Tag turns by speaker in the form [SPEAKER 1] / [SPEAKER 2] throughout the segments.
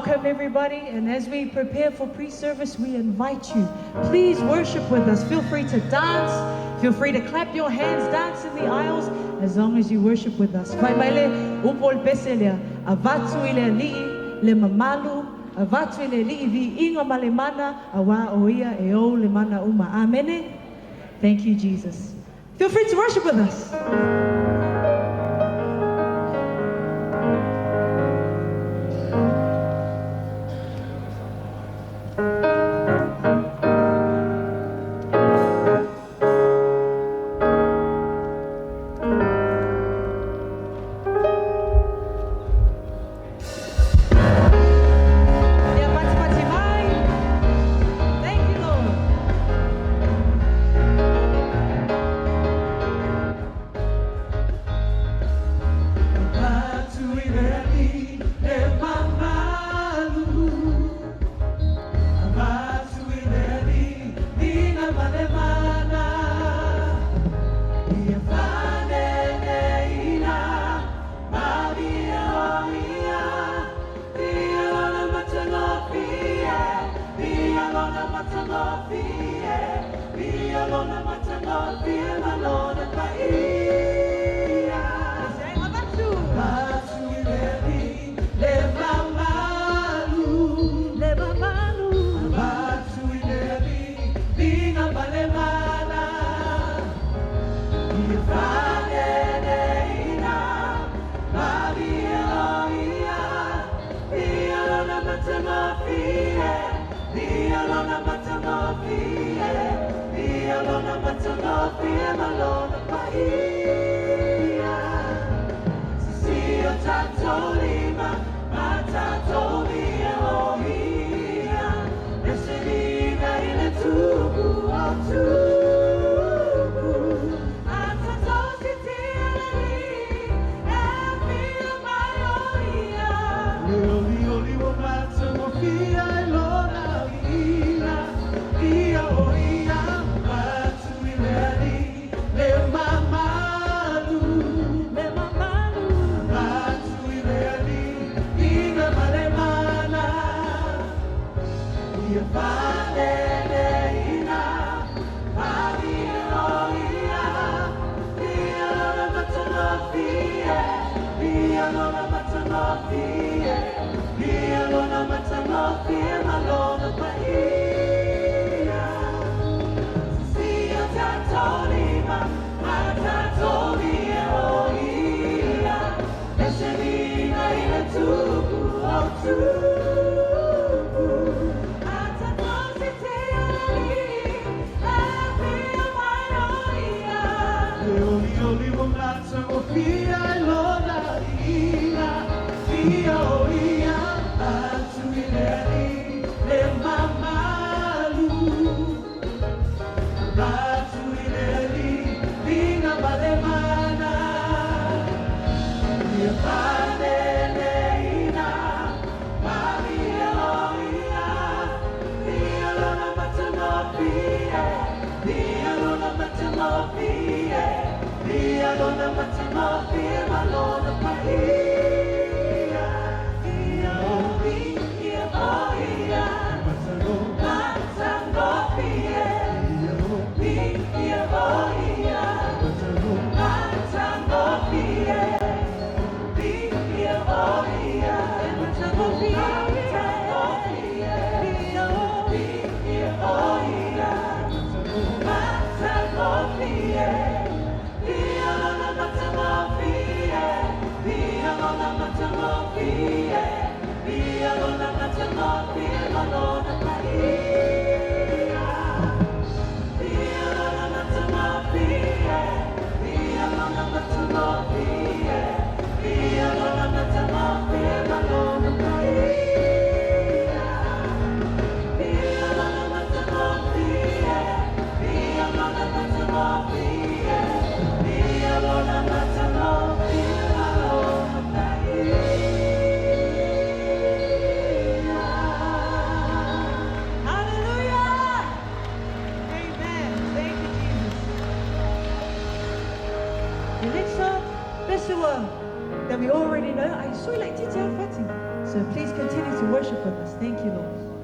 [SPEAKER 1] Welcome, everybody. And as we prepare for pre-service, we invite you. Please worship with us. Feel free to dance. Feel free to clap your hands, dance in the aisles, as long as you worship with us. Fai mai le upu o le pese lea, avatu i le Alii le mamalu, avatu i le Alii viiga ma le mana, auā o ia e ou le mana uma. Amene. Thank you, Jesus. Feel free to worship with us. Ia patipati mai. Thank you, Lord.
[SPEAKER 2] Avatu i le Alii le mamalu. Avatu i le Alii viiga ma le mana. Ia faaneneiina malie o ia. Viia lona matagofie. Viia lona matagofie. Viia lona matagofie ma lona paia.
[SPEAKER 1] Say, avatu.
[SPEAKER 2] Avatu i le Alii le mamalu.
[SPEAKER 1] Le mamalu.
[SPEAKER 2] Avatu i le Alii viiga ma le mana. Ia faaneneiina malie o ia. Viia lona matagofie. Viia lona matagofie. Viia lona matagofie ma lona paia. Sisi o tatou lima, ma tatou viia o ia. E siliga i le tupu o tupu. A tatou siitia i le Alii, e afio mai o ia. Le olioli ua matagofie i lona viiga, viia o ia. Avatu i le Alii le mamalu.
[SPEAKER 1] Le mamalu.
[SPEAKER 2] Avatu i le Alii viiga ma le mana. Ia faaneneiina malie o ia. Viia lona matagofie. Viia lona matagofie. Viia lona matagofie ma lona paia. Sisi o tatou lima, ma tatou viia o ia. E siliga i le tupu o tupu.
[SPEAKER 1] A tatou siitia i le Alii, e afio mai o ia.
[SPEAKER 2] Le olioli ua matagofie i lona viiga, viia o ia. Avatu i le Alii le mamalu. Avatu i le Alii viiga ma le mana. Ia faaneneiina malie o ia. Viia lona matagofie. Viia lona matagofie. Viia lona matagofie ma lona paia. Ia o ia o ia.
[SPEAKER 1] Matagofie. Ia o ia. Matagofie. Ia o ia. Matagofie. Ia o ia o ia. Matagofie. Viia lona matagofie. Viia lona matagofie. Viia lona matagofie ma lona paia. Viia lona matagofie. Viia lona matagofie. Viia lona matagofie ma lona paia. Viia lona matagofie. Viia lona matagofie. Viia lona matagofie ma lona paia.
[SPEAKER 2] Hallelujah! Amen. Thank you, Jesus.
[SPEAKER 1] The next song, this one that we already know, I so like Titi Fati. So please continue to to worship with us. Thank you, Lord.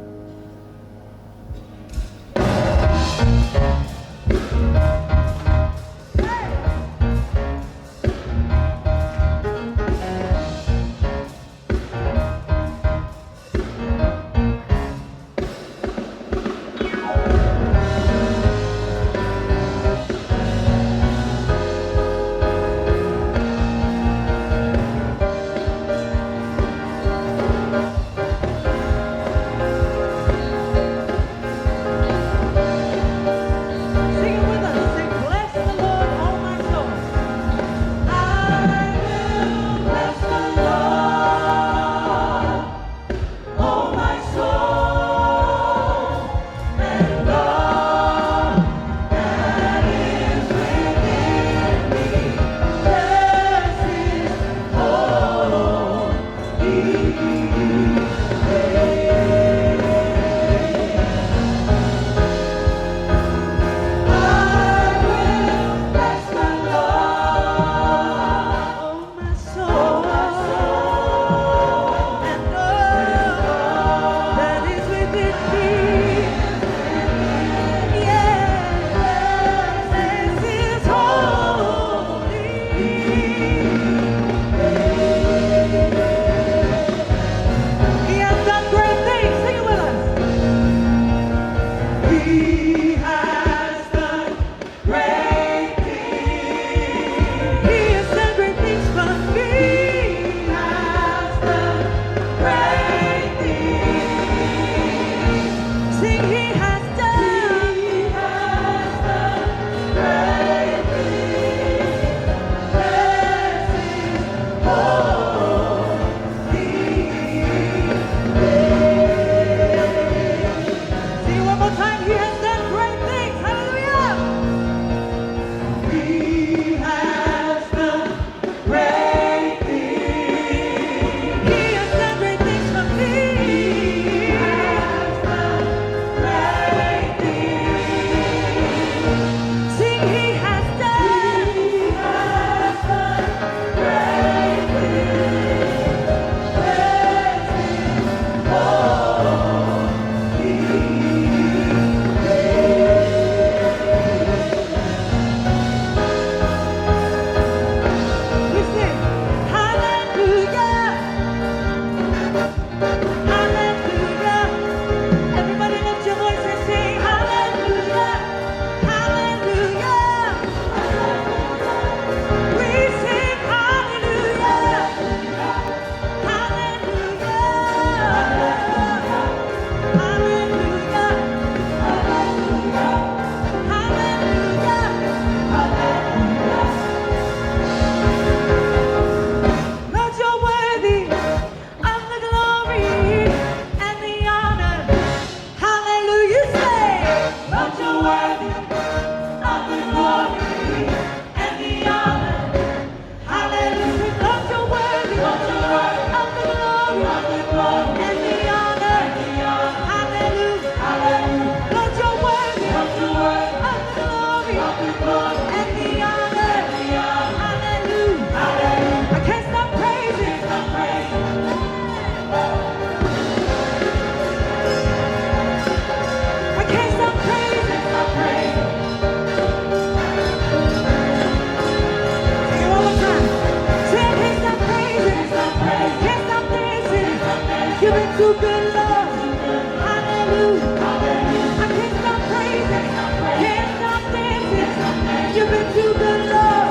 [SPEAKER 1] Sing it with us. Sing, bless the Lord, oh my soul. I will bless the Lord, oh my soul, and all that is within me. Bless His holy name. I will bless the Lord, oh my soul, and all that is within me. Yes, bless His holy name. He has done great things. Sing it with us.
[SPEAKER 2] He has done great things.
[SPEAKER 1] He has done great things for me.
[SPEAKER 2] He has done great things.
[SPEAKER 1] Sing, He has done.
[SPEAKER 2] He has done great things. Bless His holy name.
[SPEAKER 1] Sing it one more time. He has done great things. Hallelujah.
[SPEAKER 2] He has done great things.
[SPEAKER 1] He has done great things for me.
[SPEAKER 2] He has done great things.
[SPEAKER 1] Sing, He has done.
[SPEAKER 2] He has done great things. Bless His holy name.
[SPEAKER 1] We sing, Hallelujah. Hallelujah. Everybody lift your voice and sing, Hallelujah. Hallelujah. We sing, Hallelujah. Hallelujah. Hallelujah. Hallelujah. Lord, you're worthy of the glory and the honor. Hallelujah, say, Lord, you're worthy of the glory and the honor. Hallelujah, Lord, you're worthy of the glory and the honor. Hallelujah, Lord, you're worthy of the glory and the honor. Hallelujah. I can't stop praising. I can't stop praising. Sing it one more time. Say, I can't stop praising. Can't stop dancing. You've been too good, Lord. Hallelujah. I can't stop praising. Can't stop dancing. You've been too good, Lord.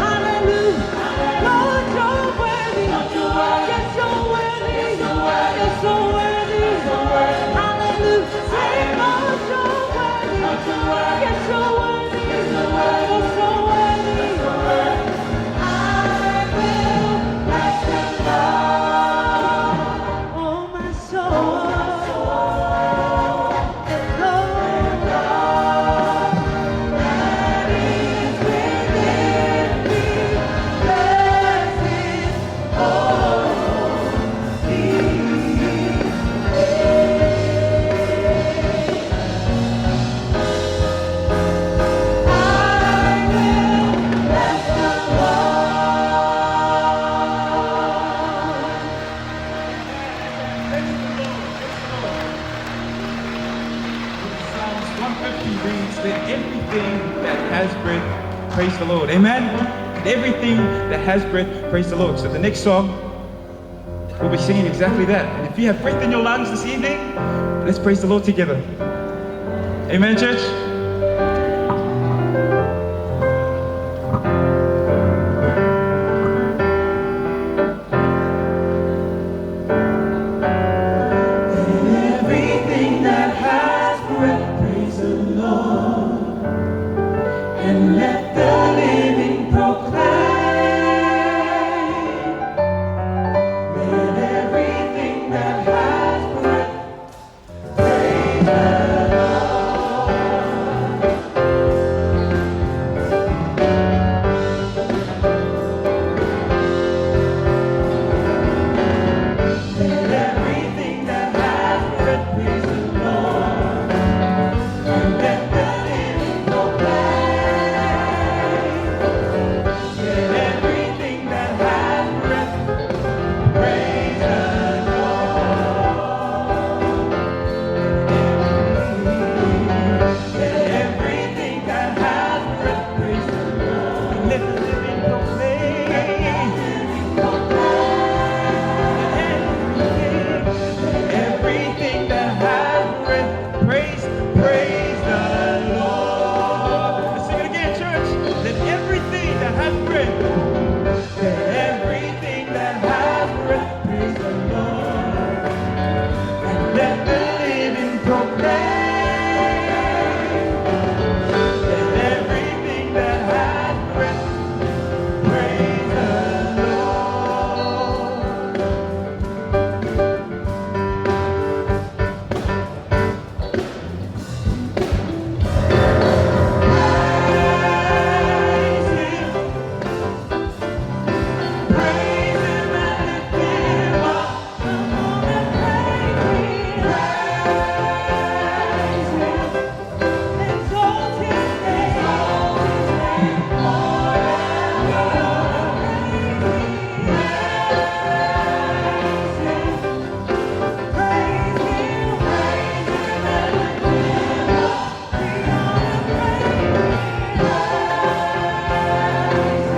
[SPEAKER 1] Hallelujah. Lord, you're worthy. Yes, you're worthy. You're so worthy. Hallelujah. Say, Lord, you're worthy. Yes, you're worthy. You're so worthy. I will bless the Lord, oh my soul, and all that is
[SPEAKER 3] simply reads, Let everything that has breath praise the Lord. Amen? Let everything that has breath praise the Lord. So the next song, we'll be singing exactly that. And if you have breath in your lungs this evening, let's praise the Lord together. Amen, church?
[SPEAKER 2] Everything that has breath, praise the Lord. And let the living proclaim. Let everything that has breath praise the Lord. Let everything that has breath praise the Lord. And let the living proclaim. Let everything that has breath praise the Lord. Let everything that has breath praise the Lord.
[SPEAKER 3] Let the living proclaim. Everything that has breath, praise, praise the Lord. Let's sing it again, church. Let everything that has breath,
[SPEAKER 2] Let everything that has breath praise the Lord. And let the living proclaim.
[SPEAKER 3] let everything that has breath, praise the Lord.
[SPEAKER 2] Praise Him. Praise Him and lift Him up.
[SPEAKER 1] Come on and praise Him.
[SPEAKER 2] Praise Him.
[SPEAKER 1] Exalt His name.
[SPEAKER 2] Exalt His name forever. Praise Him.
[SPEAKER 1] Praise Him.
[SPEAKER 2] Praise Him and lift Him up.
[SPEAKER 1] We ought to praise Him.
[SPEAKER 2] Praise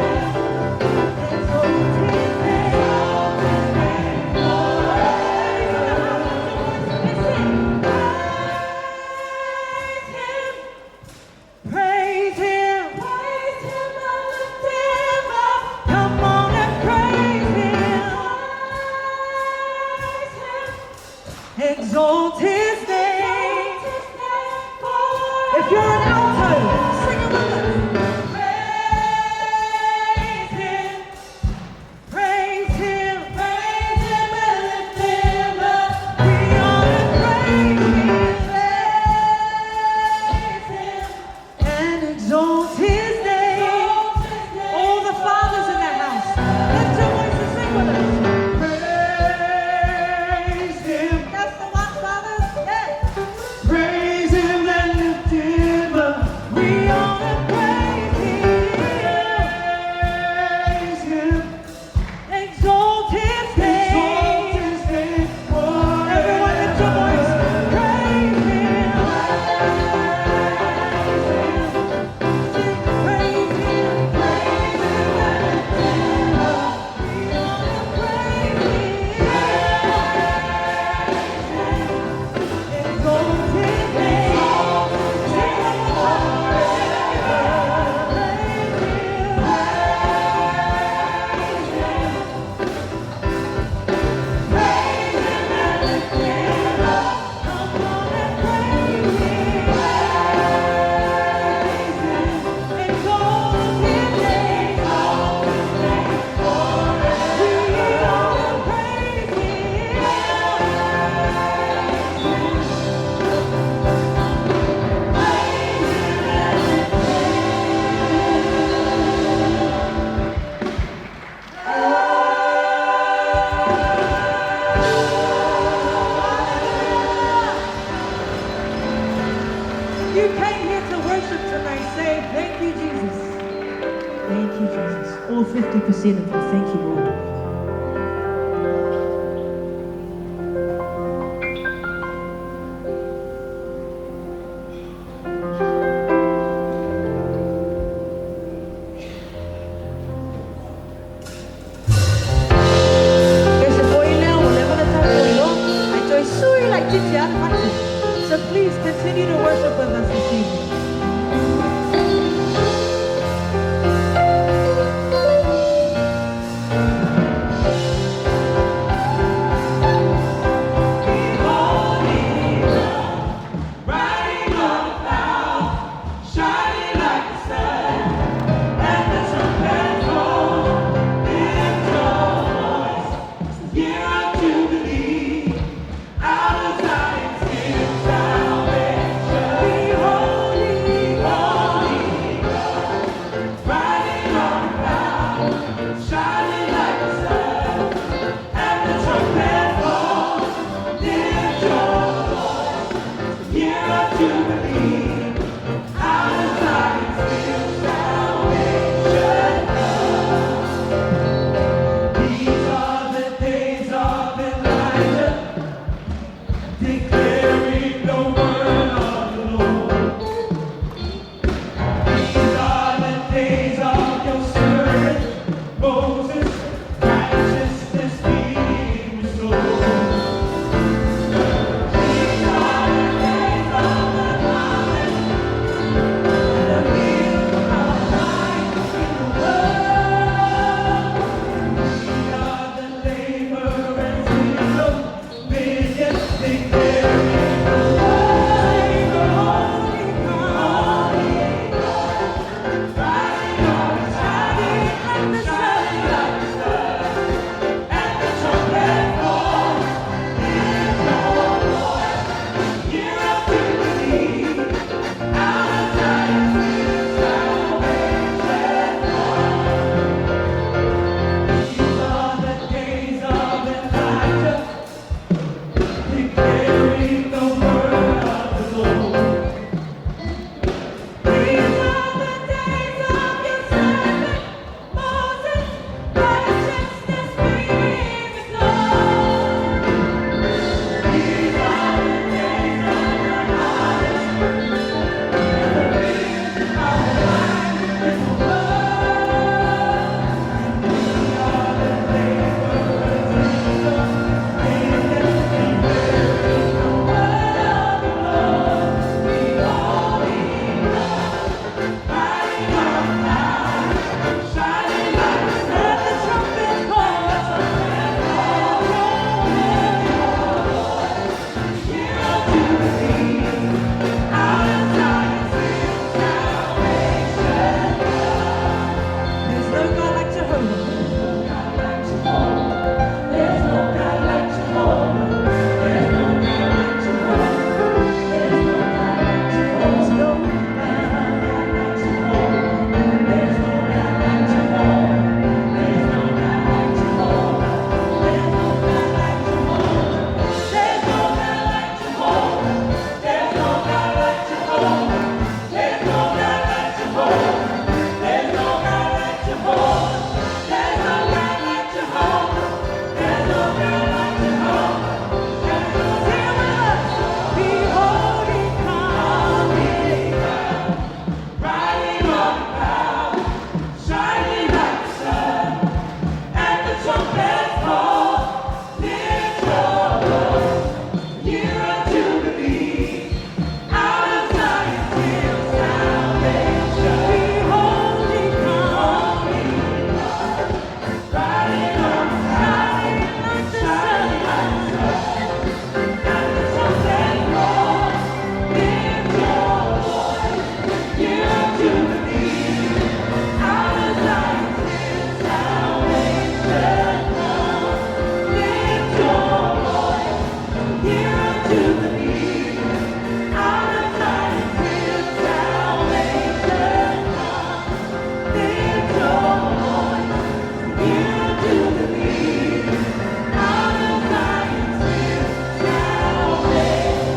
[SPEAKER 2] Him.
[SPEAKER 1] Exalt His name.
[SPEAKER 2] Exalt His name forever.
[SPEAKER 1] Praise Him. Praise Him. And lift Him up. Come on and praise Him. Praise Him. Exalt His name. If you're an alto, sing it with us. Praise Him. Praise Him.
[SPEAKER 2] Praise Him and lift Him up.
[SPEAKER 1] We ought to praise Him.
[SPEAKER 2] Praise Him.
[SPEAKER 1] And exalt His name.
[SPEAKER 2] Exalt His name.
[SPEAKER 1] All the fathers in the house, lift your voice and sing with us.
[SPEAKER 2] Praise Him.
[SPEAKER 1] That's the one, fathers. Yes.
[SPEAKER 2] Praise Him and lift Him up.
[SPEAKER 1] We ought to praise Him.
[SPEAKER 2] Praise Him.
[SPEAKER 1] Exalt His
[SPEAKER 2] Exalt
[SPEAKER 1] name.
[SPEAKER 2] His name forever.
[SPEAKER 1] Everyone lift your voice. Praise Him. Sing, praise Him.
[SPEAKER 2] Praise Him and lift Him up.
[SPEAKER 1] We ought to praise Him. Exalt His name. Sing one more time. Praise Him.
[SPEAKER 2] Praise Him and lift Him up.
[SPEAKER 1] Come on and praise Him.
[SPEAKER 2] Praise Him.
[SPEAKER 1] Exalt His name.
[SPEAKER 2] Exalt His name
[SPEAKER 1] We
[SPEAKER 2] forever.
[SPEAKER 1] ought to praise Him. If you came here to worship tonight, say thank you, Jesus. Thank you, Jesus. All 50% of you, thank you, Lord. Tui laitiiti lava le fati. So please continue to worship with us this evening.
[SPEAKER 2] Riding on the cloud, shining like the sun, and the trumpet call, lift your voice. It's the year of Jubilee, out of Zion's hill salvation. Behold, holy God, riding on the cloud, shining like the sun, and the trumpet call, lift your voice. Year of Jubilee, out of Zion's hill salvation comes. These are the days of Elijah, declaring the word of the Lord. These are the days of your servant Moses, righteousness being restored. These are the days of the promise, and the field of life in the world. We are the laborers in dominion, declaring the word of the Holy God, riding on the shining like the sun, and the trumpet call, lift your voice. Year of Jubilee, out of Zion's hill salvation comes. These are the days of Elijah, declaring the word of the Lord.
[SPEAKER 1] These are the days of your servant Moses, righteousness being restored.
[SPEAKER 2] These are the days of the harvest, and the fields are wine in the world. And we are the laborers in dominion, declaring the word of the Lord. Behold, he comes, riding on a cloud, shining like the sun.
[SPEAKER 1] Let the trumpet call.
[SPEAKER 2] Year of Jubilee, out of Zion's hill salvation
[SPEAKER 1] There's no God like Jehovah.
[SPEAKER 2] There's no God like Jehovah. There's no God like Jehovah. There's no God like Jehovah.
[SPEAKER 1] There's no
[SPEAKER 2] God like Jehovah. There's no God like Jehovah. There's no God like Jehovah. There's no God like Jehovah. There's no God like Jehovah. There's no God like Jehovah. There's no God like Jehovah. There's no God like Jehovah. There's no God like Jehovah. There's no God like Jehovah. There's no
[SPEAKER 1] Sing it with us. Behold, he comes.
[SPEAKER 2] Riding on the cloud, shining like the sun, at the trumpet call, lift your voice, year of jubilee, out of Zion's hill salvation.
[SPEAKER 1] Behold, he comes.
[SPEAKER 2] Riding on the cloud,
[SPEAKER 1] Shining like the
[SPEAKER 2] shining
[SPEAKER 1] sun.
[SPEAKER 2] like the sun, at the trumpet call, lift your voice, year of jubilee, out of Zion's hill salvation comes. Lift your voice, year of jubilee, out of Zion's hill salvation comes. Lift your voice, year of jubilee, out of Zion's hill salvation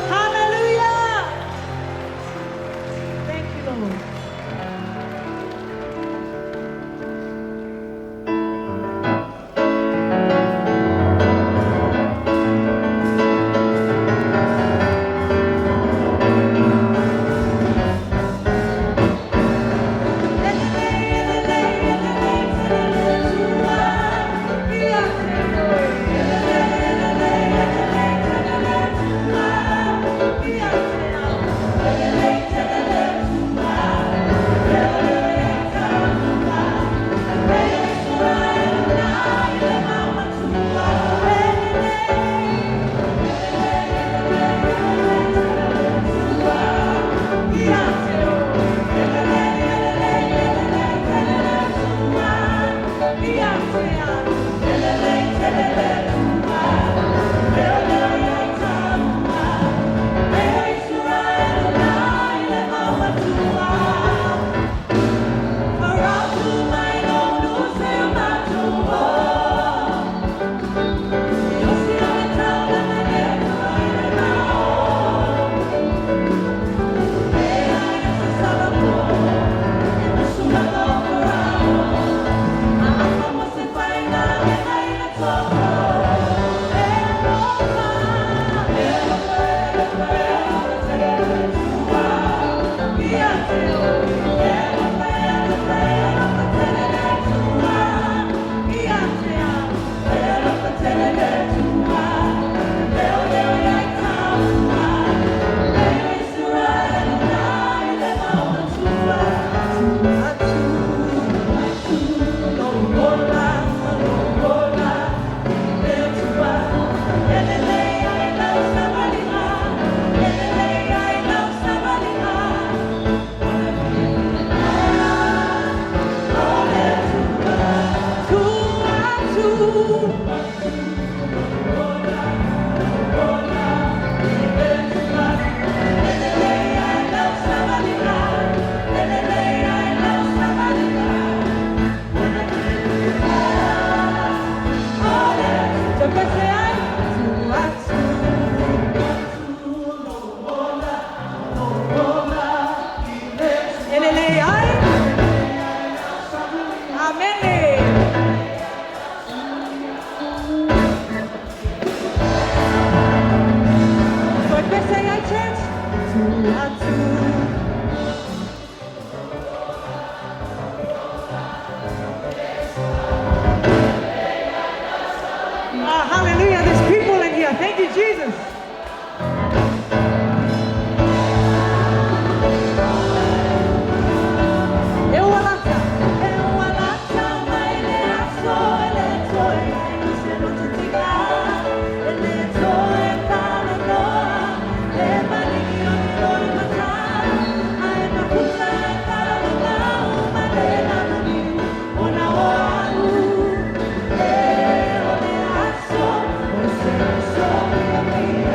[SPEAKER 1] Hallelujah. Thank you, Lord. tu atu. Ah, hallelujah, there's people in here. Thank you, Jesus. E ua lata, e ua lata mai le aso e le toe ai se loto tika, e le toe talanoa, le maligi o le lore mata, ae mafuta e kalalau ma le lamuniu o na o au. E o le aso, o se aso pia pia.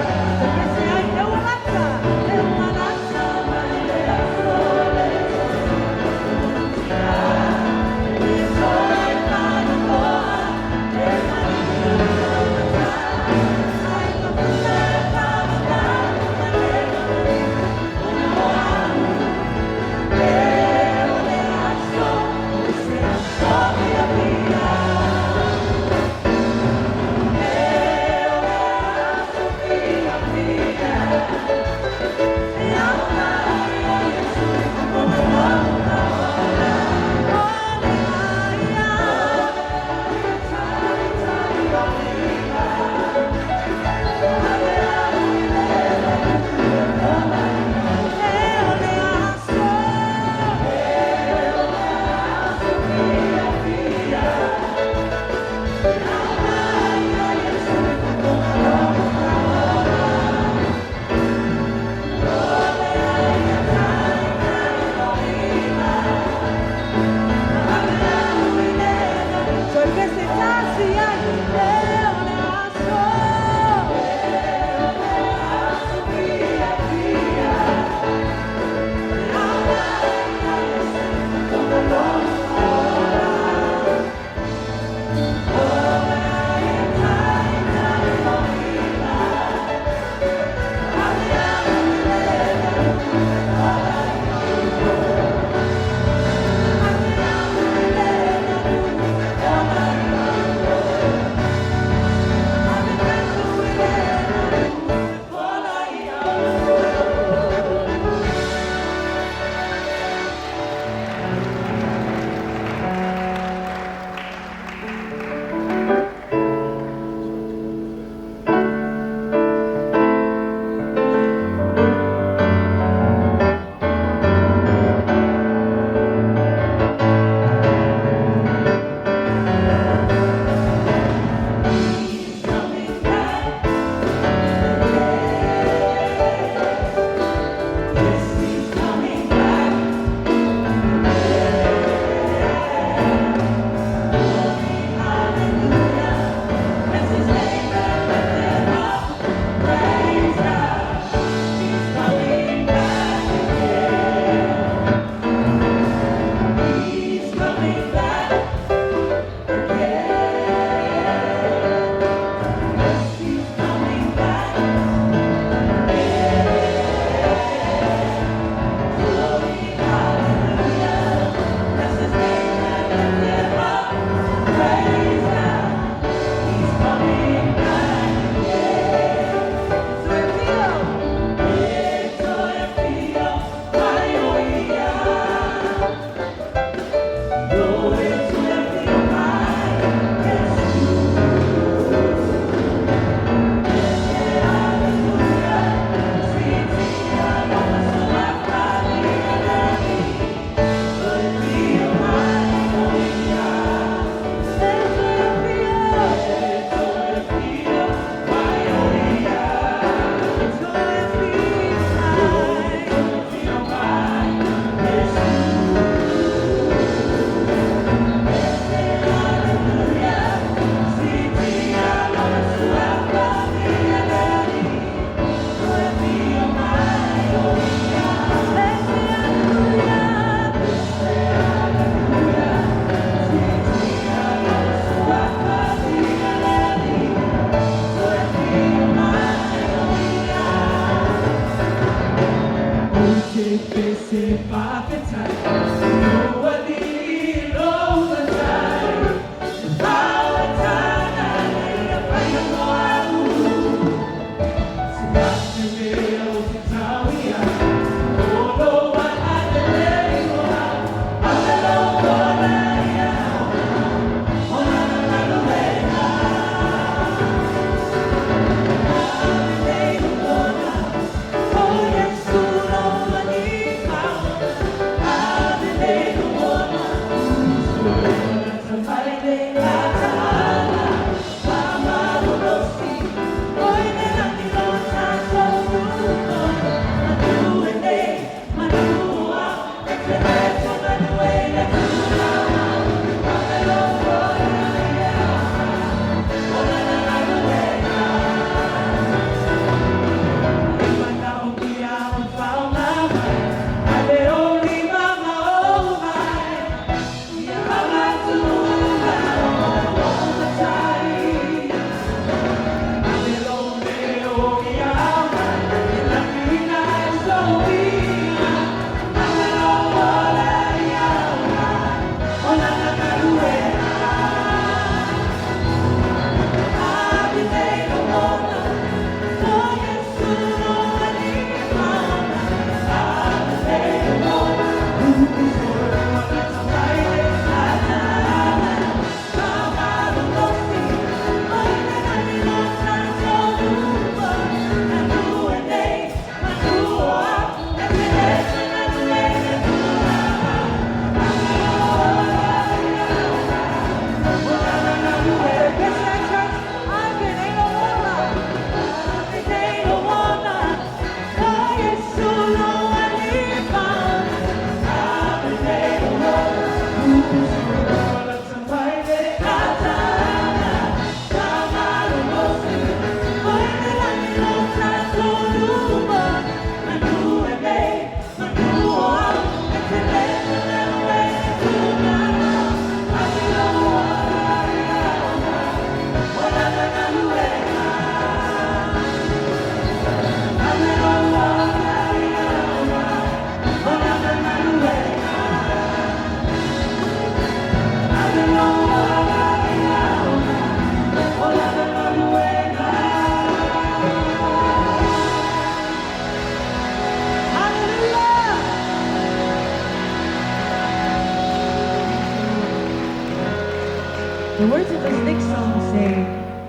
[SPEAKER 1] The words of this next song say,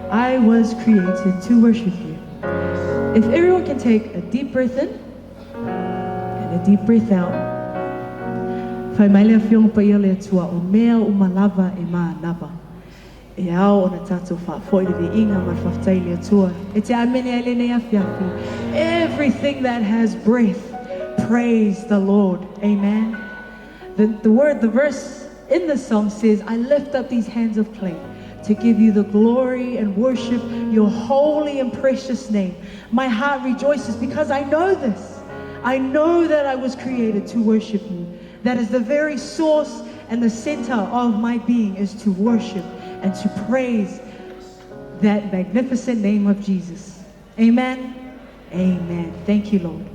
[SPEAKER 1] I was created to worship you. If everyone can take a deep breath in and a deep breath out. Fai mai le Afioga Paia o le Atua, o mea uma lava e manava. E ao ona tatou faafoi le viiga ma le faafetai i le Atua. E te amene ai lenei afiafi. Everything that has breath, praise the Lord. Amen. The verse in the song says, I lift up these hands of clay to give you the glory and worship your holy and precious name. My heart rejoices because I know this. I know that I was created to worship you. That is the very source and the center of my being, is to worship and to praise that magnificent name of Jesus. Amen. Amen. Thank you, Lord.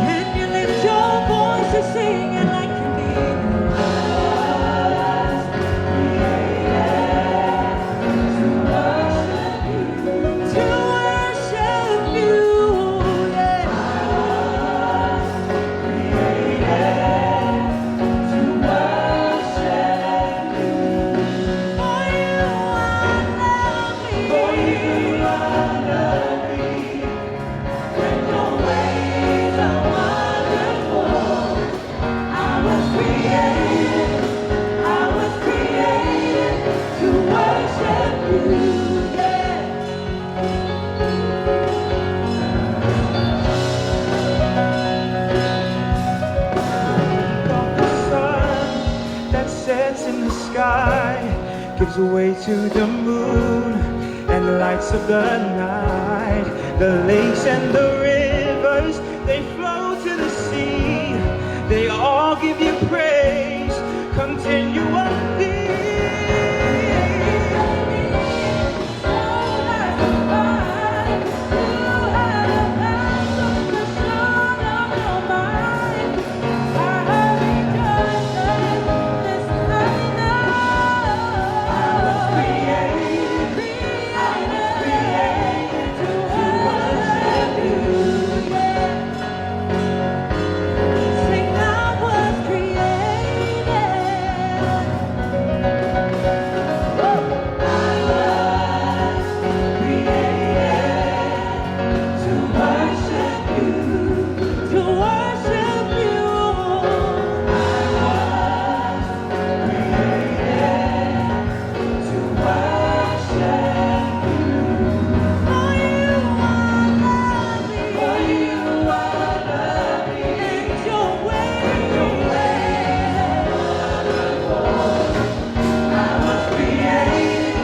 [SPEAKER 1] Can you lift your voice and sing it like you mean it? To worship you, yeah. For you are lovely. For you are lovely. And your ways are wonderful. I was created, I was created to worship you, yeah.
[SPEAKER 3] The sun that sets in the sky gives way to the moon and the lights of the night. The lakes and the rivers, they flow to the sea. They all give you praise continually.
[SPEAKER 1] Sing, I was created.
[SPEAKER 2] To worship you.
[SPEAKER 1] To worship you.
[SPEAKER 2] To worship
[SPEAKER 1] For you are lovely.
[SPEAKER 2] For you are lovely.
[SPEAKER 1] And your ways.
[SPEAKER 2] I was created,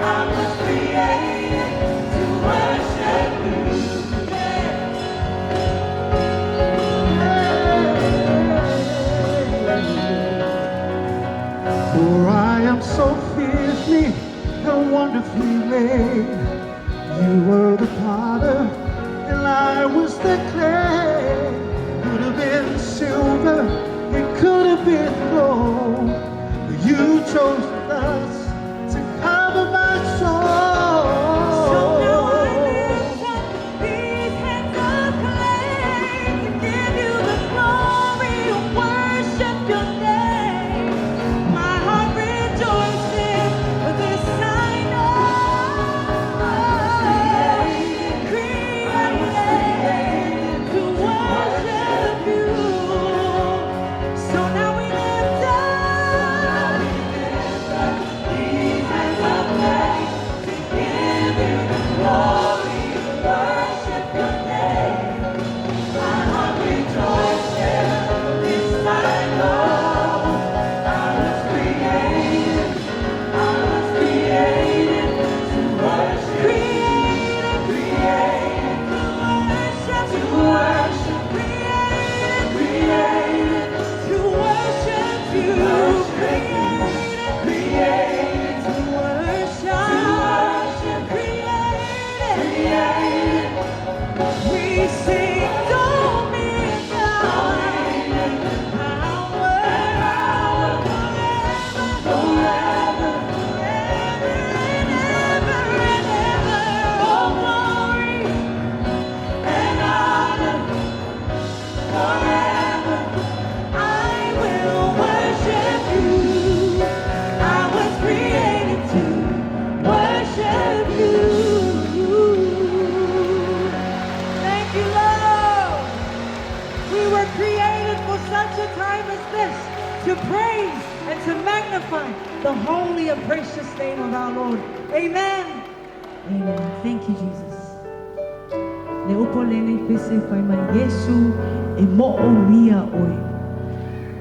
[SPEAKER 2] I was created to worship you.
[SPEAKER 4] For I am so fearfully and wonderfully made. You were the potter, and I was the clay. Could have been silver, it could have been gold. But you chose dust to cover my soul.
[SPEAKER 1] So now I lift up these hands of clay to give you the glory and worship your name. My heart rejoices, for this I know. Created to worship you. So now we lift up. glorify the holy and precious name of our Lord. Amen. Amen. Thank you, Jesus. Le upo lene pese whai mai Yesu e mo'o mia oe.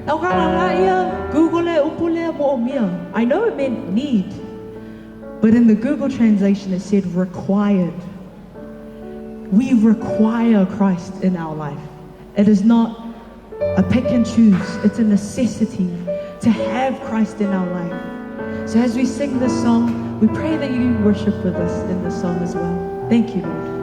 [SPEAKER 1] Au ka nga ia, Google e upo lea mo'o mia. I know it meant need, but in the Google translation it said required. We require Christ in our life. It is not a pick and choose. It's a necessity to have Christ in our life. So as we sing this song, we pray that you worship with us in this song as well. Thank you, Lord.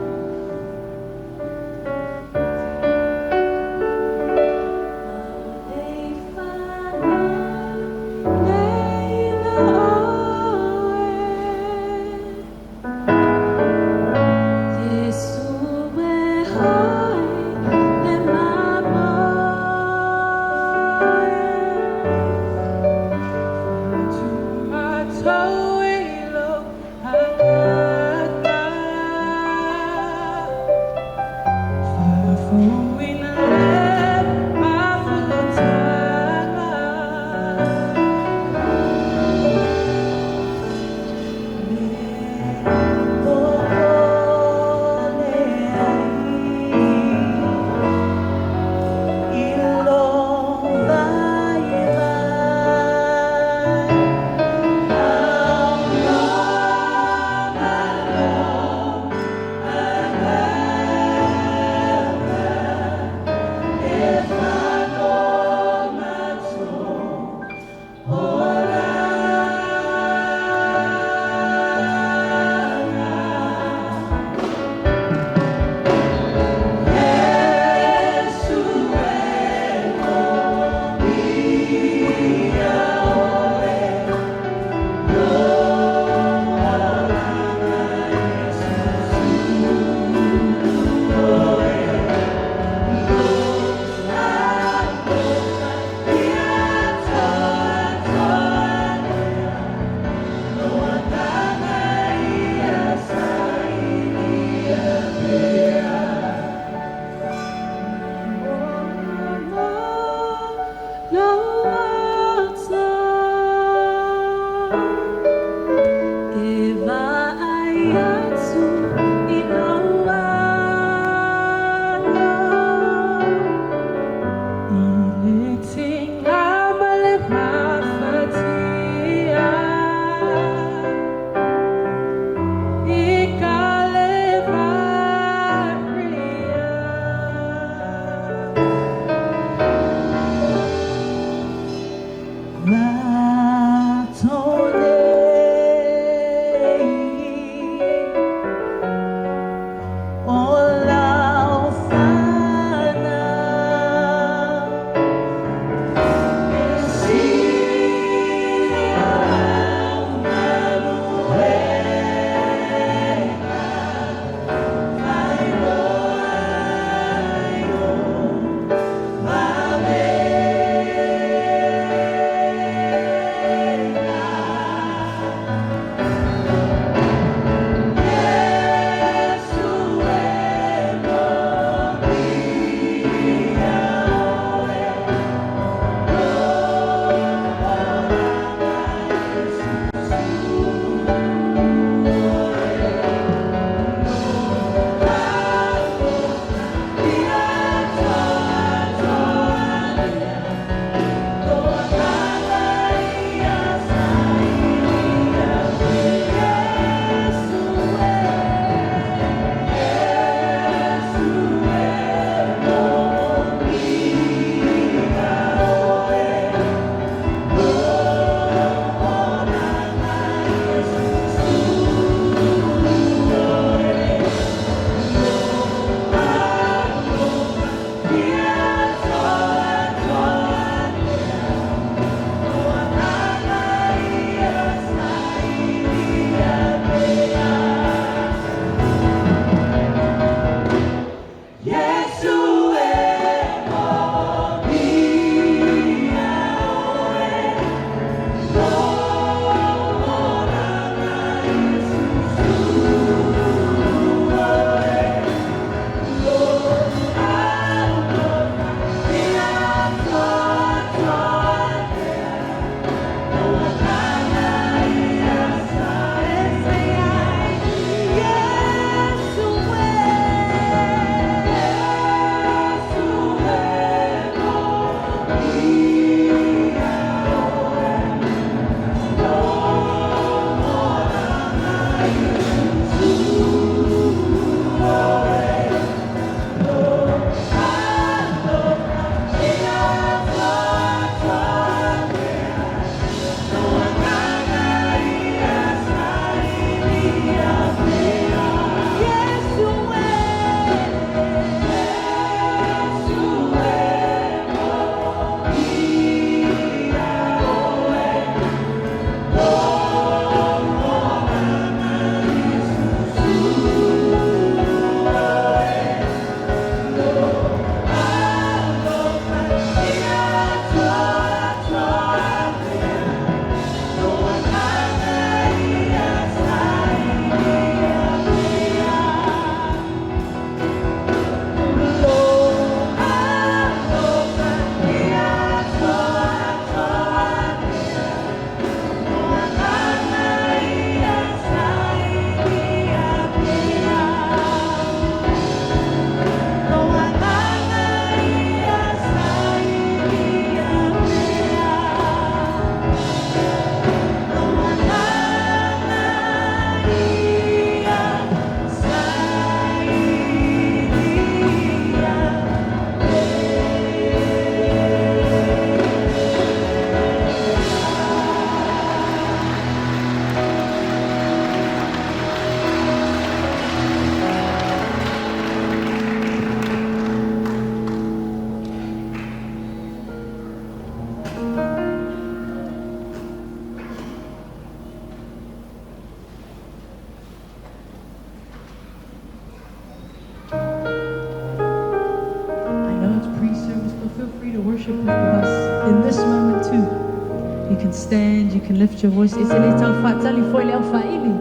[SPEAKER 1] You can stand, you can lift your voice. E te le tau whaatali foi le au whaili.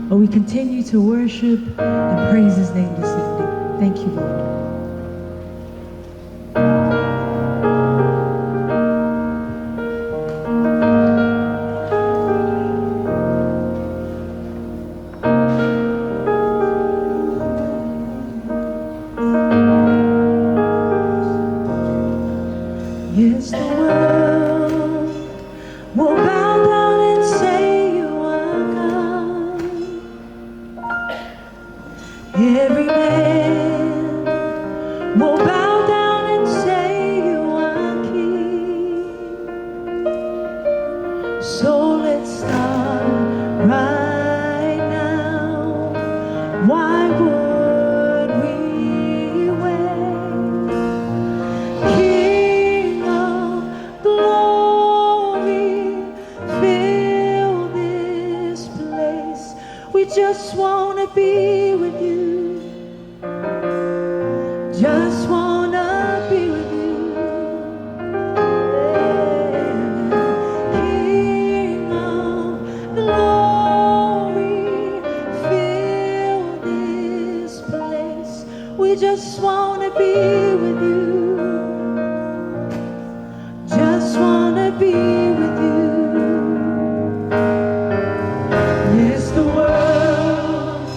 [SPEAKER 1] But we continue to worship and praise His name this evening. Thank you, Lord. Yes, the world will bow down and say you are God. Every man will bow down and say you are King. So let's start right now. Why would we wait? King of glory, fill this place. We just want to be with you. Just want to be with you. King of glory, fill this place. We just want to be with you. Just want to be with you. Yes, the world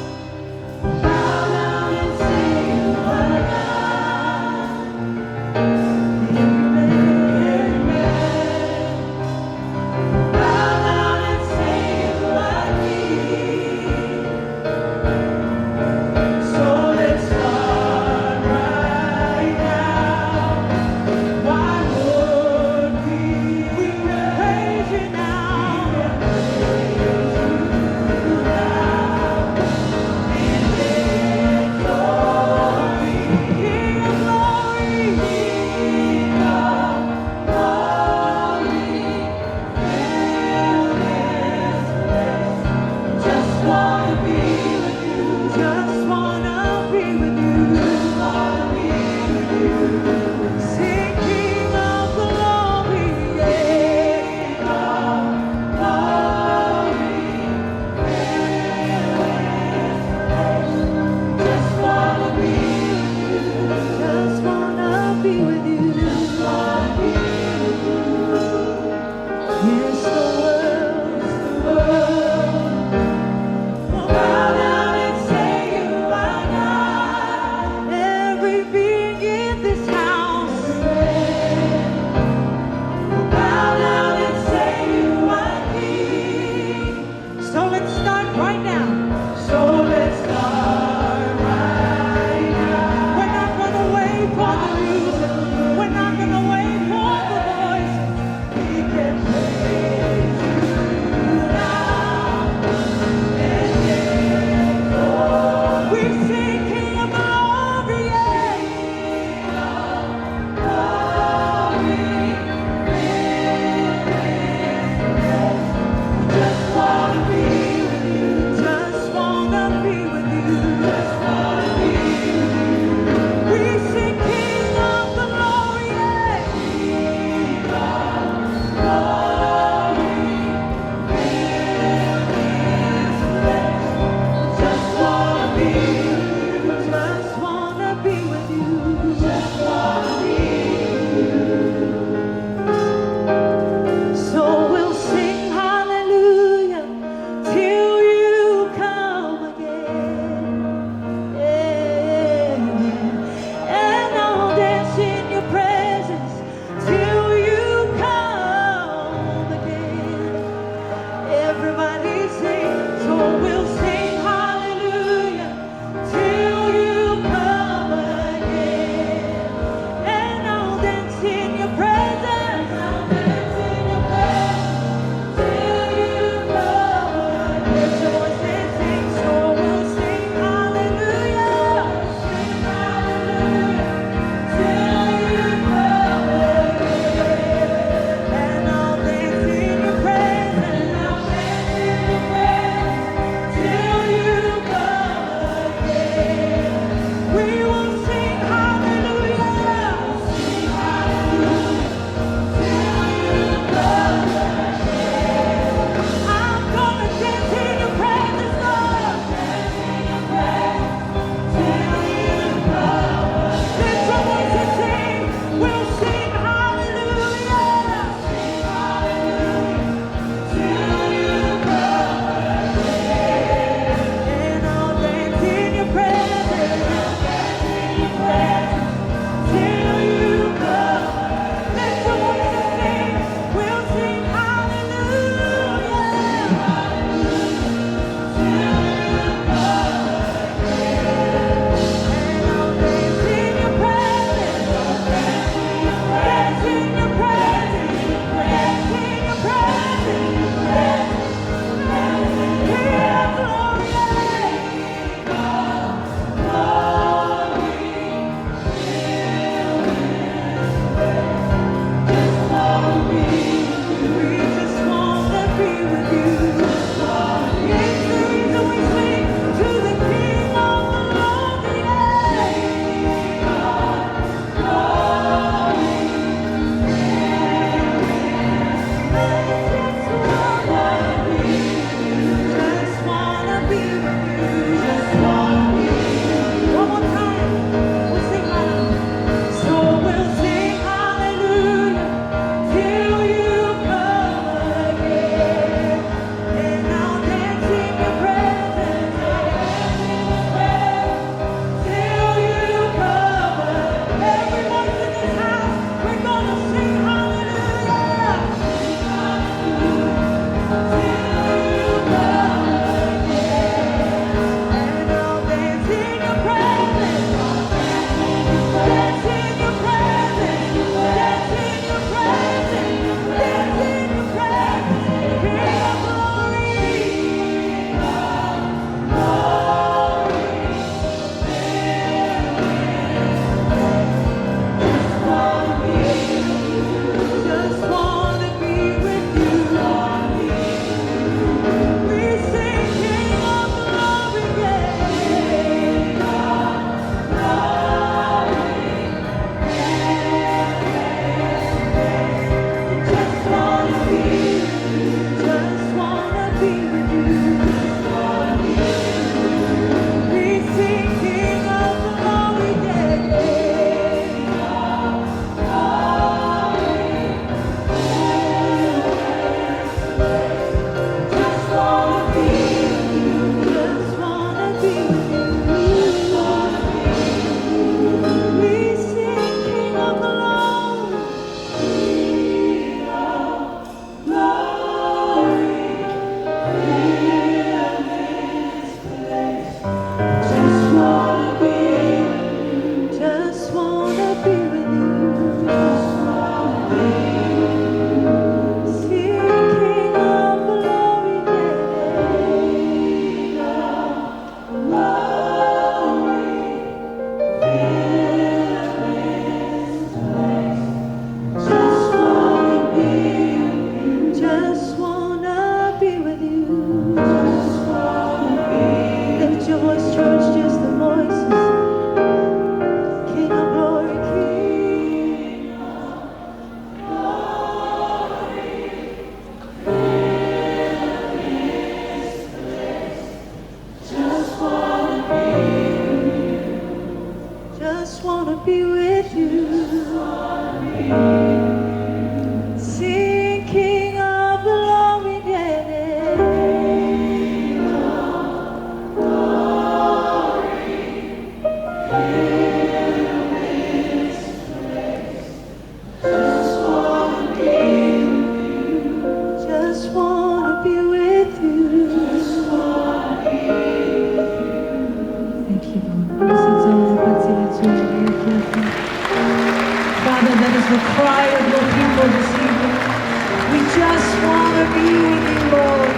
[SPEAKER 1] to be with you, Lord.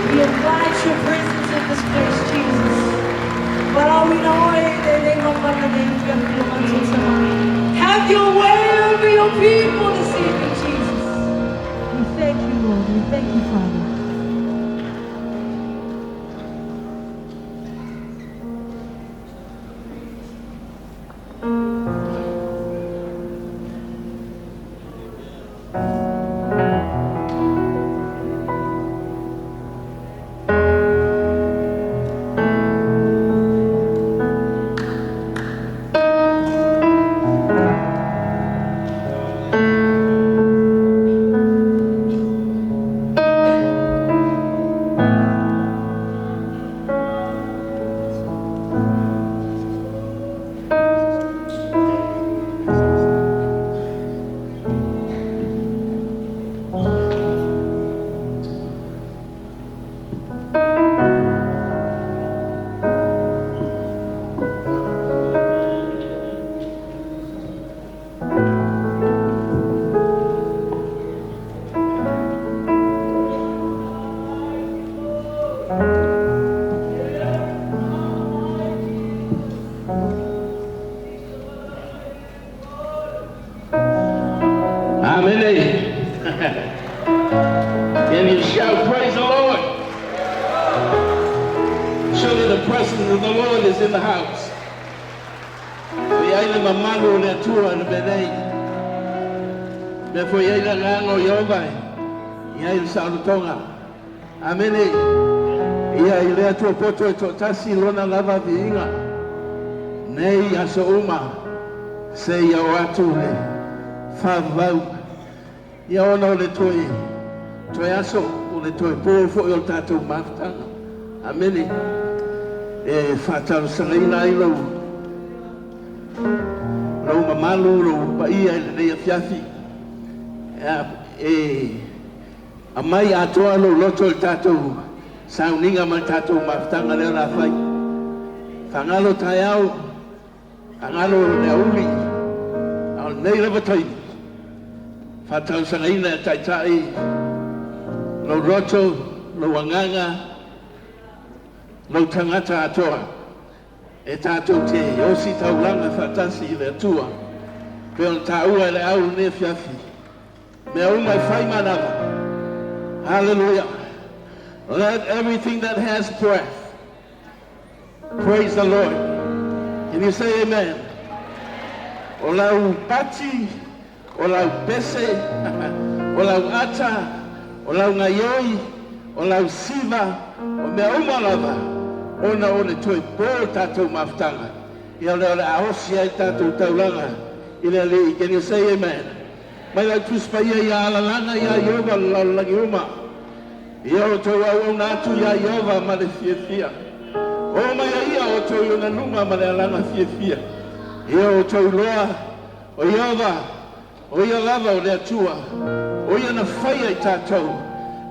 [SPEAKER 1] We invite your presence in this place, Jesus. Have your way over your people this evening, Jesus. We thank you, Lord. We thank you, Father.
[SPEAKER 5] Amen. Can you shout, praise the Lord? Surely the presence of the Lord is in the house. Ia ai le mamalu o le Atua i le mea nei. Mea foi ai le agaga o Ieova e i ai le saolotoga. Amene. Ia i le Atua poto e toatasi lona lava viiga. Nei aso uma seia oo atu le faavavau. Ia ona o le toe toe aso o le toe po foi o le tatou mafutaga. Amene. E faatalosagaina ai lou lou mamalu, lou paia i lenei afiafi. E aumai atoa lou loto i le tatou sauniga ma le tatou mafutaga lea o le a fai. Faagalo taeao, faagalo le aoauli, a o lenei lava taimi, faatalosagaina e taitai lou loto, lou agaga, lou tagata atoa e tatou te osi taulaga faatasi i le Atua. Pei ona taua e le au lenei afiafi, mea uma e fai manava. Hallelujah. Let everything that has breath praise the Lord. Can you say amen? O lau pati, o lau pese, o lau ata, o lau gaioi, o lau siva, o mea uma lava, ona o le toe po tatou mafutaga. Ia lea o le a osi ai tatou taulaga i le Alii. Can you say amen? Mai lau Tusi Paia ia alalaga iā Ieova le lalolagi uma. Ia outou auauna atu iā Ieova ma le fiafia. O mai a ia outou i ona luma ma le alaga fiafia. Ia outou iloa o Ieova, o ia lava o le Atua, o ia na faia i tatou,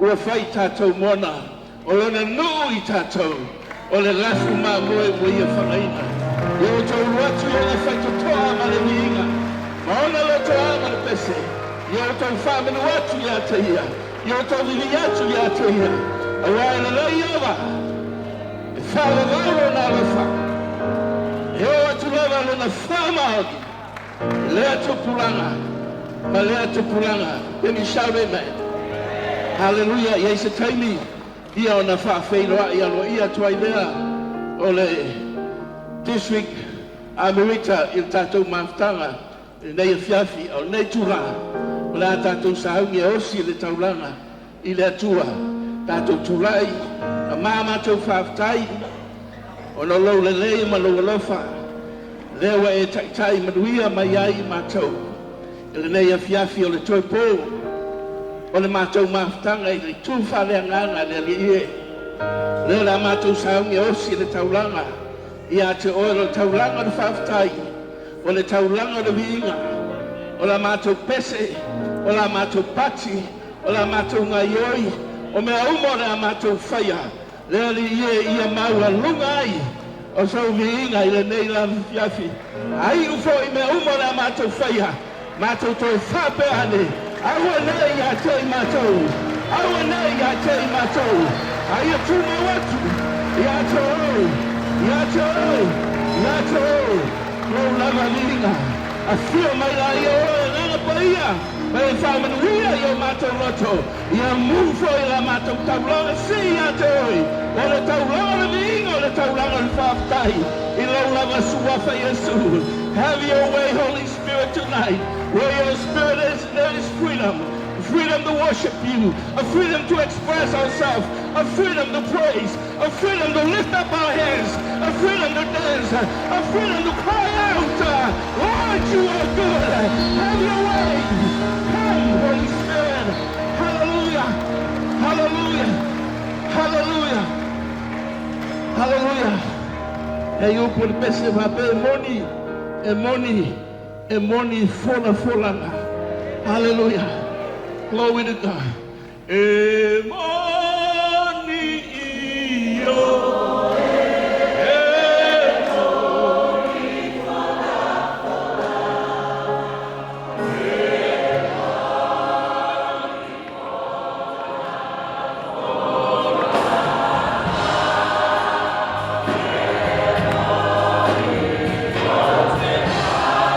[SPEAKER 5] ua fai i tatou mona, o lona nuu i tatou, o le lafu mamoe ua ia fagaina. Ia outou ulu atu i ona faitotoa ma le viiga, ma ona lotoa ma le pese. Ia outou faamanu atu ia te ia, ia outou vivii atu ia te ia, auā e lelei Ieova, e faavavau lona alofa, e oo atu lava lona faamaoni i lea tupulaga ma lea tupulaga. Can you shout amen? Haleluia! I ai se taimi ia ona faafeiloai aloaia atu ai lea o le District Amerita i le tatou mafutaga i lenei afiafi, a o lenei itulā o le a tatou sauni e osi le taulaga i le Atua. Tatou tulai ma ma matou faafetai ona o lou lelei ma lou alofa lea ua e taitai manuia mai ai i matou i lenei afiafi o le toe po o le matou mafutaga i le itu faaleagaga le Alii e. Lea o le a matou sauni e osi le taulaga ia te oe, o le taulaga o le faafetai, o le taulaga o le viiga, o la matou pese, o la matou pati, o la matou gaioi, o mea uma o le a matou faia, le Alii e, ia maualuga ai o sou viiga i lenei lava afiafi. A iu foi mea uma o le a matou faia, matou toe faapea ane, aua nei ia te i matou. Aua nei ia te i mātou. A ia tūmau atu. Ia te oe. Ia te oe. Ia te oe. Lou lava viiga. Afio mai la ia oe Agaga Paia. Ma e faamanuia i o matou loto. Ia mū foi la matou taulaga sii ia te oe. O le taulaga o le viiga, o le taulaga o le faafetai. I lou lava Suafa Iesu. Have your way, Holy Spirit, tonight. Where your Spirit is, there is freedom. Freedom to worship you, a freedom to express ourselves, a freedom to praise, a freedom to lift up our hands, a freedom to dance, a freedom to cry out, Lord, you are good. Have your way. Come, Holy Spirit. Hallelujah. Hallelujah. Hallelujah. Hallelujah. E upu le pese faapea e moni, e moni, e moni fola folaga. Hallelujah. Glory to God. E moni io. E moni fola fola. E moni fola fola.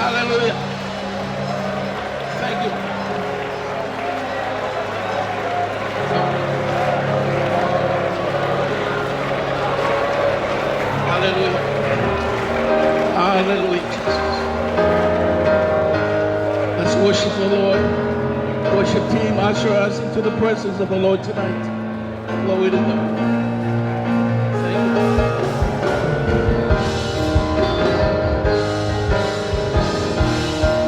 [SPEAKER 5] Hallelujah. Thank you. Hallelujah. Hallelujah, Jesus. Let's worship the Lord. Worship team, usher us into the presence of the Lord tonight. Glory to God. Thank you.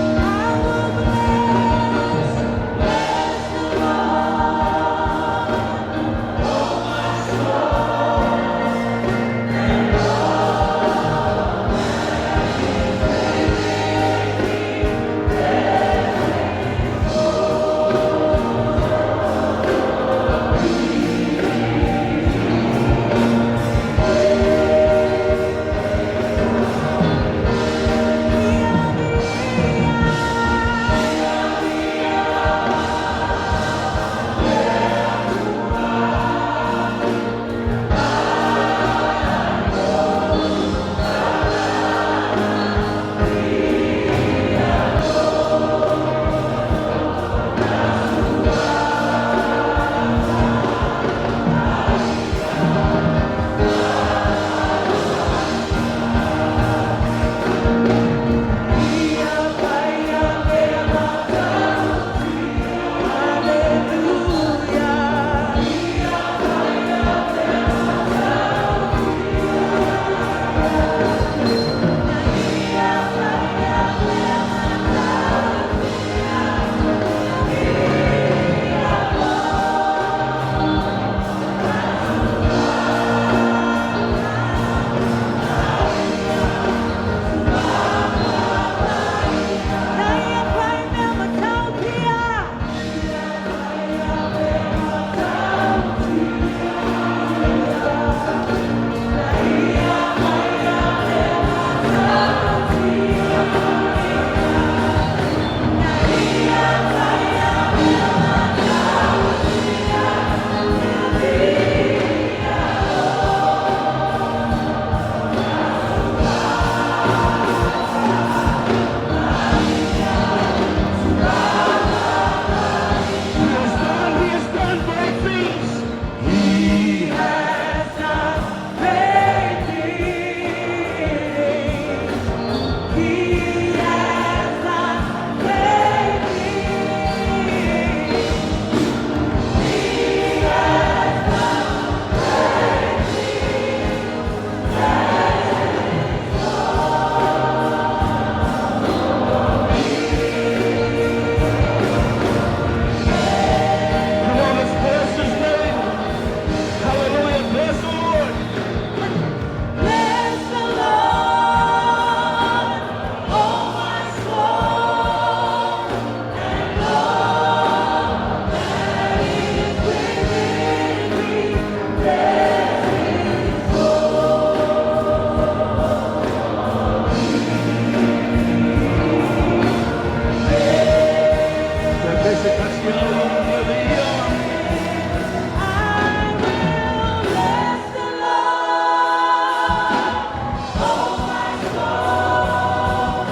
[SPEAKER 2] I will bless, bless the Lord, oh my soul, and all that is within me. Bless His
[SPEAKER 5] He has done, he has done great things.
[SPEAKER 2] He has done great things. He has done great things. He has done great things.
[SPEAKER 5] Come on, let's bless his name. Hallelujah. Bless the Lord.
[SPEAKER 2] Bless the Lord, oh my soul, and all that is within me. Bless His I will bless the Lord, oh my soul,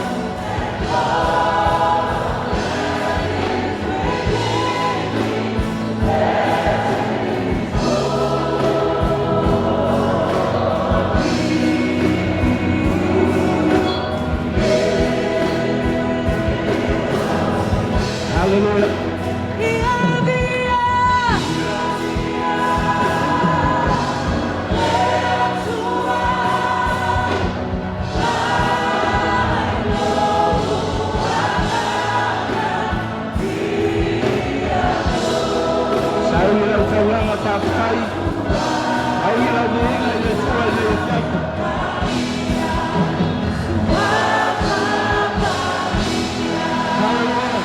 [SPEAKER 2] and all that is within me. Bless His
[SPEAKER 5] Hallelujah. Sau i lau taulaga faafetai. Au i lau viiga i le Atua i le afiafi. Hallelujah.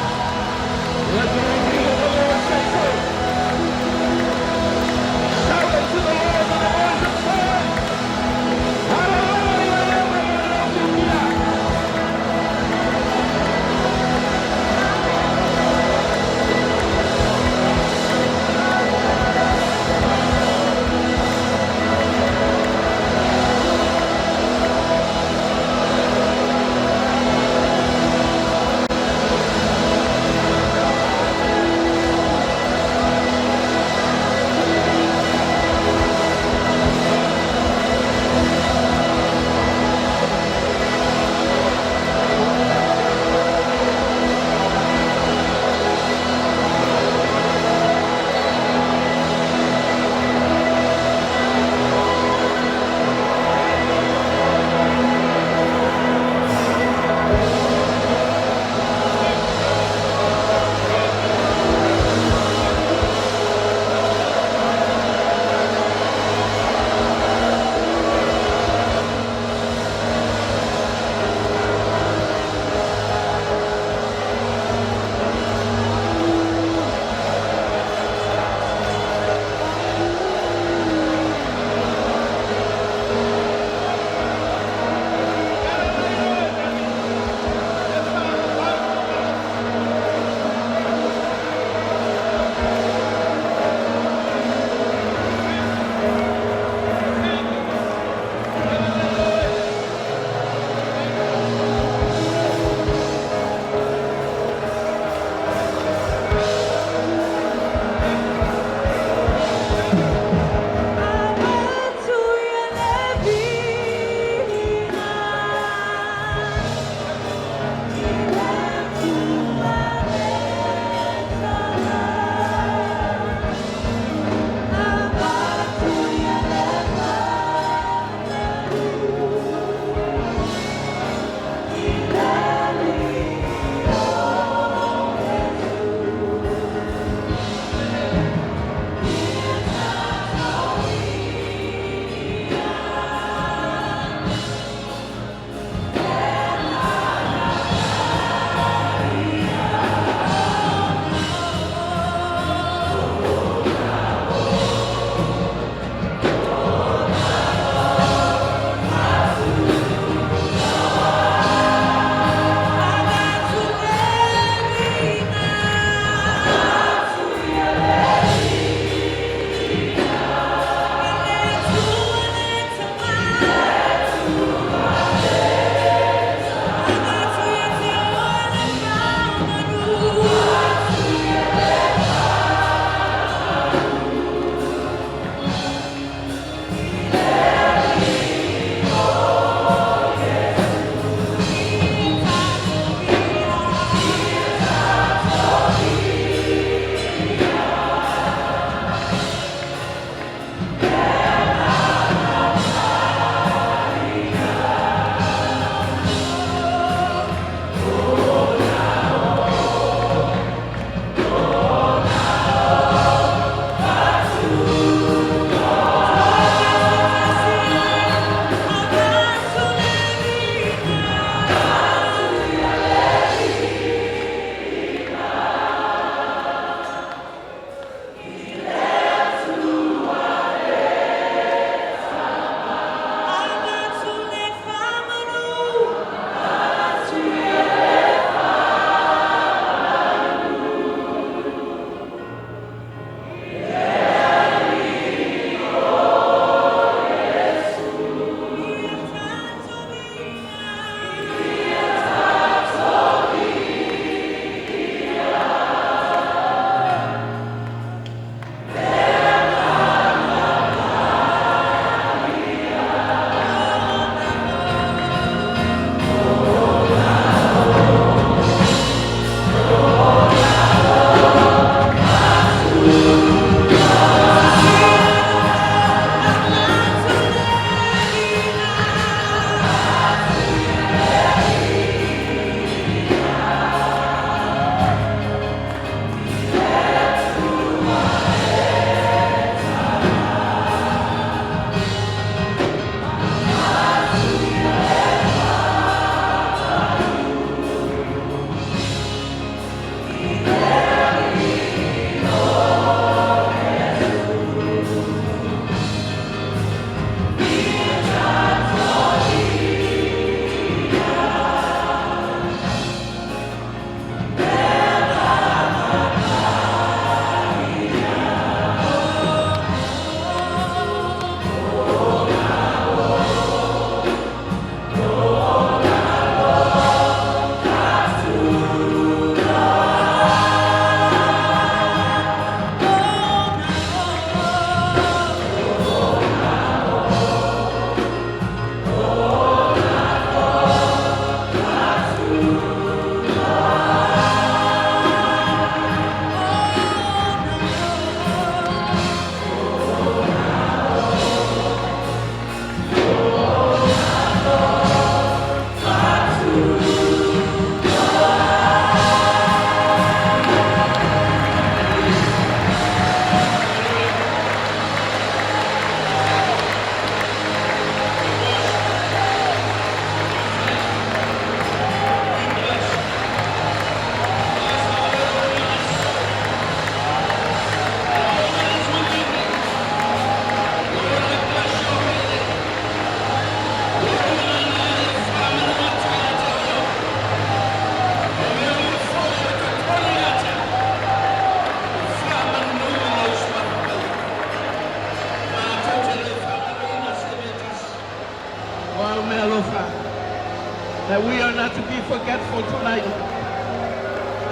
[SPEAKER 5] That we are not to be forgetful tonight.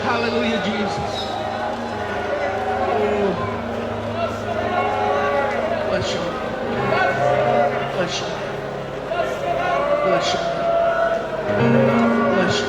[SPEAKER 5] Hallelujah, Jesus. Oh. Bless you. Bless you. Bless you. Bless you.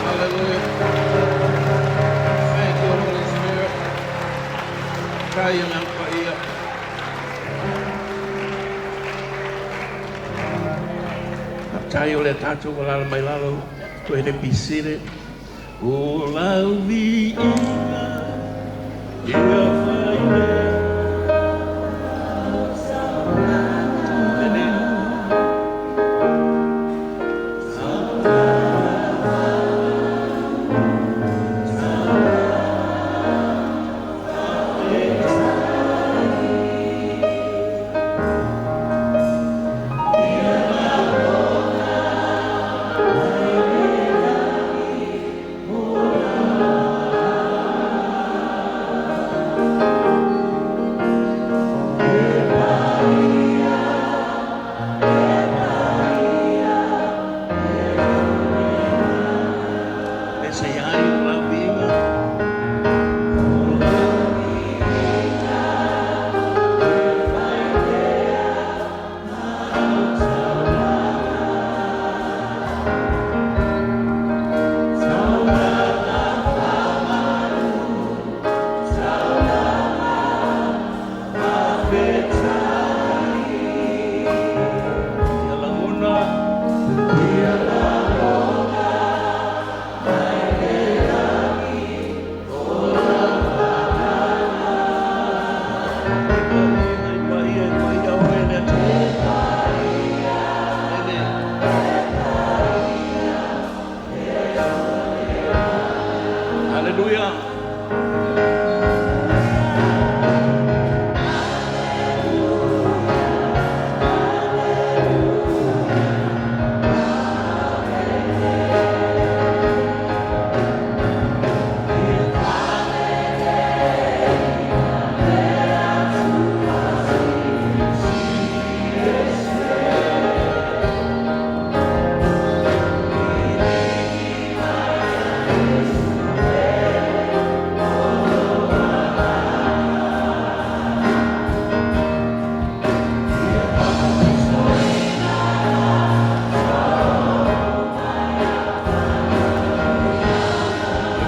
[SPEAKER 5] Hallelujah. Thank you, Holy Spirit. Kaya ng paia. Tayo le tatou o mai lalo. Go ahead and be seated. O lau viiga, ia fai lea. Le se ai o lau viiga. O lau. Ia lagona. Ia lagona. Ai paia, paia oe le Atua. Lele. Hallelujah.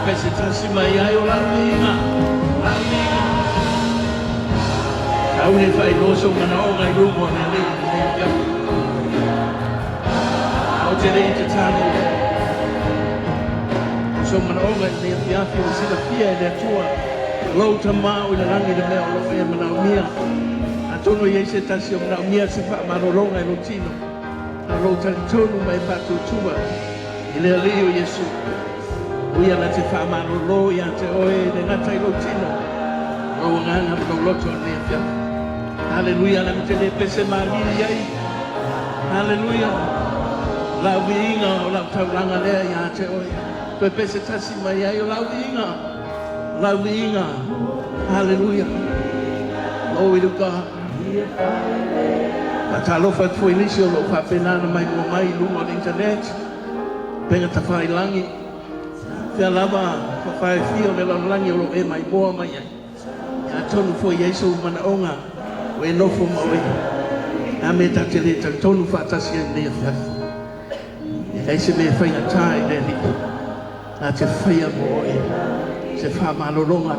[SPEAKER 5] E se tasi mai ai o lau viiga. Lau viiga. Tau le whai loso mana o ngai rungo ne le le ia. Au te rei te tāno. sou manaoga i lenei afiafi ua silafia e le Atua lou Tama o i le lagi le mea o lo o e manaomia. Atonu e i ai se tasi o manaomia se faamalologa i lou tino, a o lou talitonu ma e faatuatua i le Alii o Iesu, o Ia na te faamalolo ia te oe e le gata i lou tino, lou agaga ma lou loto i lenei afiafi. Haleluia, leaga te le pese malie i ai. Haleluia, o lau viiga o lau taulaga lea ia te oe. Toe pese tasi mai ai o lau viiga, o lau viiga. Haleluia. Glory to God. Faatalofa atu foi i nisi o lo o faapena ona maimoa mai i luga o le internet, upega tafailagi, fea lava fafaefia o le lalolagi o lo o e maimoa mai ai. Atonu foi e i ai sou manaoga ua e nofo ma oe, a mea ta te le talitonu faatasi ai i lenei afiafi. E leai se mea e faigata i le Alii na te faia mo oe se faamalologa.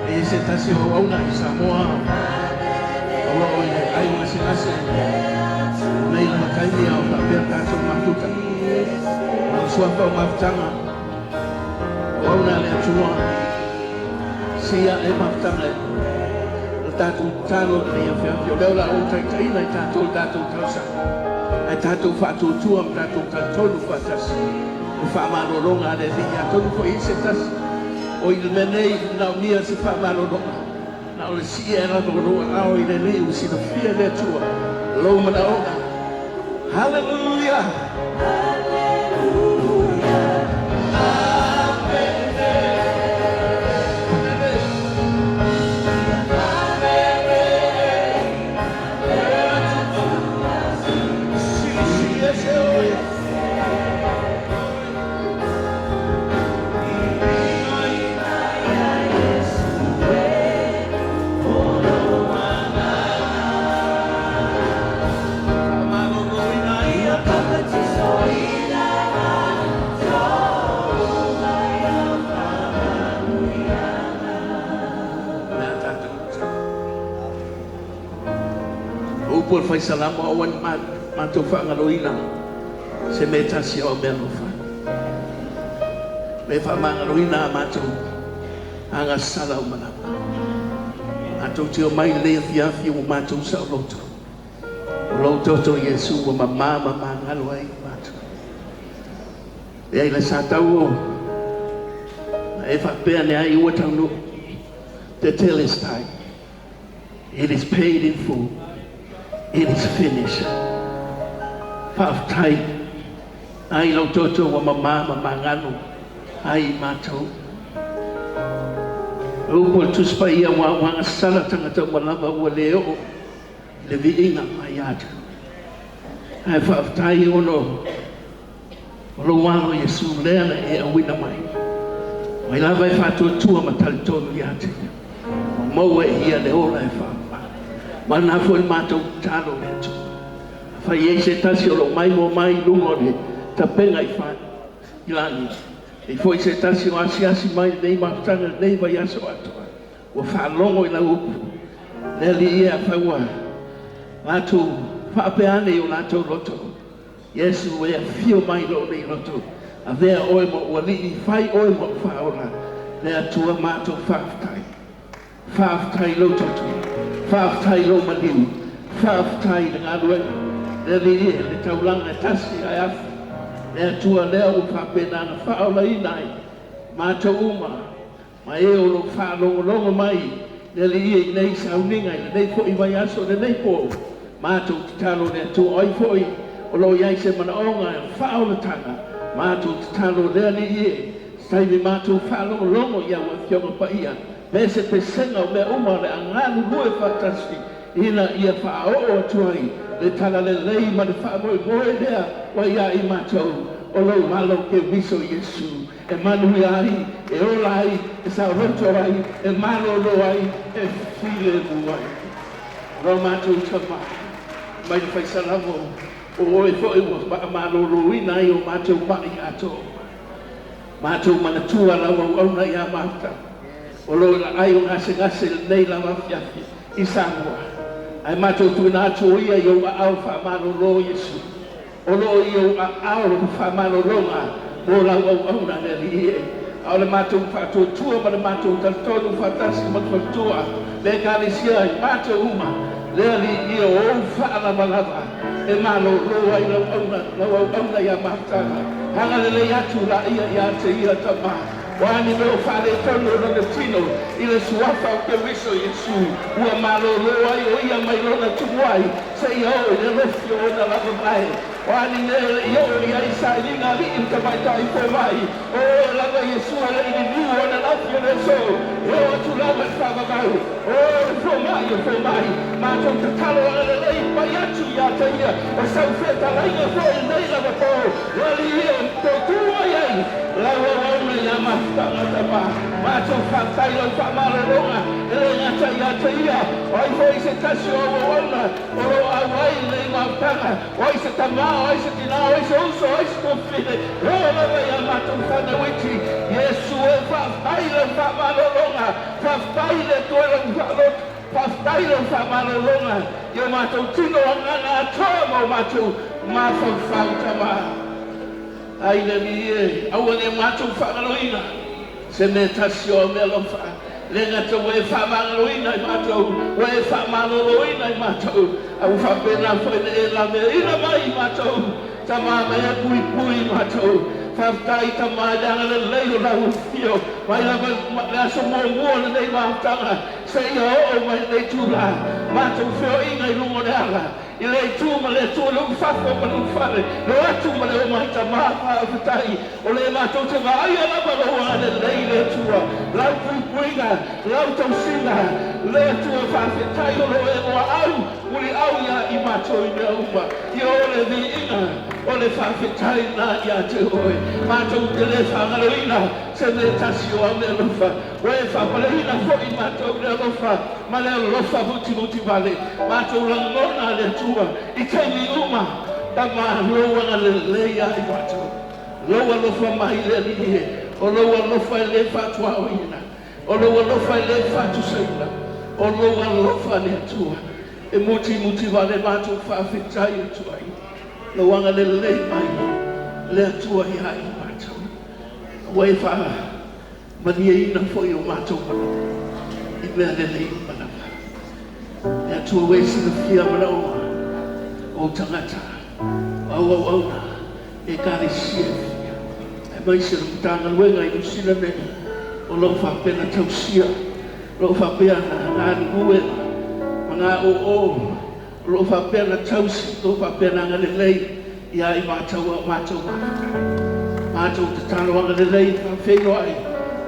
[SPEAKER 5] E i ai se tasi o auauna i Samoa o lo o i le ai gasegase i nei lava taimi a o faapea tatou mafuta. O le suafa o mafutaga, auauna a le Atua, sia e mafutaga e le tatou tatalo i lenei afiafi. O lea o le a ou taitaiina i tatou i le tatou talosaga, ae tatou faatuatua ma tatou talitonu faatasi i le faamalologa a le Alii. Atonu foi e i ai se tasi o i le mea nei e manaomia se faamalologa, na o le sii ae lava o lou aao i le Alii ua silafia e le Atua lou manaoga. Haleluia! Silisili ese oe. Faamaloloina ia. O le a tatou tatalo. O upu a le Fai Salamo, Aua ne i matou faagaloina se mea e tasi o au meaalofa. Me faamagaloina a matou agasala uma lava. Matou te omai i lenei afiafi ua matou saoloto. O lou toto Iesu ua mama ma magalo ai matou. E ai le sa tau o na e faapea ane ai ua taunuu. Tetelestai. It is paid in full. It is finished. Faafetai ai lou toto ua mama ma magalo ai i matou. O upu a le Tusi Paia, ua agasala tagata uma lava ua le oo i le viiga mai ia te Ae faafetai ona o lou Alo Iesu lea na e auina mai. Mai lava e faatuatua ma talitonu ia te ia. Ua maua e ia le ola e faamama. Ma lena foi le matou tatalo le Atua. Afai e i ai se tasi o lo o maimoa mai i luga o le tapega i fa i lagi, e i ai foi se tasi o asiasi mai i lenei mafutaga i lenei vaiaso atoa, ua faalogo i lau upu, le Alii e, afai ua latou faapea ane i o latou loto, Iesu e afio mai lou nei loto, avea oe ma ou Alii, fai oe ma ou Faaola, le Atua matou faafetai. Faafetai i lou toto, faafetai i lou maliu, faafetai i le galuega, le Alii e, le taulaga e tasi ae afe, le Atua lea ua faapena ona faaolaina ai matou uma ma e o lo o faalogologo mai le Alii e i nei sauniga i lenei foi vaiaso i lenei po, matou tatalo le Atua o ai foi o lo o i ai se manaoga e faaolataga, matou tatalo le Alii e, se taimi matou faalogologo i au Afioga Paia, pesepesega o mea uma o le a galulue faatasi ina ia faaoo atu ai le talalelei ma le faamoemoe lea ua ia i matou. o lou Alo Keriso Iesu, e manuia ai, e ola ai, e saoloto ai, e malolo ai, e filemu ai. O lo matou Tama, mai le faisalamo, o oe foi ua faamaloloina ai o matou ma'i atoa. Matou manatua lau auauna ia Marta, o lo o i la'ai o gasegase i lenei lava afiafi i Samoa. Ae matou tuuina atu o ia i ou aao faamalolo Iesu. O lo o i ou aao le faamalologa mo lau auauna le Alii e. A o le matou faatuatua ma le matou talitonu faatasi ma le faletua, le Ekalesia i matou uma, le Alii ia o ou faalavalava e malolo ai lau auna, lau auauna ia Marta. Agalelei atu laia ia te ia Tama, o a ni mea o faaletonu o lona tino i le Suafa o Keriso Iesu, ua malolo ai o ia mai lona tumu ai seia oo i le alofi o ona lavavae. O a ni mea e le i oo i ai i sailiga alii le tamaitai fomai, o oe lava Iesu e le i liliu ananafi o le aso, e oo atu lava i le faavavau. O le fomai o fomai, matou tatalo agalelei pai atu ia te ia, o sau fetalaiga foi i lenei lava po, le Alii e toe tu mai ai lau auauna ia mafutaga tama. Matou faafetai i lau faamalologa, e le gata ia te ia, o ai foi se tasi o au auauna o lo o auai i lenei mafutaga, o ai se tama, o ai se tina, o ai se uso, o ai se tuafafine, e oo lava ia matou fanau iti. Iesu e, faafetai i lau faamalologa. Faafetai i le Atua i lau faaloto, faafetai i lau faamalologa i o matou tino agaga atoa ma o matou mafaufau Tama. Ai le Alii e, aua ne matou faagaloina se mea tasi o au mealofa, le gata ua e faamagaloina i matou, ua e faamaloloina i matou, a ua faapena foi ona e laveaina mai i matou Tama ma e puipui i matou. Faafetai Tama i le agalelei o lau afio mai lava i le aso muamua o lenei mafutaga seia oo mai lenei itula. Matou feoaiga i luga o le ala, i le itu ma le Atua, le ulufafo ma le ulufale, le o atu ma le omai. Tama, faafetai o lea matou te vaaia lava lou agalelei i le Atua, lau puipuiga, lau tausiga, le Atua. Faafetai o lo o e muaau muliau ia i matou i mea uma. Ia o le viiga o le faafetai lena ia te oe. Matou te le faagaloina se mea tasi o au mealofa, ua e faapaleina foi i matou le alofa ma le alofa mutimuti vale. Matou lagona le Atua i taimi uma, Tama, lou agalelei ia i matou, lou alofa mai le Alii e, o lou alofa e le faatuaoina. O lou alofa e le faatusaina, o lou alofa le Atua e mutimuti vale matou faafetai atu ai, lou agalelei mai le Atua ia i matou, ua e faamalieina foi o matou manaoga i mea lelei uma lava. Le Atua ua e silafia manaoga o ou tagata, o au auauna, Ekalesia e fia, aemaise le Matagaluega i Niu Sila nei, o lo o faapea na tausia, o lo o faapea na galulue ma gaoo, o lo o faapea na tausi, o lo o faapea na agalelei ia i matou a o matou mafuta. Matou tatalo agalelei faafeiloai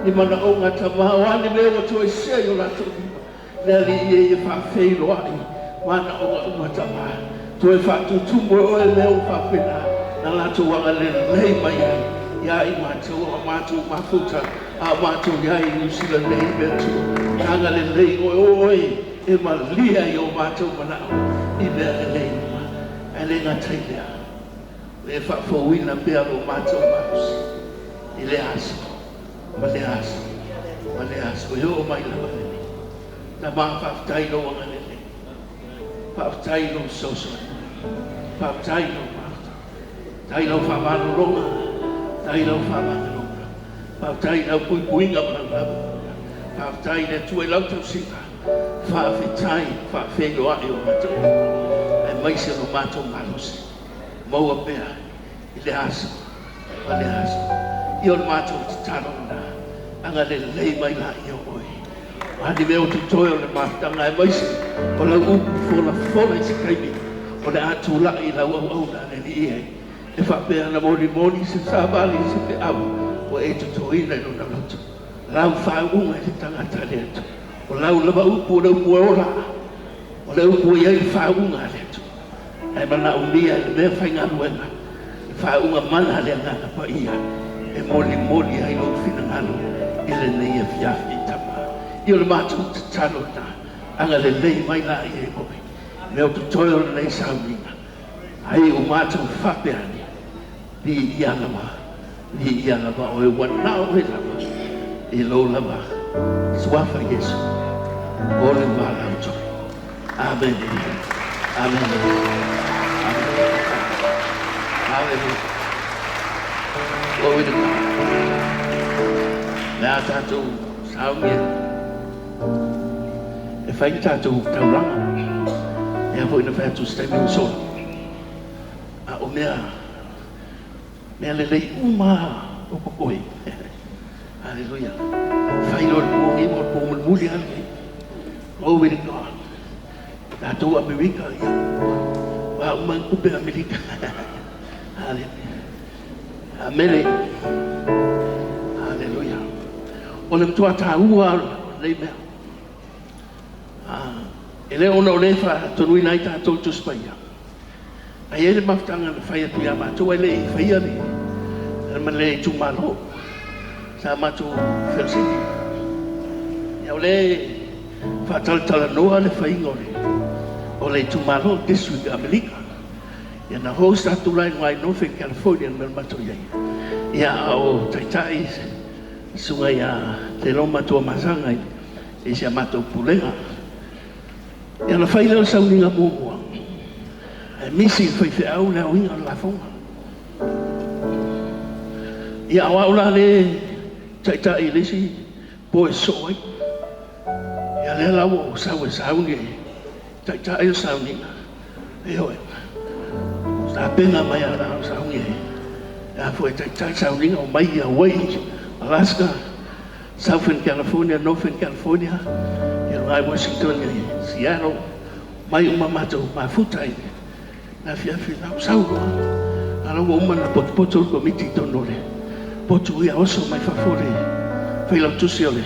[SPEAKER 5] ni manaoga tama o a ni mea ua toesea i o latou lima. Le Alii e ia faafeiloai manaoga uma tama. Toe faatutumu e oe mea ua faapena na latou agalelei mai ai ia i matou a o matou mafuta a o matou i ai i Niu Sila nei i le Atua. Agalelei oe o oe e malia i o matou manao i mea lelei uma. Ae le gata i lea, o e faafouina pea lo matou malosi i lea aso ma lea aso ma lea aso e oo mai lava i lenei. Tama, faafetai i lou agalelei, faafetai i lou fesoasoani mai, faafetai i lou mafuta, faafetai i lau faamalologa, faafetai i lau faamagaloga, faafetai i lau puipuiga ma lau lavapapale, faafetai i le Atua i lau tausiga, faafetai faafeiloai o matou lima, aemaise lo matou malosi, maua pea i le aso ma le aso. Ia o le matou tatalo lena, agalelei mai laia o oe. O a ni mea o totoe o le mafutaga aemaise o lau upu folafola i se taimi o le a tulai i lau auauna le Alii e, e faapea ana molimoli se savali i se feau ua e totoina i lona loto. Lau faauuga i le tagata le Atua. O lau lava upu o le upu e ola, o le upu e i ai le faauuga a le Atua. Ae manaomia e le mea faigaluega. faauuga mana a le Agaga Paia e molimoli ai Lou finagalo i lenei afiafi, Tama. Ia o le matou tatalo lena, agalelei mai laia i Oe, mea o totoe o lenei sauniga, ai ua matou faapea ane, Viia lava, viia lava Oe, ua na o Oe lava, i Lou lava Suafa Iesu, o le valaautoe. Amene. Amene. Amene. Hallelujah. Glory to God. Le a tatou sauni e fai ni tatou taulaga. E a foi na fai atu se taimi ua sola. A o mea, mea lelei uma o kokoe. Hallelujah. Fai loa le po nei ma le po mulimuli lava lenei. Glory to God. Tatou Amerika, ia, ua uma ni tupe Amerika. Hallelujah. Amene. Hallelujah. O le matua tāua o lenei mea. E le ona o lea e faatonuina ai tatou i Tusi Paia. Ae i ai le mafutaga na fai atu ia matou ae le i faia le ma le itumalo sa matou fealosini. Ia o lea e faatalatalanoa le faiga o le o le itumalo district Amelika. Ia na host atu la i luga i Northern California le mea na matou i ai. Ia a o taitai susuga ia Teloma Tuamasaga i si a matou pulega. Ia ona fai lea o le sauniga muamua, ae misi i le faifeau le aoina o le lafoga. Ia o au la lea e taitai i le isi po e sosoo ai. Ia lea la ua ou sau e sauni e taitai le sauniga. Ioe, ua tapena mai lava na o le sauni e a foi e taitai le sauniga, omai i Hawaii, Alaska, Southern California, Northern California, ia luga i Washington, Seattle, mai uma matou mafuta i le afiafi la ua sau loa. A la ua uma ona potopoto le komiti i totonu o le potu ia oso mai fafo le failautusi o le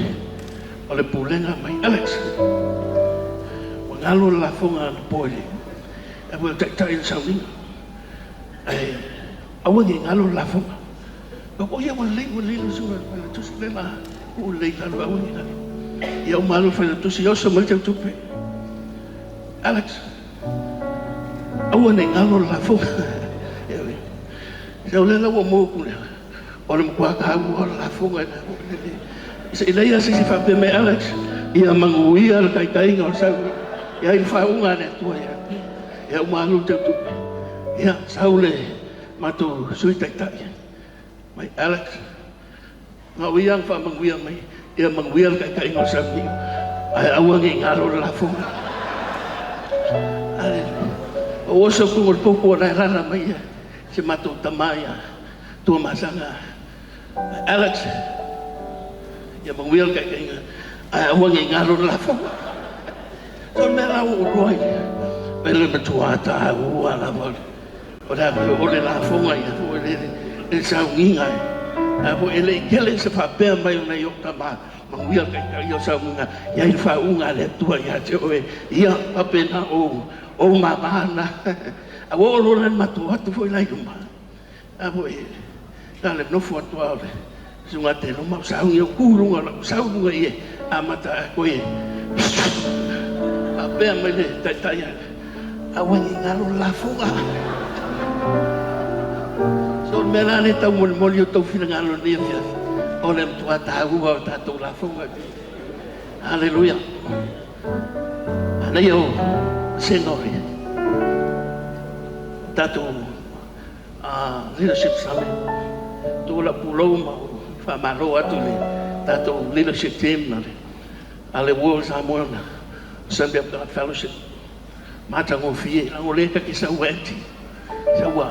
[SPEAKER 5] o le pulega mai Alex. Ua galo le lafoga anapo i le aua e taitai le sauniga. Ae aua ne i galo le lafoga. O ia ua lelei, ua lelei lau susuga i le Failautusi, o lea o le a tuu lelei i lalo, aua ne i galo. Ia uma atu le Failautusi, oso mai le teutupe. Alex, aua ne i galo le lafoga. Se o lea la ua maua atu lea, o le matua taua o le lafoga i le Se i leai lava se isi faapea mai, Alex, ia manuia le taitaiga o le sau, ia i le faauuga a le Atua ia te. Ia uma atu le teutupe. Ia, sau le matou Sui Taitai mai, Alex, na o ia na faamanuia mai, ia manuia le taitaiga o le sauniga, ae aua ne i galo le lafoga. Aleluia. Ou oso atu i le popo o la e alaala mai ia si matou tama ia Tuamasaga. Alex, ia manuia le taitaiga, ae aua ne i galo le lafoga. So o le mea la ua ou iloa ai lea, o le matua taua lava o le a o le lafoga ia foi le le sauniga e a foi e le i tele se faapea mai o nai ou tama, manuia le taitai o sauniga, i ai le faauuga a le Atua ia te oe, ia faapena ou ou mama na. A ua oo loa la ina matou o atu foi la i luma, a foi na o le nofo atu lava o le susuga ia Teloma o sauni, ou tu i luga o lau sau i luga i e amata ae toe faapea mai le taitai, aua ne i galo le lafoga. So o le mea la lea e taumolimoli i o outou finagalo i lenei afiafi, o le matua taua o tatou lafoga. Haleluia. Manaia o vasega o le tatou Leadership Summit. Tuu lau pulou ma ou faamalo atu i le tatou leadership team a le World Samoan Assembly of God Fellowship. Matagofie, leaga o lea ta te sau empty, sau ua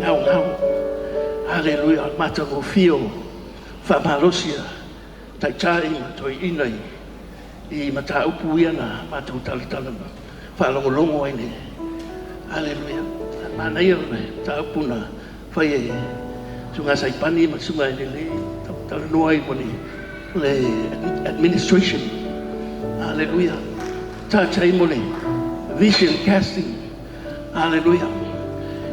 [SPEAKER 5] gaogao. Haleluia, matagofie o faamalosi a taitai ma toeaiina i mataupu ia na matou talatala ma faalogologo ai nei. Haleluia. Manaia le mataupu na fai e Susuga Saipani ma Susuga Elele talanoa ai mo le administration. Haleluia. Touch ai mo le vision casting. Haleluia.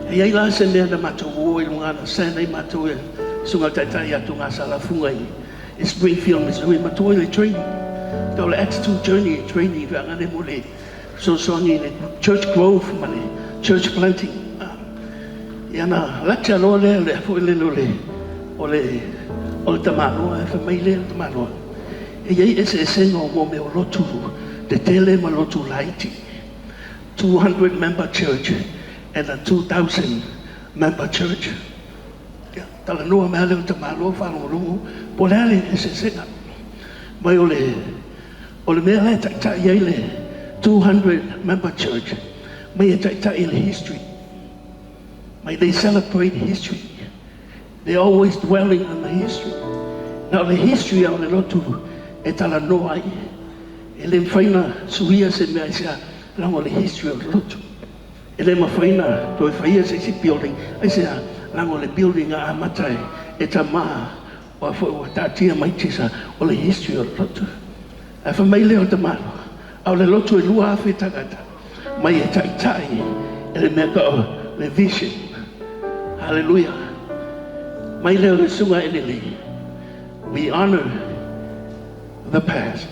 [SPEAKER 5] E i ai la se mea na matou o i luga na send ai matou e susuga taitai atu ngā salafunga i Springfield, Missouri, matou i le training. Tau le attitude journey training fe anga le mo le sosoangi le church growth ma le church planting. Ia na lecture loa lea le foi le le o le o le tamaloa e fa mai le tamaloa. E iai eseesega o mo mea o lotu tetele ma lotu laiti. 200 member church and a 2,000 member church. Ia, talanoa mea lea o tamaloa faalogologo po o le a le eseesega. Mai o le mea la e taitai ai le 200 member church, mai e taitai le history. Mai they celebrate history. They're always dwelling on the history. Now the history o le lotu e talanoa ai. E le mafai ona suia se mea i sea laga o le history o le lotu. E le mafai ona toe faia se isi building ai sea laga o le building a amata e tamā ua foi ua taatia mai tisa o le history o le lotu. Ae fai mai lea o le tamaloa, a o le lotu e 2,000 tagata mai e taitai e le mea tau le vision. Hallelujah. Mai lea o le susuga Elelei. We honor the past.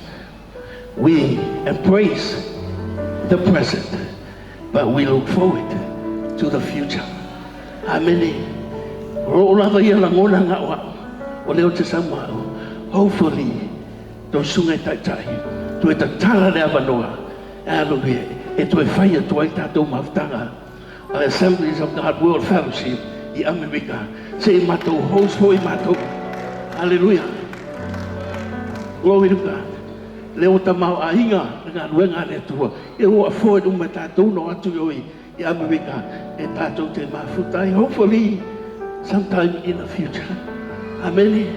[SPEAKER 5] We embrace the present, but we look forward to the future. Amene. O lava ia lagona ngā o o leo te saumao. Hopefully, tō sunga e taitai, toe tatala le avanoa, hallelujah, e toe whai atu ai tātou mafutaga a le Assemblies of God World Fellowship i Amerika. Se i mātou host hoi mātou. Hallelujah. Glory to God. Le o ta mau ainga le galuega a le Atua. E ua afford uma tātou no atu i oi i Amerika e tātou te mafuta ai. Hopefully, sometime in the future. Amen.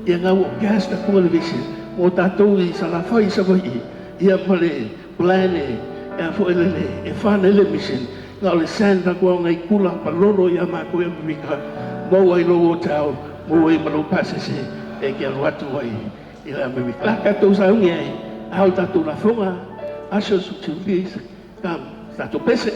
[SPEAKER 5] Ia ngā o gas na kua le vision. Mo tātou i Salafai i Savaii. Ia ma le plan e a fo ele e whana le mission. Ngā o le sand na kua ngai kula palolo i a mākou i Amerika. Mo ai lo o tau, mo ai malo pasese e ke alu atu ai i le Amerika. La tātou saungi ai, au tātou lafoga, ushers to please come, tātou pese.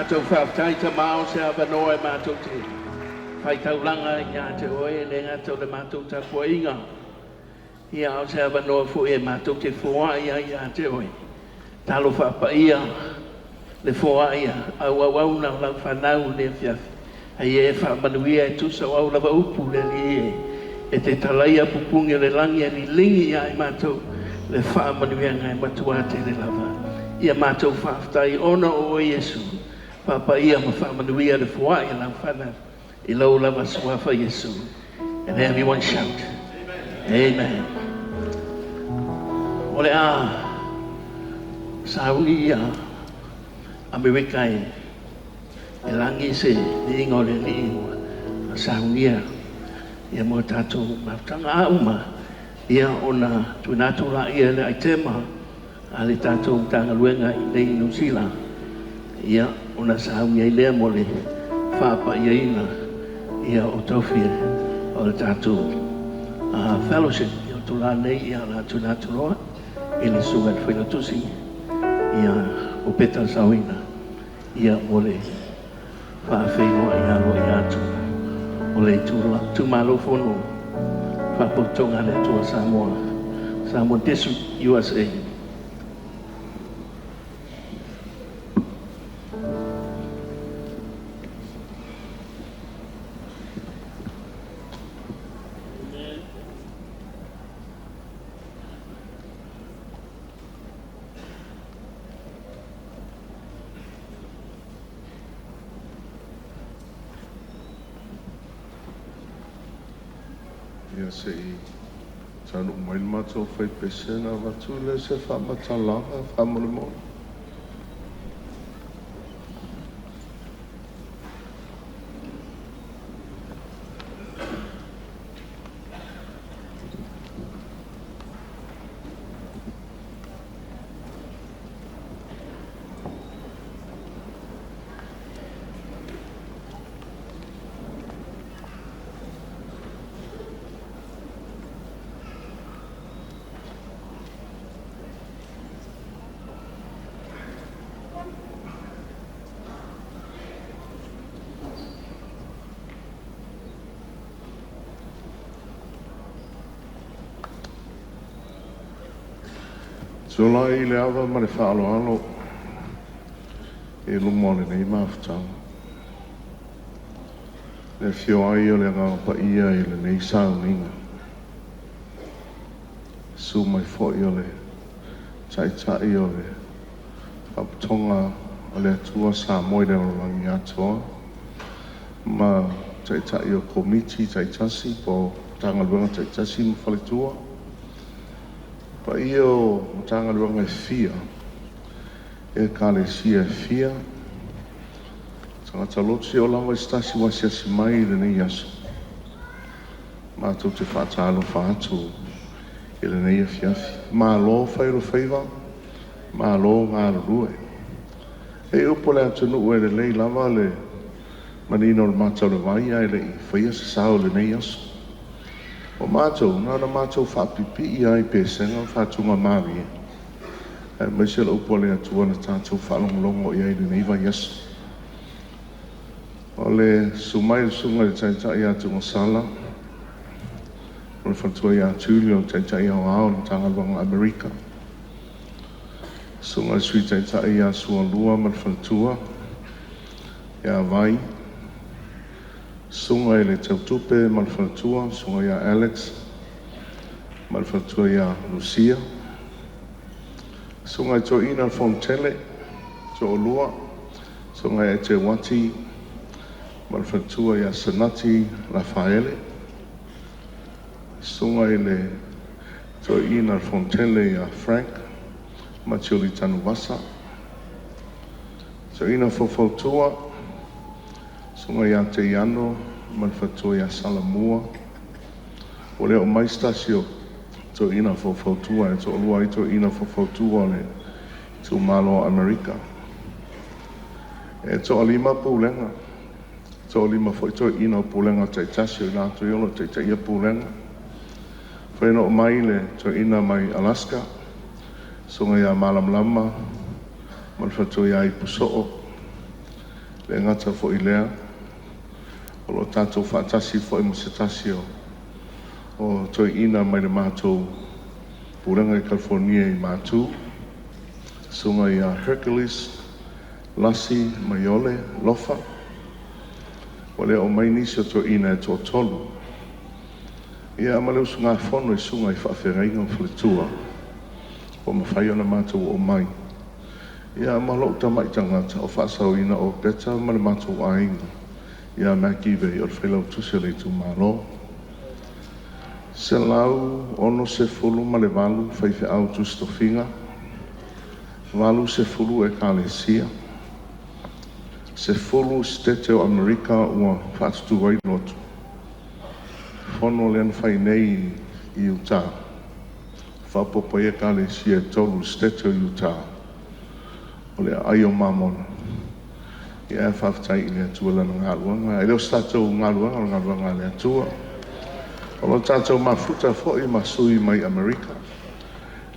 [SPEAKER 5] Tātou whaatai ta mao se avanoa e mātou te whaitaulanga i a te oe le ngata o le mātou tapuainga. Ia au se avanoa fo e mātou te foa ia i a te oe. Talo whaapaia le foa ia au au au na lau whanau le fiafi. Hei e whaamanuia e tusa o au lava upu le li e. E te talaia pupungi o le langi e lilingi ia i mātou le whaamanuia ngai matua te le lava. Ia mātou whaaftai ona o Iesu. Papa ia ma whaamanuia le foa ia lau whanau. I lau lava suafa Iesu. And everyone shout. Amen. Amen. O le a sauni ia Amerika e e langi se ni inga o le li ua saunia ia mo tātou mautanga a uma ia ona tuina atu la ia le aitema a le tātou tāngaluenga i nei New Zealand ia ona saunia i lea mo le whaapa ia ina ia o taufia o le tātou fellowship ia o tū la nei ia la tuina atu loa i le suga le whailatusi ia o peta sauina ia mo le whaawhenua i alo i atu o le tūmalo fono whaapoutonga le Atua Samoa Samoa District USA.
[SPEAKER 6] Ia se i tanu mai le matou fai pesena vatu le se faamatalaga faamolemole. Sola i le ava ma le whaaloalo e lumo le nei mafutanga. Le fio ai o le ngā pa ia i le nei sauniga. Su mai foi o le taitai o le whapatonga o le Atua Samoa i le alolangi atoa. Ma taitai o komiti taitasi po tangaluenga taitasi ma faletua. Pa ia o tangaluenga e fia, e kalesia e fia, tangata lotsi o lava i stasi wasiasi mai i le nei aso. Mātou te whaatalo whaatu i le nei afiafi. Malo whairo whaiva, malo ngā rurue. E upo le atunu e le lei lava le manino le mātou le vai ai le i whaia se sao le nei aso. O mātou, nā na mātou whaapipi i ai pesenga whaatunga mārie. E maise le upo le atua na tātou whaalongolongo i ai le nei vai aso. O le sumai le sunga le taitai atu ngā sala. O le whantua i atu o taitai au ao le tangaluanga Amerika. Sunga le sui taitai a sua lua ma le whantua ia vai. Sunga i le tautupe ma le whantua, sunga ia Alex ma le whantua ia Lucia. Sunga i tō ina Fontele, tō olua, sunga i te wati ma le whantua ia Sanati Rafaele. Sunga i le tō ina Fontele ia Frank Matioli Tanuvasa. Tō ina fofautua, sunga ia te iano ma le whantua ia Salamua. O leo mai stasio tō ina fofautua e tō olua i tō ina fofautua le tū malo Amerika. E tō alima pūlenga. Tō alima foi tō ina pūlenga taitasi o nātu iolo taitai ia pūlenga. Whaina o mai le tō ina mai Alaska. Sunga ia malamlama ma le whantua ia Ipuso'o. Le gata foi i lea, o lo o tatou faatasi foi ma se tasi o toeaina mai le matou pulega i Kalifonia i Matu, susuga ia Hercules Lasi Maiole Lofa. Ua le oo mai nisi o toeaina e toatolu. Ia ma le usugafono i susuga i faafeagaiga ma faletua ua mafai ona matou oo mai. Ia ma lou tamai tagata o faasaoina o Peta ma le matou aiga ia Mackie Vey o le failautusi o le itumalo. 168 faifeau tusi tofiga, 80 ekalesia, 10 Setete o Amerika ua faatutu ai lotu. Fono lea na fai nei i Utah, faaopoopo ai ekalesia e 3 i le Setete o Utah, o le aai o Mamona. Ia ae faafetai i le Atua i Lana galuega. E le o se tatou galuega, o le galuega a le Atua. O lo o tatou mafuta foi ma sui mai Amerika,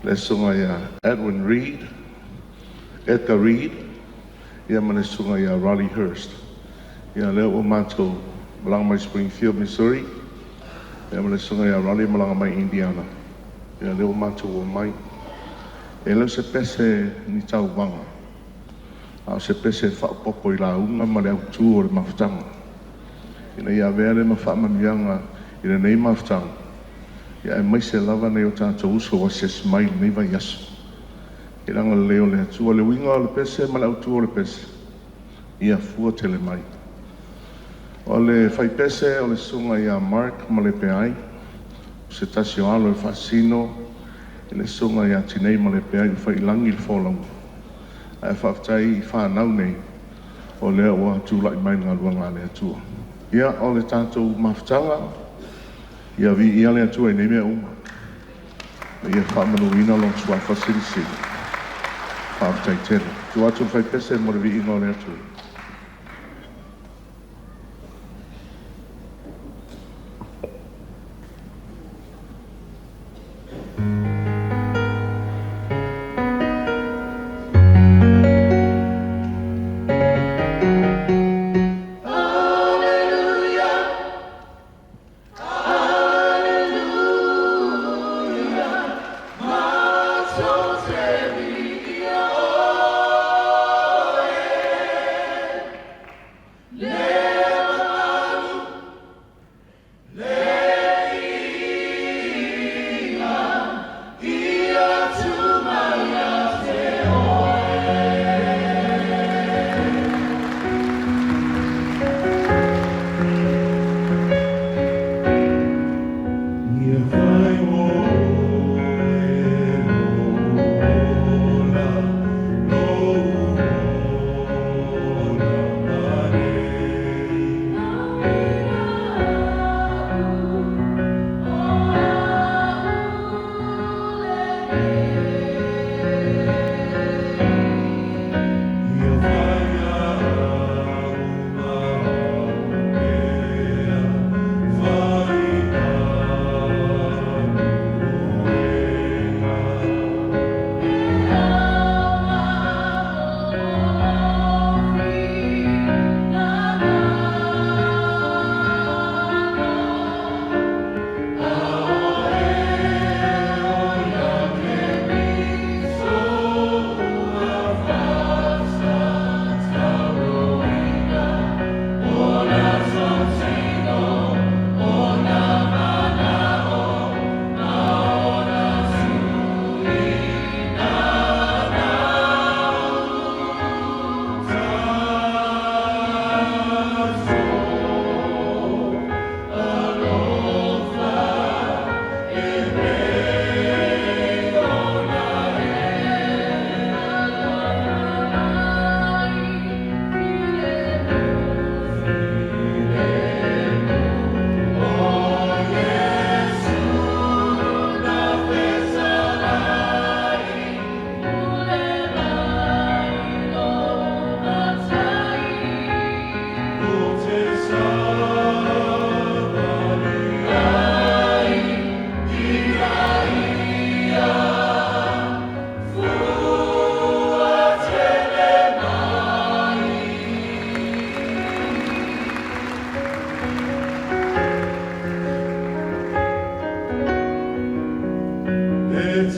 [SPEAKER 6] le susuga ia Edwin Reed, Edgar Reed, ia ma le susuga ia Raleigh Hurst. Ia lea ua matou malaga mai Springfield, Missouri, ia ma le susuga ia Raleigh malaga mai Indiana. Ia lea ua matou omai. E le o se pese ni tauvaga, a o se pese e faaopoopo i lauga ma le autu o le mafutaga, ina ia avea lea ma faamanuiaga i lenei mafutaga, ia aemaise lava nai o tatou uso ua asiasi mai i lenei vaiaso. I le agalelei o le Atua. O le uiga o le pese ma le autu o le pese, ia fua tele mai. O le faipese o le susuga ia Mark Malepeai, o se tasi o alo e faasino i le susuga ia Tinei Malepeai ua faiilagi le folauga. Ae faafetai i fanau nei, o lea ua tulai mai i le galuega a le Atua. Ia, o le tatou mafutaga, ia viia le Atua i nei mea uma, ma ia faamanuina Lona Suafa Silisili. Faafetai tele. Tuu atu le faipese mo le viiga o le Atua.
[SPEAKER 2] E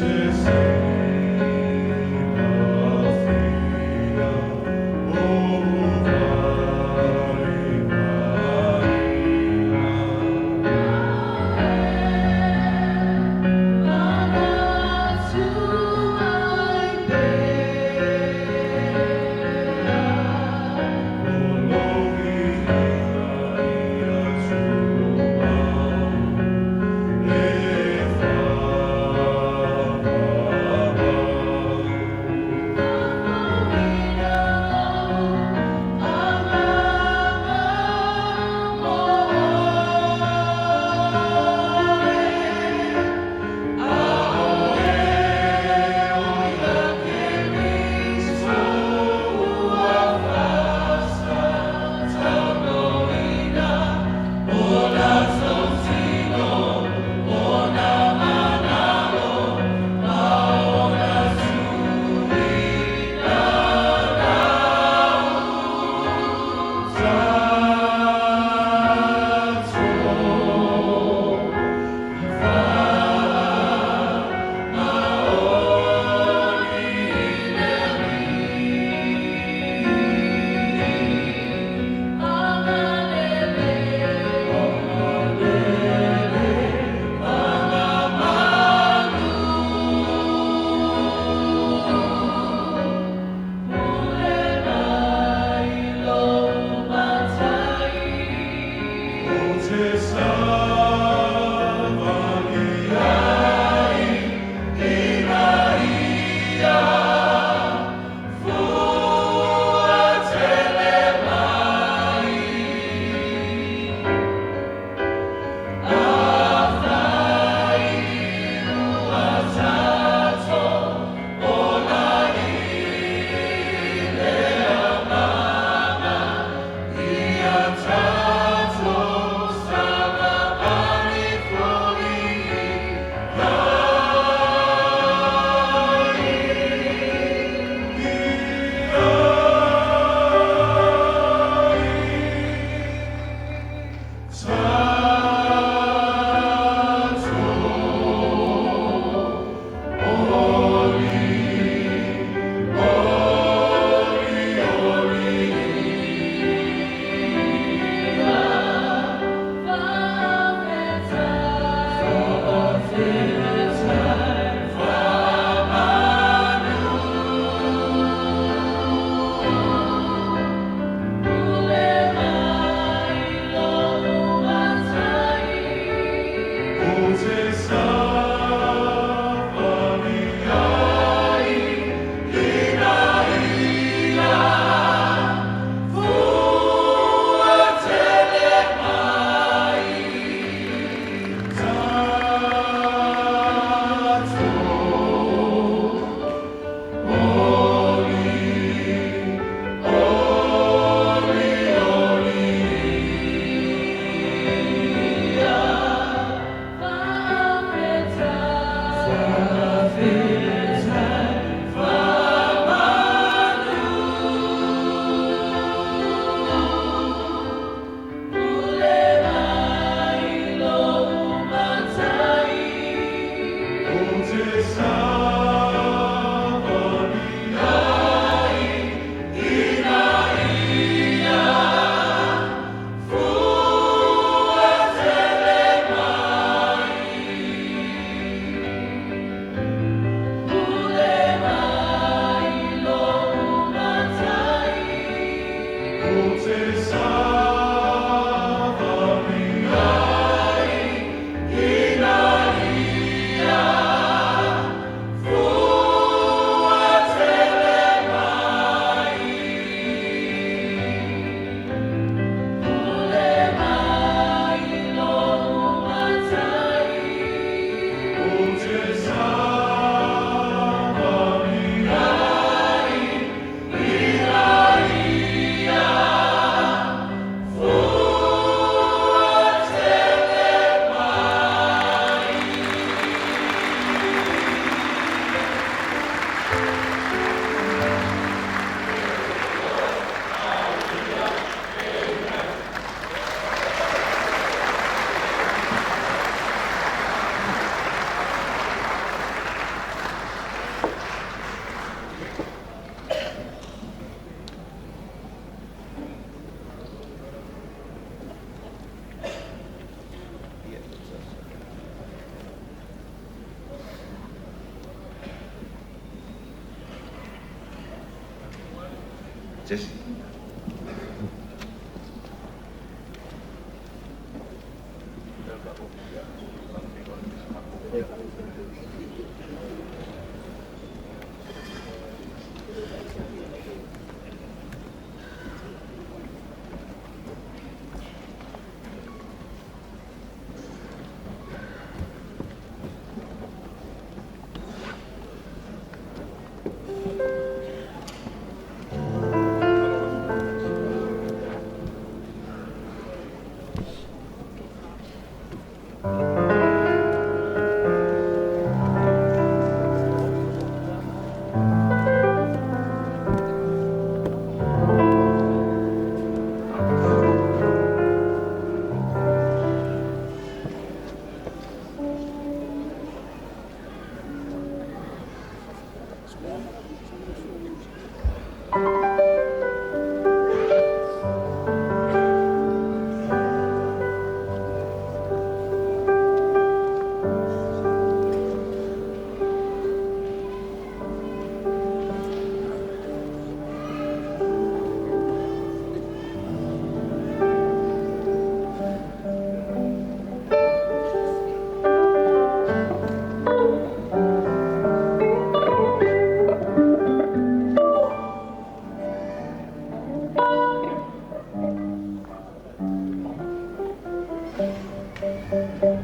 [SPEAKER 3] Jesse.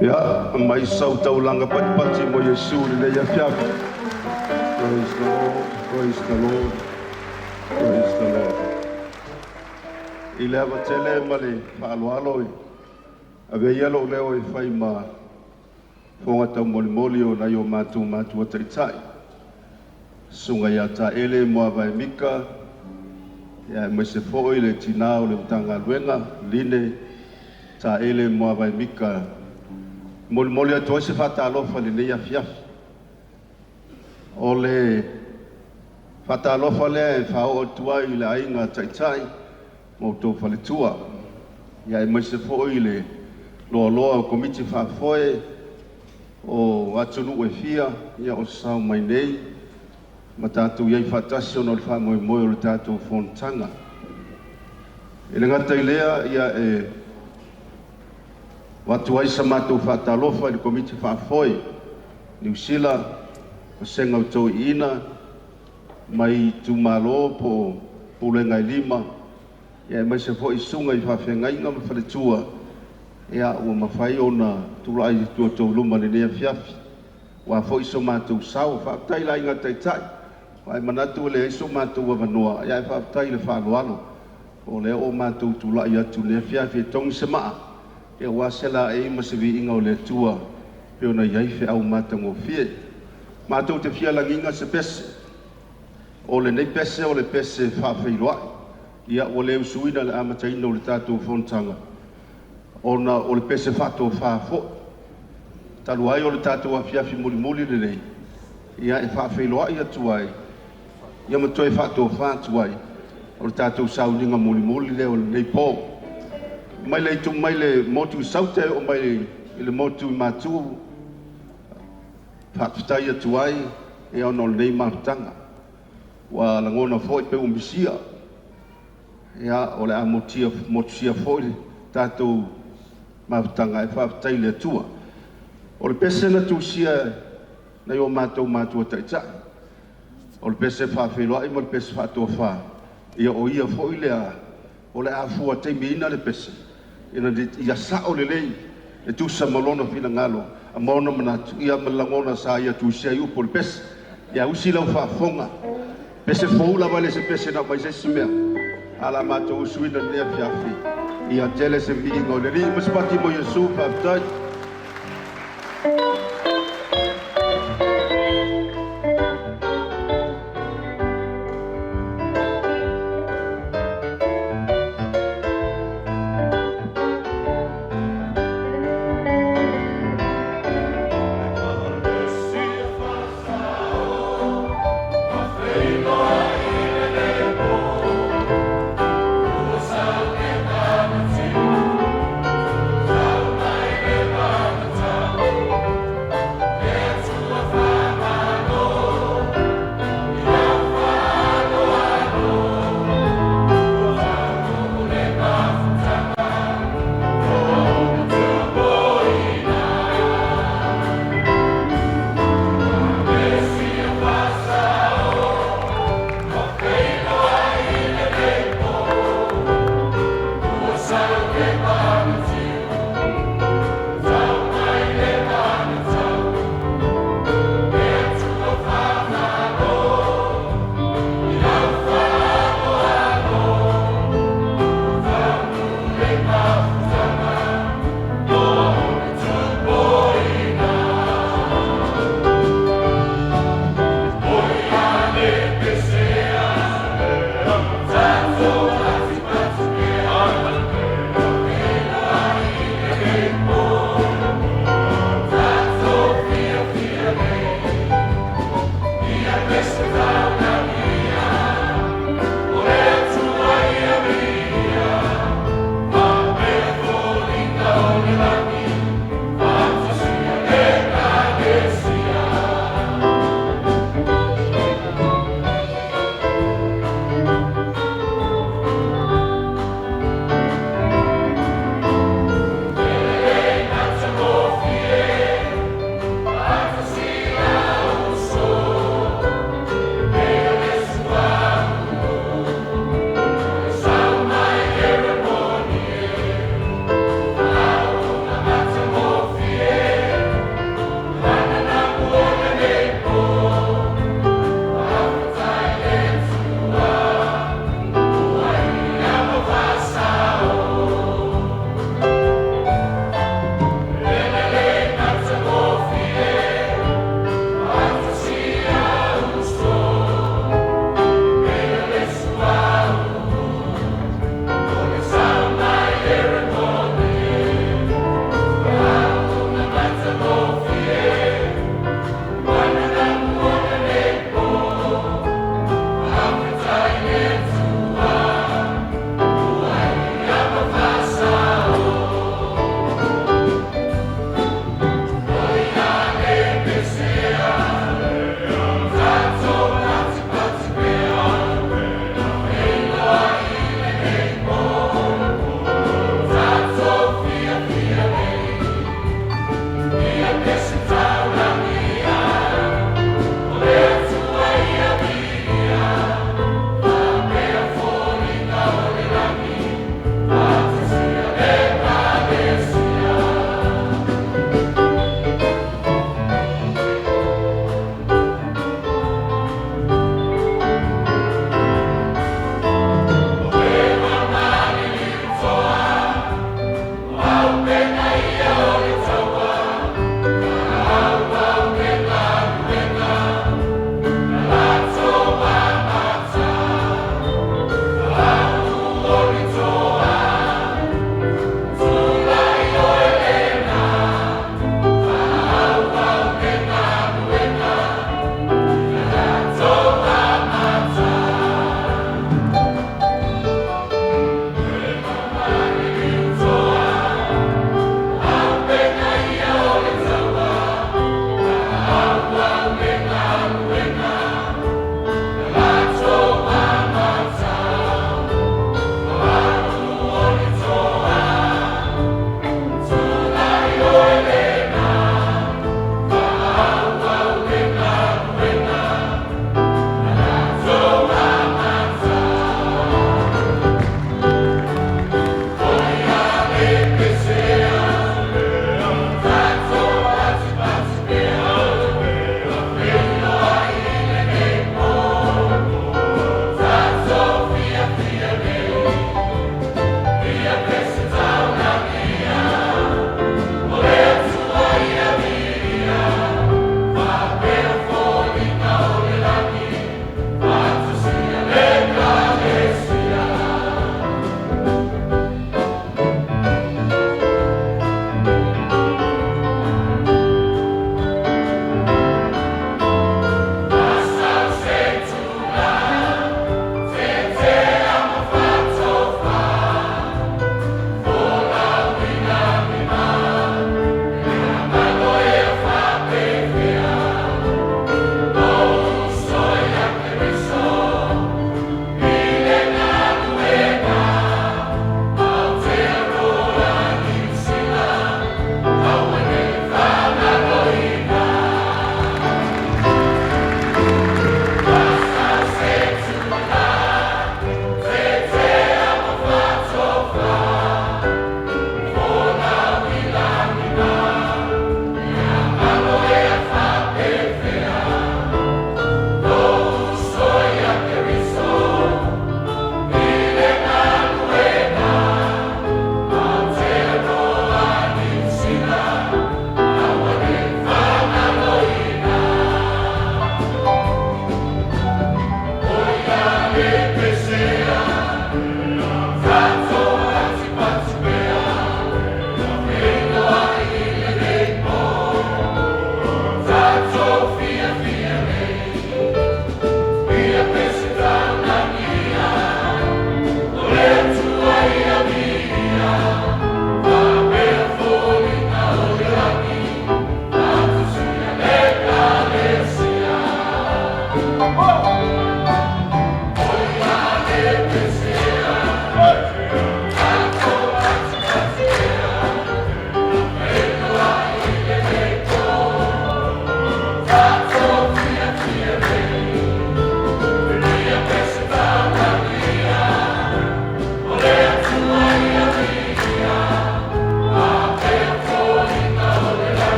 [SPEAKER 6] Ia, mai sau taulaga patipati mo Iesu lenei afiafi. Praise the Lord, praise the Lord, praise the Lord. I le ava tele ma le faaaloalo e avea ia lou leo e fai ma fofoga taumolimoli o nai o matou matua taitai. Susuga ia Taele Muavae Mika, ia aemaise foi le tinā o le Matagaluega, Line Taele Muavae Mika. Molimoli atu ai se faatalofa i lenei afiafi. O le faatalofa lea e faaoo atu ai i le aiga taitai ma outou faletua. Ia aemaise foi le loaloa o Komiti Faafoe o atunuu e fia, ia o sao mai nei ma tatou i ai faatasi ona o le faamoemoe o le tatou fonotaga. E le gata i lea, ia e avatu ai sa matou faatalofa i le Komiti Faafoe Niu Sila, Vasega o Toeaiina, mai itumalo po o pulega e 5, ia aemaise foi susuga i faafeagaiga ma faletua, ia ua mafai ona tulai atu outou luma i lenei afiafi. Ua foi so matou sao, faafetai i le aiga taitai, ae manatu e leai so matou avanoa, ia ae faafetai i le faaaloalo. O lea ua matou tulai atu i lenei afiafi e togi se maa, ia aua se laei ma se viiga o le Atua, pei ona i ai feau matagofie. Matou te fia lagiga se pese. O lenei pese o le pese faafeiloai. Ia ua le usuina le amataina o le tatou fonotaga, ona o le pese faatofa foi. Talu ai o le tatou afiafi mulimuli lenei, ia e faafeiloai atu ai, ia ma toe faatofa atu ai, o le tatou sauniga mulimuli lea o lenei po. Mai le itu mai le motu i Saute o mai i le motu i Matu, faafetai atu ai ia ona o lenei mafutaga. Ua lagona foi pe ua misia, ia o le a motusia foi le tatou mafutaga e faafetai i le Atua. O le pese na tusia nai o matou matua taitai, o le pese faafeiloai ma le pese faatofa, ia o ia foi lea o le a fua taimiina le pese, ina ia sao lelei e tusa ma lona finagalo ma ona manatu, ia ma lagona sa ia tusia ai upu o le pese. Ia usi lau faafofoga, pese fou lava le se pese na mai se isi mea. A la matou usuina lenei afiafi, ia tele se viiga o le Alii ma se pati mo Iesu, faafetai.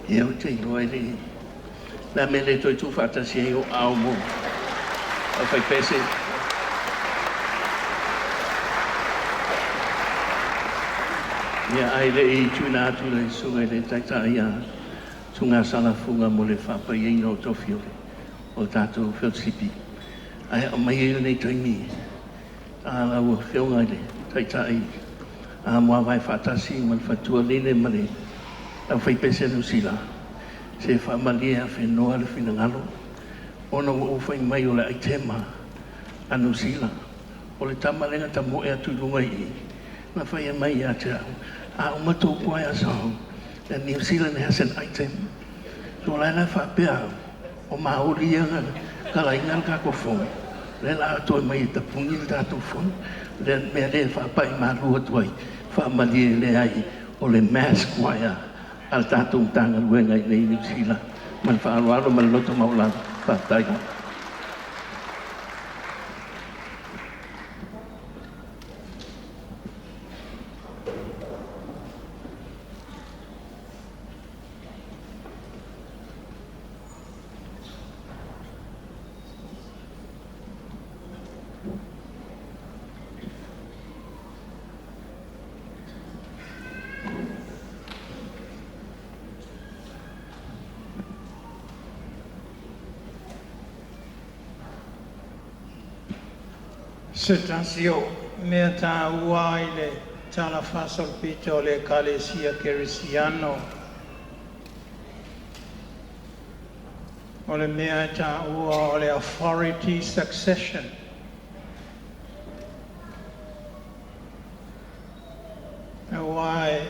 [SPEAKER 5] Ia ou te iloa i le le a mea le toe tuufaatasi ai o ao mo aufaipese. Ia ae le i tuuina atu i le Susuga i le Taitai ia Tugasalafuga mo le faapaiaina o tofi o le o tatou fellowshipi, ae aumai ai lenei taimi a lau Afioga i le Taitai a Muavae faatasi ma le faletua Lele ma le aufaipese a Niu Sila, se faamalie afenoa le finagalo ona ua ou fai mai o le aitema a Niu Sila o le tama lea na tamoe atu i luga i i na fai mai ia te au, a uma tou choir song, then New Zealand has an item. So la la faapea o Maori ia na kalaina le tatou fono, lea la toe mai e tapuni le tatou fono. Le mea lea e faapai malu atu ai, faamalie leai o le mass choir a le tatou Matagaluega i nei Niu Sila. Ma le faaaloalo ma le loto maualalo, faafetai.
[SPEAKER 7] Se tasi o mea taua i le Tala Faasolopito o le Ekalesia Kerisiano, o le mea e taua o le authority succession. Auā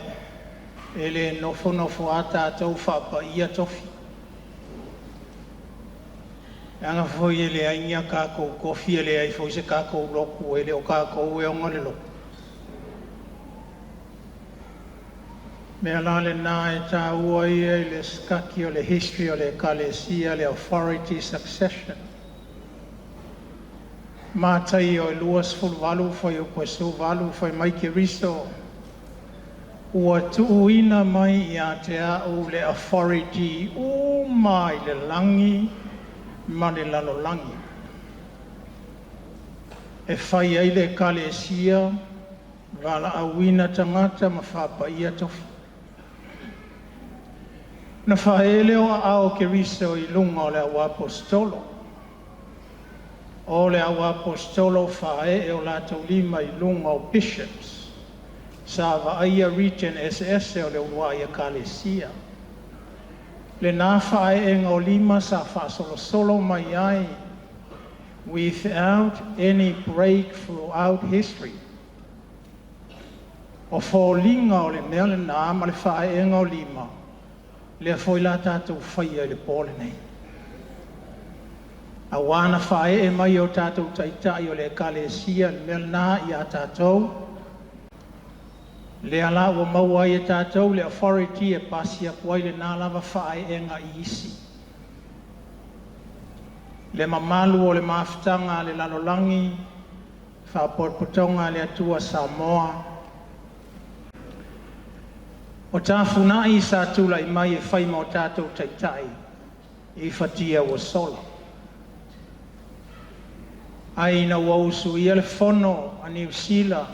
[SPEAKER 7] e le nofonofo a tatou faapaia tofi. Leaga foi e leai ni a tatou tofi, e leai foi se tatou lotu, e le o tatou e ona le lotu. Mea la lena e taua ia i le sikati o le history o le Ekalesia, le authority succession. Mataio e 28 fuaiupu e 18, fai mai Keriso, “Ua tuuina mai ia te a'u le authority uma i le lagi ma le lalolagi, e fai ai le Ekalesia, valaauina tagata ma faapaia tofi.” Na faaee o aao o Keriso i luga o le auaposeitolo. O le auaposeitolo faaee o latou lima i luga o bishops, sa vaaia region eseese o le uluai Ekalesia. Lena faaeega o lima sa faasolosolo mai ai without any break throughout history. O foliga o le mea lena ma le faaeega o lima, lea foi la tatou faia i le po lenei. Auā na faaee mai e o tatou taitai o le Ekalesia le mea lena ia tatou, lea la ua maua ai e tatou le authority e pasi atu ai lena lava faaeega i isi. Le mamalu o le mafutaga a le lalolagi, Faapotopotoga a le Atua Samoa, o tafunai sa tulai mai e fai ma o tatou taitai i fatia ua sola. Ae ina ua usuia le fono a Niu Sila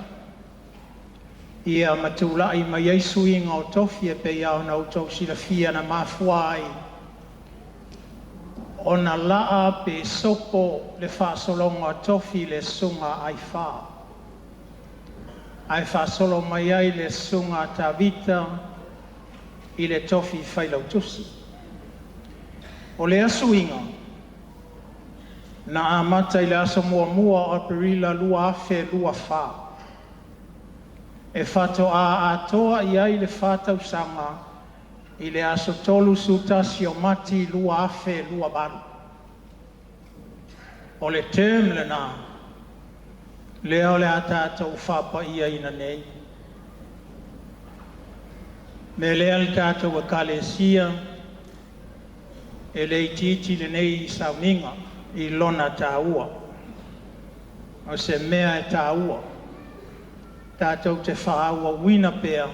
[SPEAKER 7] ia ma tulai mai ai suiga o tofi e pei lava ona outou silafia na mafua ai ona laa pe sopo le faasologa o tofi i le susuga a Aifa, ae faasolo mai ai le susuga a Tavita i le tofi failautusi. O lea suiga na amata i le aso 1 o Aperila 2024, e faatoa atoa i ai le 4 tausaga i le aso 31 o Mati 2028. O le term lena, lea o le a tatou faapaiaina nei. Me lea le tatou Ekalesia e le itiiti lenei sauniga i lona taua. O se mea e taua, tatou te faaauauina pea.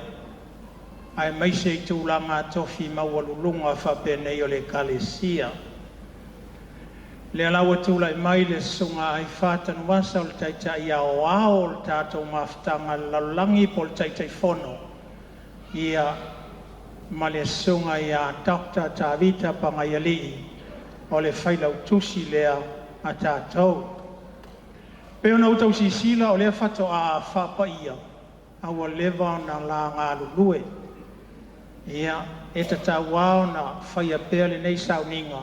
[SPEAKER 7] Aemaise i tulaga tofi maualuluga faapenei o le Ekalesia. Lea la ua tulai mai le Susuga Aifā Tanuvasa o le Taitai Aoao o le tatou Mafutaga a le Lalolagi po o le Taitaifono, ia ma le Susuga ia Dr. Tavita Pagaialii, o le Failautusi lea a tatou. E pei ona outou silasila o lea faatoa faapaia, a ua leva ona la galulue. Ia, e tatau lava ona faia pea lenei sauniga,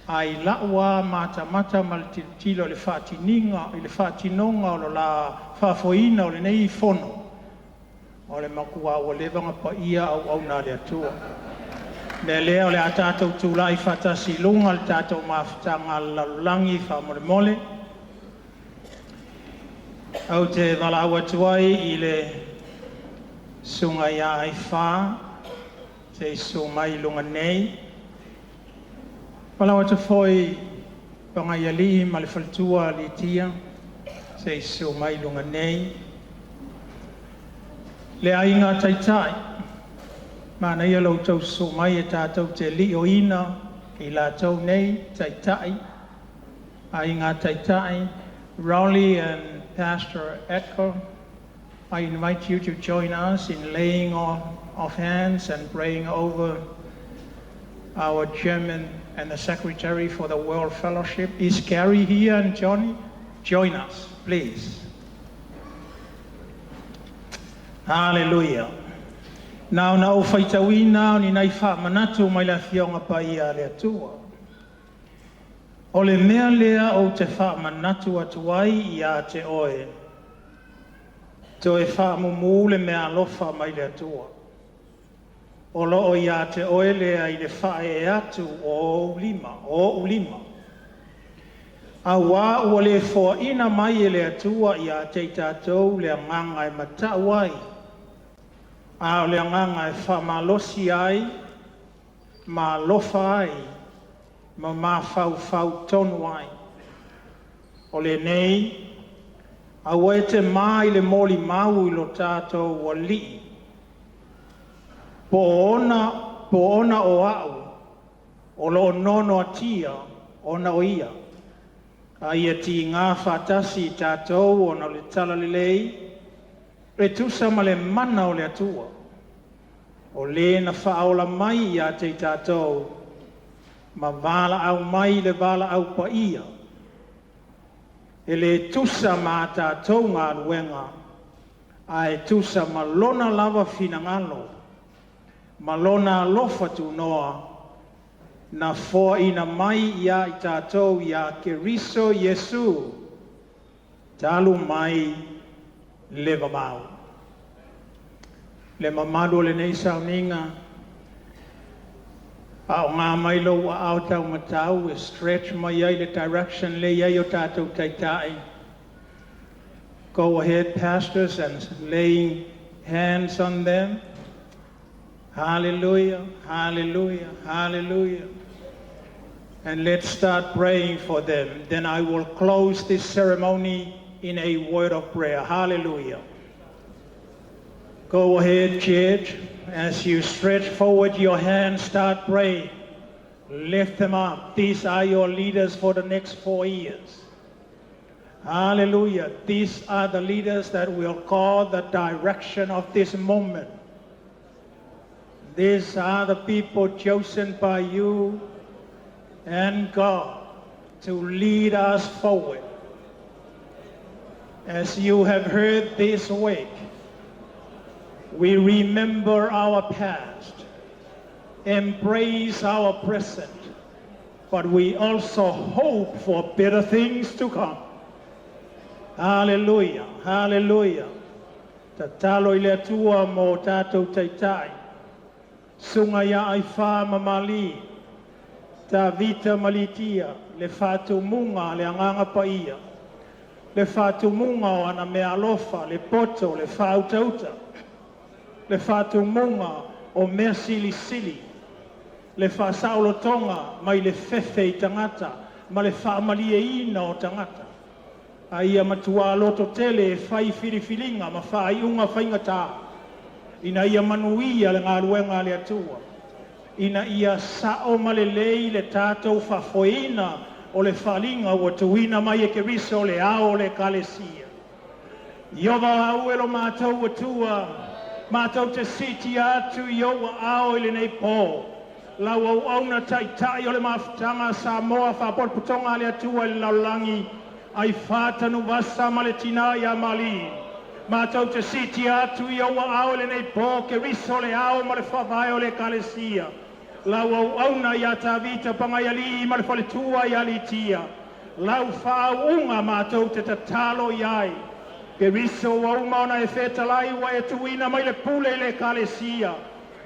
[SPEAKER 7] ae i lau lava matamata ma le tilotilo i le faatinoga o le la faafoeina o lenei fono, o le matua ua leva ona paia auauna a le Atua. O le mea lea o le a tatou tulai faatasi i luga o le tatou mafutaga a le lalolagi faamolemole. Ou te valaau atu ai i le Susuga ia Aifā se i susu mai i luga nei. Valaau atu foi i Pagaialii ma le faletua Litia se i susu mai i luga nei. Le Aiga Taitai, manaia lo outou susu mai e tatou te li'oina i latou nei Taitai, Aiga Taitai, Rolly and Pastor Edgar. I invite you to join us in laying on of hands and praying over our chairman and the secretary for the World Fellowship. Is Gary here and Johnny? Join us, please. Hallelujah. Na ona ou faitauina o ni nai faamanatu mai le Afioga Paia a le Atua. O le mea lea ou te faamanatu atu ai ia te oe, toe faamumū le meaalofa mai le Atua. O loo ia te oe lea i le faaee atu o ou lima, o ou lima. Auā ua le foaina mai e le Atua ia te i tatou le agaga e matau ai, a o le agaga e faamalosi ai, ma alofa ai, ma mafaufau tonu ai. O lenei, aua e te ma i le molimau i lo tatou Alii, po o ona o au o lo o noanoatia ona o ia. A ia tiga faatasi i tatou ona o le talalelei, e tusa ma le mana o le Atua. O le na faaola mai ia te i tatou, ma valaau mai i le valaau paia, e le tusa ma a tatou galuega, ae tusa ma lona lava finagalo, ma lona alofa tunoa, na foaina mai ia i tatou ia Keriso Iesu, talu mai le vavau. Le mamalu o lenei sauniga, faaaogā mai lou aao taumatau e stretch mai ai le direction le i ai o tatou taitai. Go ahead, pastors, and laying hands on them. Hallelujah, hallelujah, hallelujah. And let's start praying for them. Then I will close this ceremony in a word of prayer. Hallelujah. Go ahead, church. As you stretch forward your hands, start praying. Lift them up. These are your leaders for the next 4 years. Hallelujah. These are the leaders that will call the direction of this moment. These are the people chosen by you and God to lead us forward. As you have heard this week, we remember our past, embrace our present, but we also hope for better things to come. Hallelujah, hallelujah. Tatalo i le Atua mo tatou taitai. Susuga ia Aifā ma Mali, Tavita ma Litia, le faatumuga le agaga paia, le faatumuga o ana mea alofa, le poto, le faautauta, le faatumuga o mea silisili, le faasaolotoga mai le fefe i tagata, ma le faamalieina o tagata. A ia matua loto tele e fai filifiliga ma faaiuga faigatā. Ina ia manuia le galuega a le Atua. Ina ia sa'o ma lelei le tatou faafoeina o le faaaliga ua tuuina mai e Keriso le ao o le Ekalesia. Ieova au e lo matou Atua, matou te siitia atu i ou aao i lenei pō, lau auauna taitai o le mafutaga a Samoa Faalapotopotoga a le Atua i le lalolagi, Aifā Tanuvasa ma le tina ia Mali. Matou te siitia atu i ou aao i lenei pō Keriso le ao ma le faavae o le Ekalesia, lau auauna ia Tavita Pagaialii ma le faletua ia Litia, lau faauuga matou te tatalo i ai. Keriso ua uma ona e fetalai ua e tuuina mai le pule i le Ekalesia.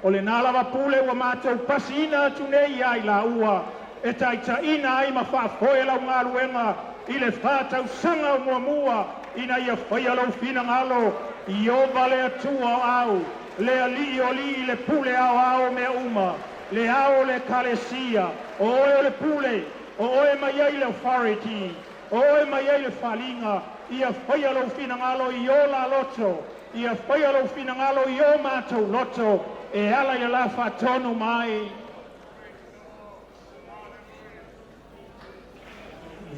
[SPEAKER 7] O lena lava pule ua matou pasiina atu nei iā i laua e taitaiina ai ma faafoe lau galuega i le 4 tausaga o muamua ina ia faia lou finagalo. Ieova le Atua o au, le Alii o alii, le pule aoao o mea uma, le ao o le Ekalesia, o oe o le pule, o oe mai ai le authority, o oe mai ai le faaaliga, ia faia lou finagalo i o la loto, ia faia lou finagalo i o matou loto, e ala i le la faatonu mai.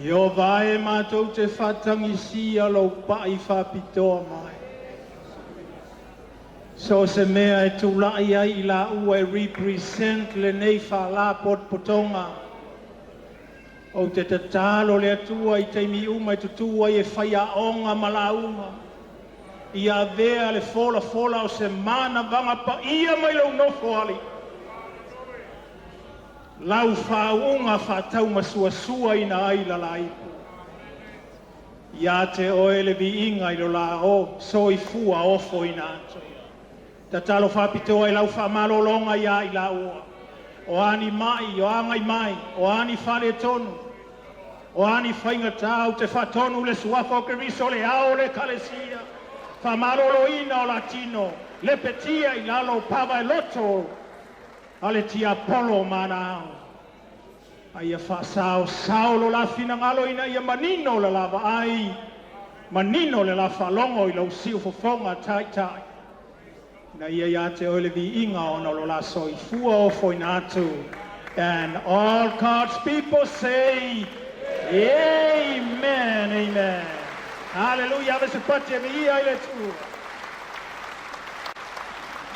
[SPEAKER 7] Ieova e matou te faatagisia lou pa'i faapitoa mai. So se mea e tula'i ai i laua e represent lenei faalapotopotoga. Ou te tatalo le Atua i taimi uma e tutū ai e faiaoga ma lauga. Ia avea le folafola o se manavaga paia mai lou nofo alii. Lau faauuga faataumasuasuaina ai lalaipo. Ia te oe le viiga i lo la o soifua ofoina atu. Tatalo faapitoa i lau faamalologa iā i laua. O ani mai, o agai mai, o ani faaletonu, o ani faigata ou te faatonu le suafa o Keriso le ao o le Ekalesia. Faamaloloina o latino, lepetia i lalo pava e loto a le tiapolo manao. A ia faasaosao lo la finagalo ina ia manino le la vaai, manino le la faalogo i lau siufofoga taitai. Na ia ia te oe le viiga ona o lo la soifua ofoina atu. And all God's people say, Amen, Amen. Hallelujah. Ave se pati e viia i le Atua.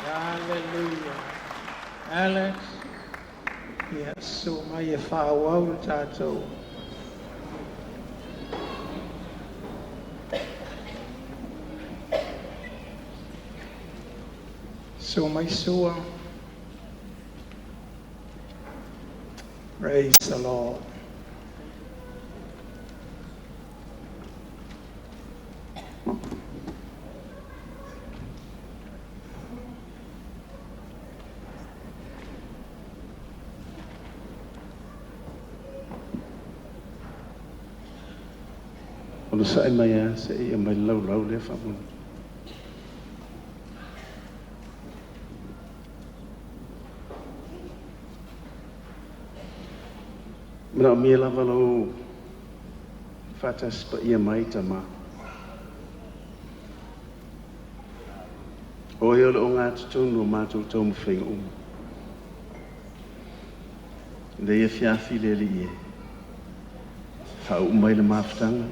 [SPEAKER 7] Hallelujah. Alex, ia susu mai e faaauau le tatou. Susu mai Sua. Praise the Lord.
[SPEAKER 5] O le sa'i mai a seia mai laulau lea faamuna. Manaomia lava lou faatasi paia mai tama. O oe o le ogatotonu o matou taumafaiga uma. Le ia fiafi le alii e. Faauu mai le mafutaga.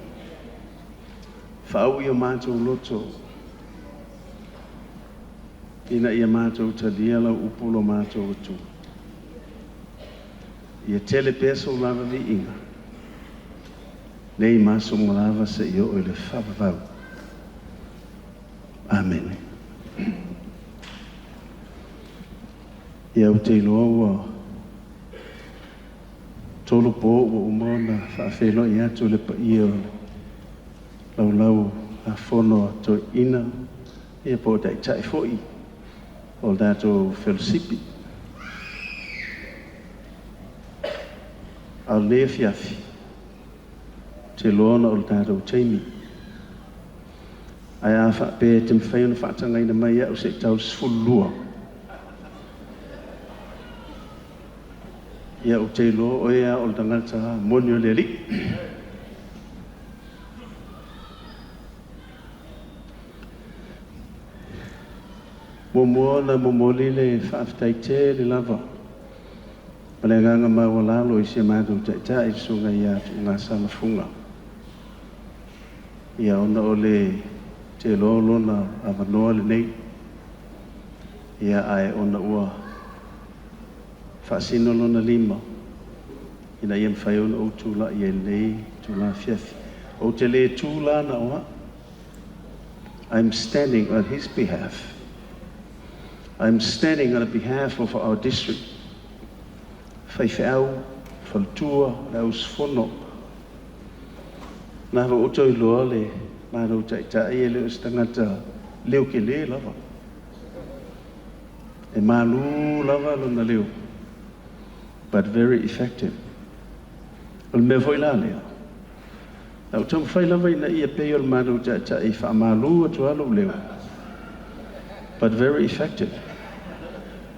[SPEAKER 5] Faauu i o matou loto. Ina ia matou talia lau upu lo matou Atua. Ia tele pea sou lava viiga. Nei ma aso uma lava seia oo i le faavavau. Amene. Ia ou te iloa ua 3 po ua uma ona faafeiloai atu le paia o le laulau a fono a toeaiina ia po o taitai foi o le tatou felosipi. A o lenei afiafi, te loa ona o le tatou taimi. Ae a faapea e te mafai ona faatagaina mai au se i tau 12. Ia ou te iloa o oe lava o le tagata moni o le Alii. Muamua ona momoli le faafetai tele lava ma le agaga maualalo i si a matou Taitai, le Susuga ia Tuugasalafuga, ia ona o le teloa o lona avanoa lenei, ia ae ona ua faasino lona lima ina ia mafai ona ou tulai ai i lenei itula afiafi. Ou te le tu la na o au. I'm standing on his behalf. I'm standing on the behalf of our district. Faifeau, faletua, le auusufono. Na ua outou iloa le matou Taitai e le o se tagata leo tele lava. E malu lava lona leo, but very effective. O le mea foi la lea, na ou taumafai lava ina ia pei o le matou Taitai, faamalu atu lava lou leo, but very effective.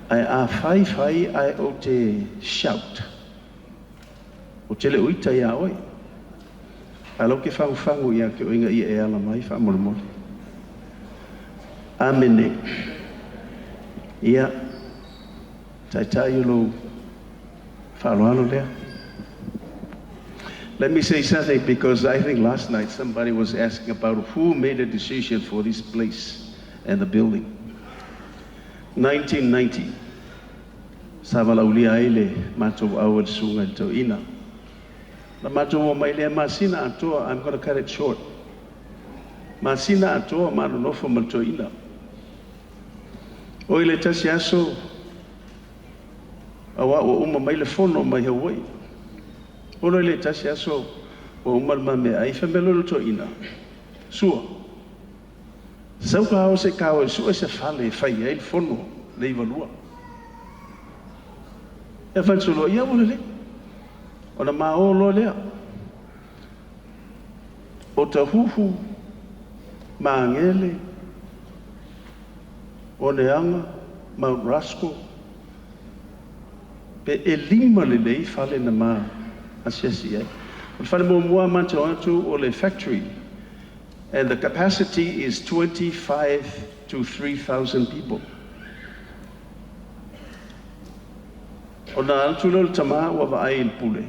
[SPEAKER 5] Ae a fai fai ae ou te shout, ou te le o ita iā oe. Ae lau ke fagufagu ia te oe ina ia e ala mai faamolemole. Amene. Ia, Taitai o lou faaaloalo lea. Let me say something, because I think last night somebody was asking about who made a decision for this place and the building. 1990, sa valaaulia ai le matou au e le susuga i le Toeaina. Na matou o mai lea masina atoa. I'm going to cut it short. Masina atoa ma nonofo ma le Toeaina. O i le tasi aso, auā ua uma mai le fono mai Hawaii. Olo i le tasi aso ua uma le mamea ai, fai mai loa le Toeaina, "Sua, sau ka ao se kao e sue se fale e fai ai le fono le 92." Ia fai atu ia ua lelei. Ona ma o loa lea. O Tahuhu, Magele, Oneaga, Mount Roskill, pe e 5 lelei fale na ma asiasi ai. O le fale muamua matou atu o le factory, and the capacity is 25 to 3,000 people. Ona atu lea o le tamā ua vaai i le pule.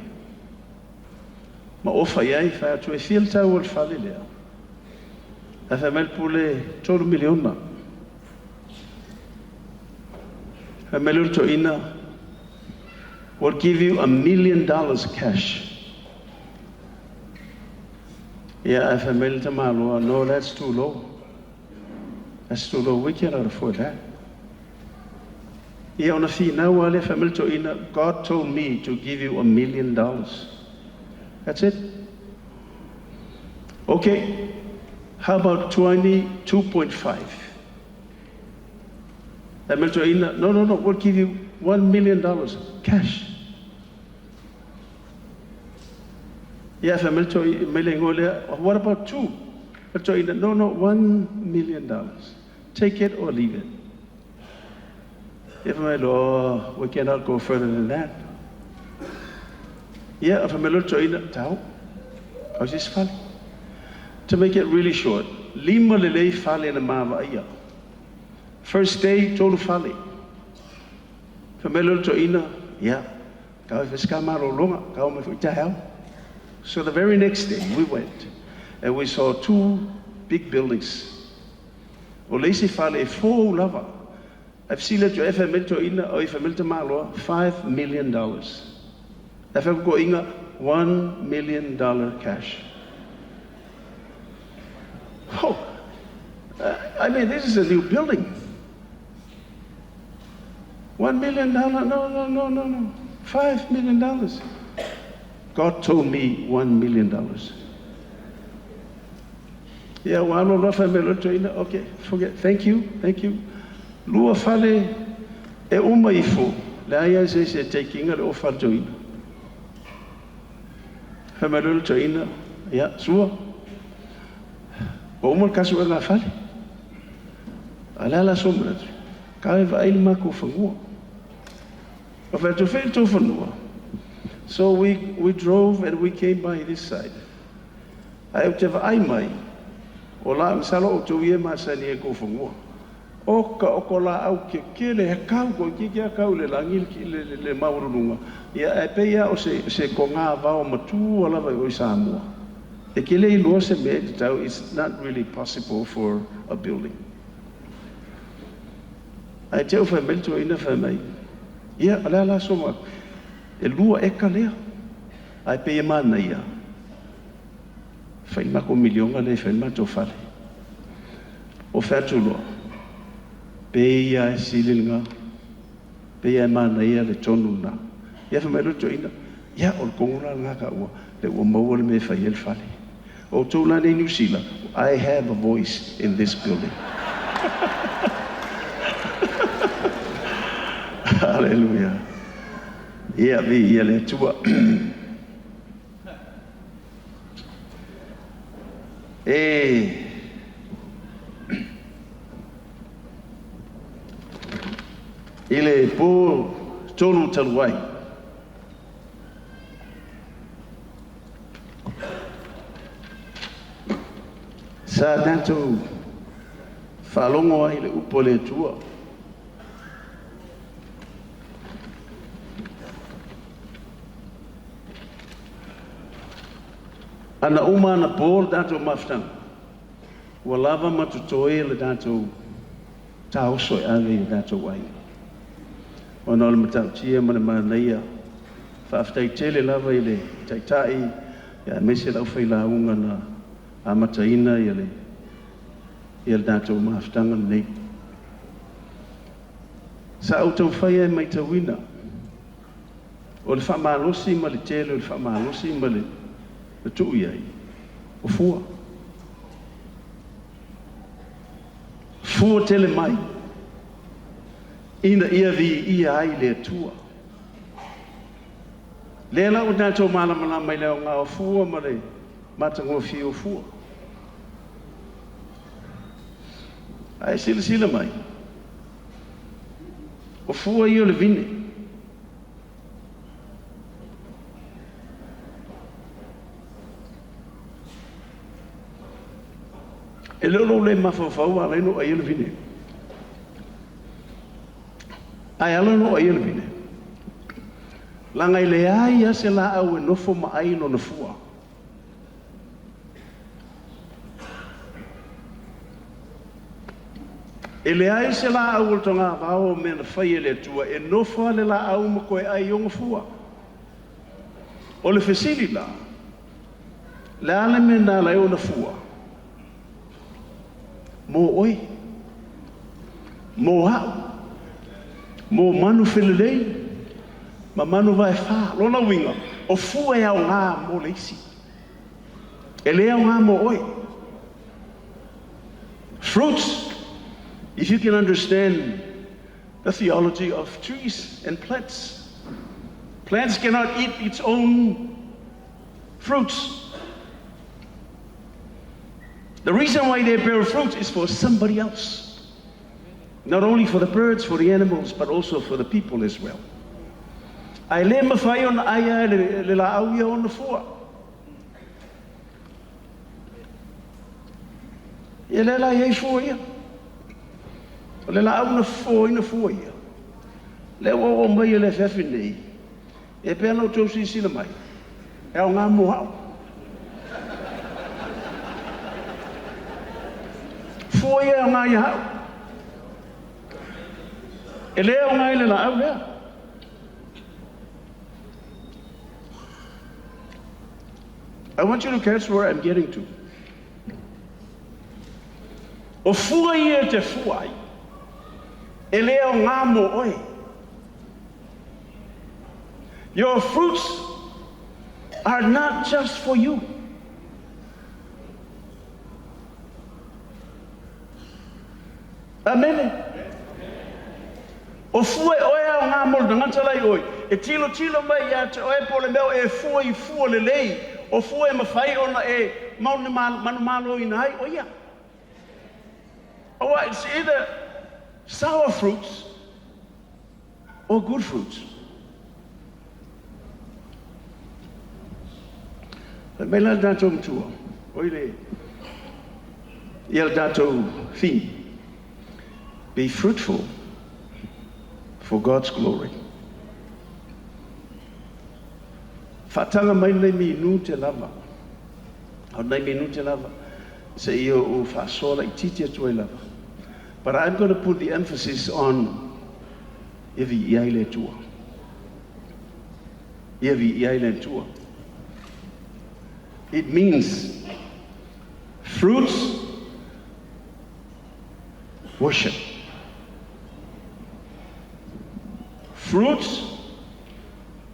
[SPEAKER 5] Ma ofa i ai, fai atu e fia le tau o le fale lea. Ae fai mai le pule, 3 miliona. Fai mai le Toeaina, "We'll give you $1 million cash." Yeah, ae fai mai le tamāloa, "No, that's too low. That's too low. We cannot afford that." Ia ona finau a lea, fai mai le Toeaina, "God told me to give you $1 million. That's it." "Okay, how about 22.5?" Fai mai le Toeaina, "No, no, no, we'll give you $1 million cash." Ia fai mai mai le igoa lea, "What about two?" Le Toeaina, "No, no, $1 million. Take it or leave it." Ia fai mai loa, "We cannot go further than that." Ia fai mai loa le Toeaina, "Tau, au se isi fale." To make it really short, 5 lelei fale na mavaia. First day, tolu fale. Fai mai loa le Toeaina, "Ia, kau e whai malologa, kau mai foi taeao." So the very next day, we went and we saw two big buildings. O le isi fale e fou lava. Ae fesili atu e fai mai le Toeaina, o i fai mai le tamāloa, $5 million. Ae fai toeaina, $1 million cash. Oh, I mean, this is a new building. $1 million? No, no, no, no, no. $5 million. "God told me $1 million." Ia, ua alo loa fai mai loa le Toeaina, "Okay, forget, thank you, thank you." Lua fale e uma ifo, leai lava se isi e take ina le ofa a le Toeaina. Fai mai loa le Toeaina, "Ia, Sua, ua uma le kasuega fale. A le ala so manatu, ka e vaai le makou fanua." O fai atu fai le tou fanua. So we drove and we came by this side. Ae ou te vaai mai, o la masalo outou ia masani e kou fanua. O ka o ko la au ke kele he kau ko ki kia kau le langi le maurulunga. Ia e pe ia o se ko ngā vao matua lava i o i Samoa. E ke le iloa se mea te tau, it's not really possible for a building. Ae te au whai mai le toeaina fai mai, ia, o le a la so ma, e 2 eka lea. Ae pei e manaia, fai le matou miliona lea e fai le matou fale. O fai atu loa, pei ia e sili lena, pei ia e manaia le tonu lena. Ia fai mai loa le toeaina, ia o le tonu la lena ka ua, le ua maua le mea e fai ai le fale. O tou la nei Niu Sila, I have a voice in this building. Hallelujah. Ia, vi ia le Atua. E i le po tolu talu ai, sa tatou faalogo ai le upu a le Atua. Ana uma ana po le tatou mafutaga, ua lava ma totoe le tatou taoso e ave i le tatou aiga. Ona o le matautia ma le manaia, faafetai tele lava i le taitai, ia aemaise lau failauga na amataina ia le tatou mafutaga lenei. Sa ou taumafai e matauina o le faamalosi ma le tele o le faamalosi ma le tuu i ai, o fua. Fua tele mai, ina ia vi ia ai le Atua. Lea la ua tatou malamalama i le aoga o fua ma le matagofie o fua. Ae silasila mai, o fua ia o le vine. E le o lou le mafaufau a lai no ai le vine. Ae ala no ai le vine. Langa i le ai a se la au e nofo ma ai lona fua. E le ai se la au o le tonga vao o mea na fai e le Atua, e nofo a le la au ma koe ai onga fua. O le fesili la, le ale me nā lai ona fua, mō oi, mō au, mō manu felelei, ma manu vae whā, lona winga, o fua e au ngā mō le isi. E le au ngā mō oi. Fruits, if you can understand the theology of trees and plants. Plants cannot eat its own fruits. The reason why they bear fruits is for somebody else. Not only for the birds, for the animals, but also for the people as well. Ai le mawhai ona aia le la au ia ona fua. Ia le la iai fua ia. O le la au na fua ina fua ia. Le ua o mai e le feafi nei. E pēr lau tau sisila mai. E au ngā mua au. Fua ia au ngā ia hau. E le au ngā ile la au lea. I want you to catch where I'm getting to. O fua ia te fua ai. E le au ngā mō oe. Your fruits are not just for you. Amen. O fua e oe au ngā mō ngata lai oi. E tilo tilo mai ia te oe po le meo e fua i fua le lei. O fua e mawhai ona e maunu manu malo ina ai o ia. Oh, it's either sour fruits or good fruits. Mai la tātou matua, oi le, ia le tātou whini. Be fruitful for God's glory. Faataga mai lenei minute lava, o lenei minute lava, seia ou faasoa laitiiti atu ai lava. But I'm going to put the emphasis on ia viia ai le Atua. Ia viia ai le Atua. It means fruits, worship. Fruits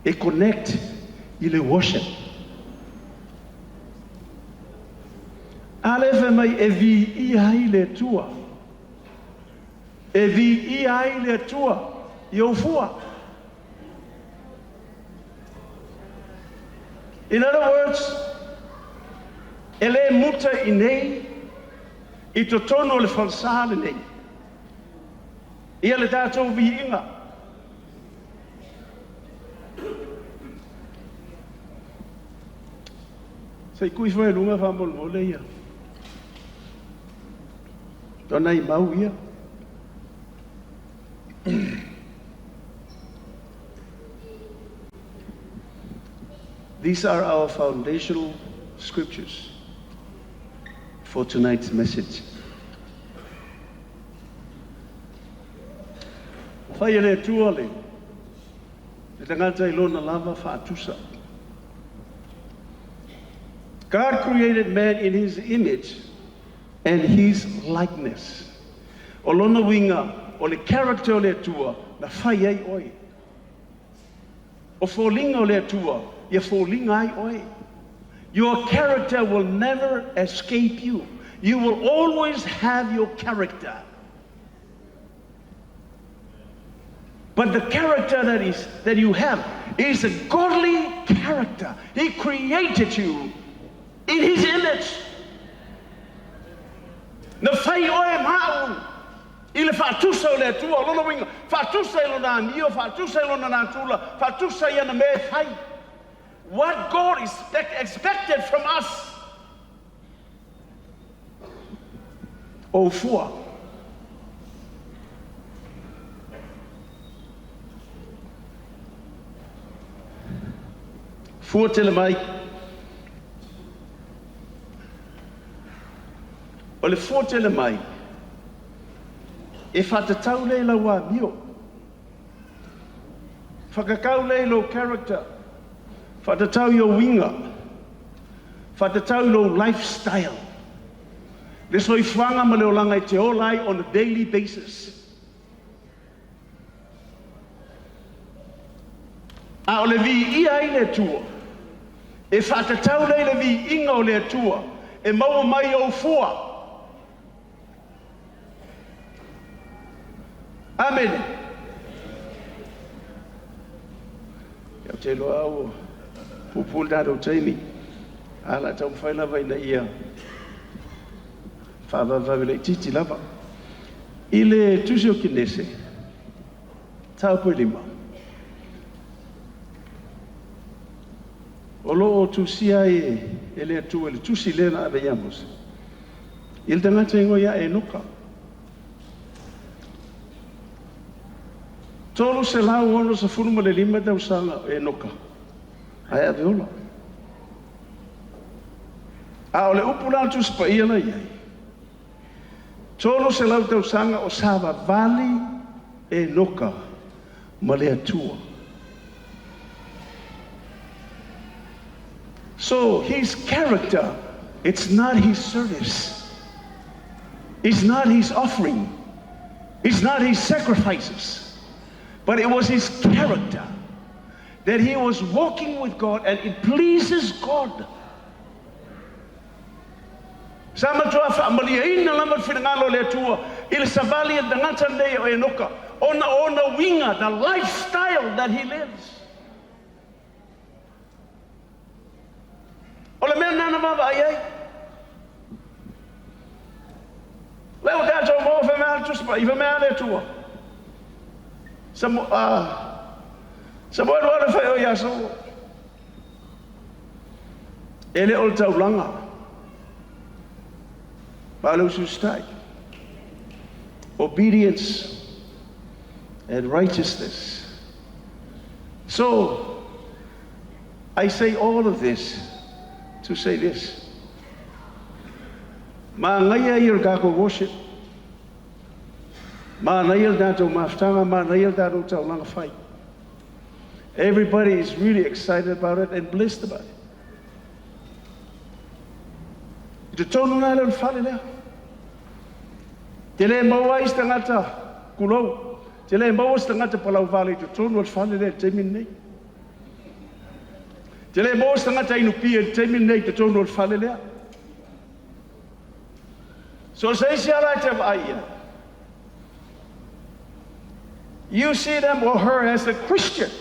[SPEAKER 5] e connect i le worship. A lea e fai mai e viia ai le Atua. E viia ai le Atua i ou fua. In other words, e le muta i nei i totonu o le falesa lenei ia le tatou viiga. Se i kui foi i luga faamolemole ia. O nai mau ia. These are our foundational scriptures for tonight's message. Fai e le Atua le le tagata i lona lava faatusa. God created man in his image and his likeness. O lona uiga, o le character o le Atua na fai ai oe. O foliga o le Atua ia foliga ai oe. Your character will never escape you. You will always have your character. But the character that is that you have is a godly character. He created you in his image. Na fai oe ma au i le faatusa o le Atua, o lona uiga, faatusa i lona amio, faatusa i lona natura, faatusa i ana mea e fai. What God is expected from us. O fua. Fua tele mai. O le fua tele mai, e faatatau lea i lau amio. Whakakau lea i lou character. Whakatatau i ou uiga. Whakatatau i lou lifestyle. Le soifuaga ma le olaga e te ola ai on a daily basis. A o le viia ai le Atua, e faatatau lea i le viiga o le Atua e maua mai i ou fua. Amene. Ia, ou te iloa ua puupuu le tatou taimi, ae o le a taumafai lava ina ia faavavevave laitiiti lava. I le Tusi o Kenese, mataupu e 5, o lo o tusia ai e le Atua i le tusi lea na ave ia Mose, i le tagata igoa ia Enoka. 365 tausaga o Enoka ae ave ola. A o le upu la a le Tusi Paia la i ai, 300 tausaga o savavali Enoka ma le Atua. So his character, it's not his service. It's not his offering. It's not his sacrifices. But it was his character that he was walking with God and it pleases God. Sa matua faamalieina lava le finagalo o le Atua i le savali a le tagata lenei o Enoka, ona o ona uiga, the lifestyle that he lives. O le mea lena na vaavaai ai. Lea ua tatou maua fai mai a le Tusi Paia, fai mai a le Atua. Samu, uh, Samuelu ale fai o ia Saulo. E le o le taulaga. Ma o le usiusitai. Obedience and righteousness. So, I say all of this to say this. Manaia ia le tatou worship. Manaia le tatou mafutaga, manaia le tatou taulaga fai. Everybody is really excited about it and blessed about it. I totonu la lea o le fale lea. Te le maua ai se tagata kulou. Te le maua se tagata palauvale i totonu o le fale lea i le taimi lenei. Te le maua se tagata inupia i le taimi lenei i totonu o le fale lea. So se isi ala e te vaai i ai. You see them or her as a Christian.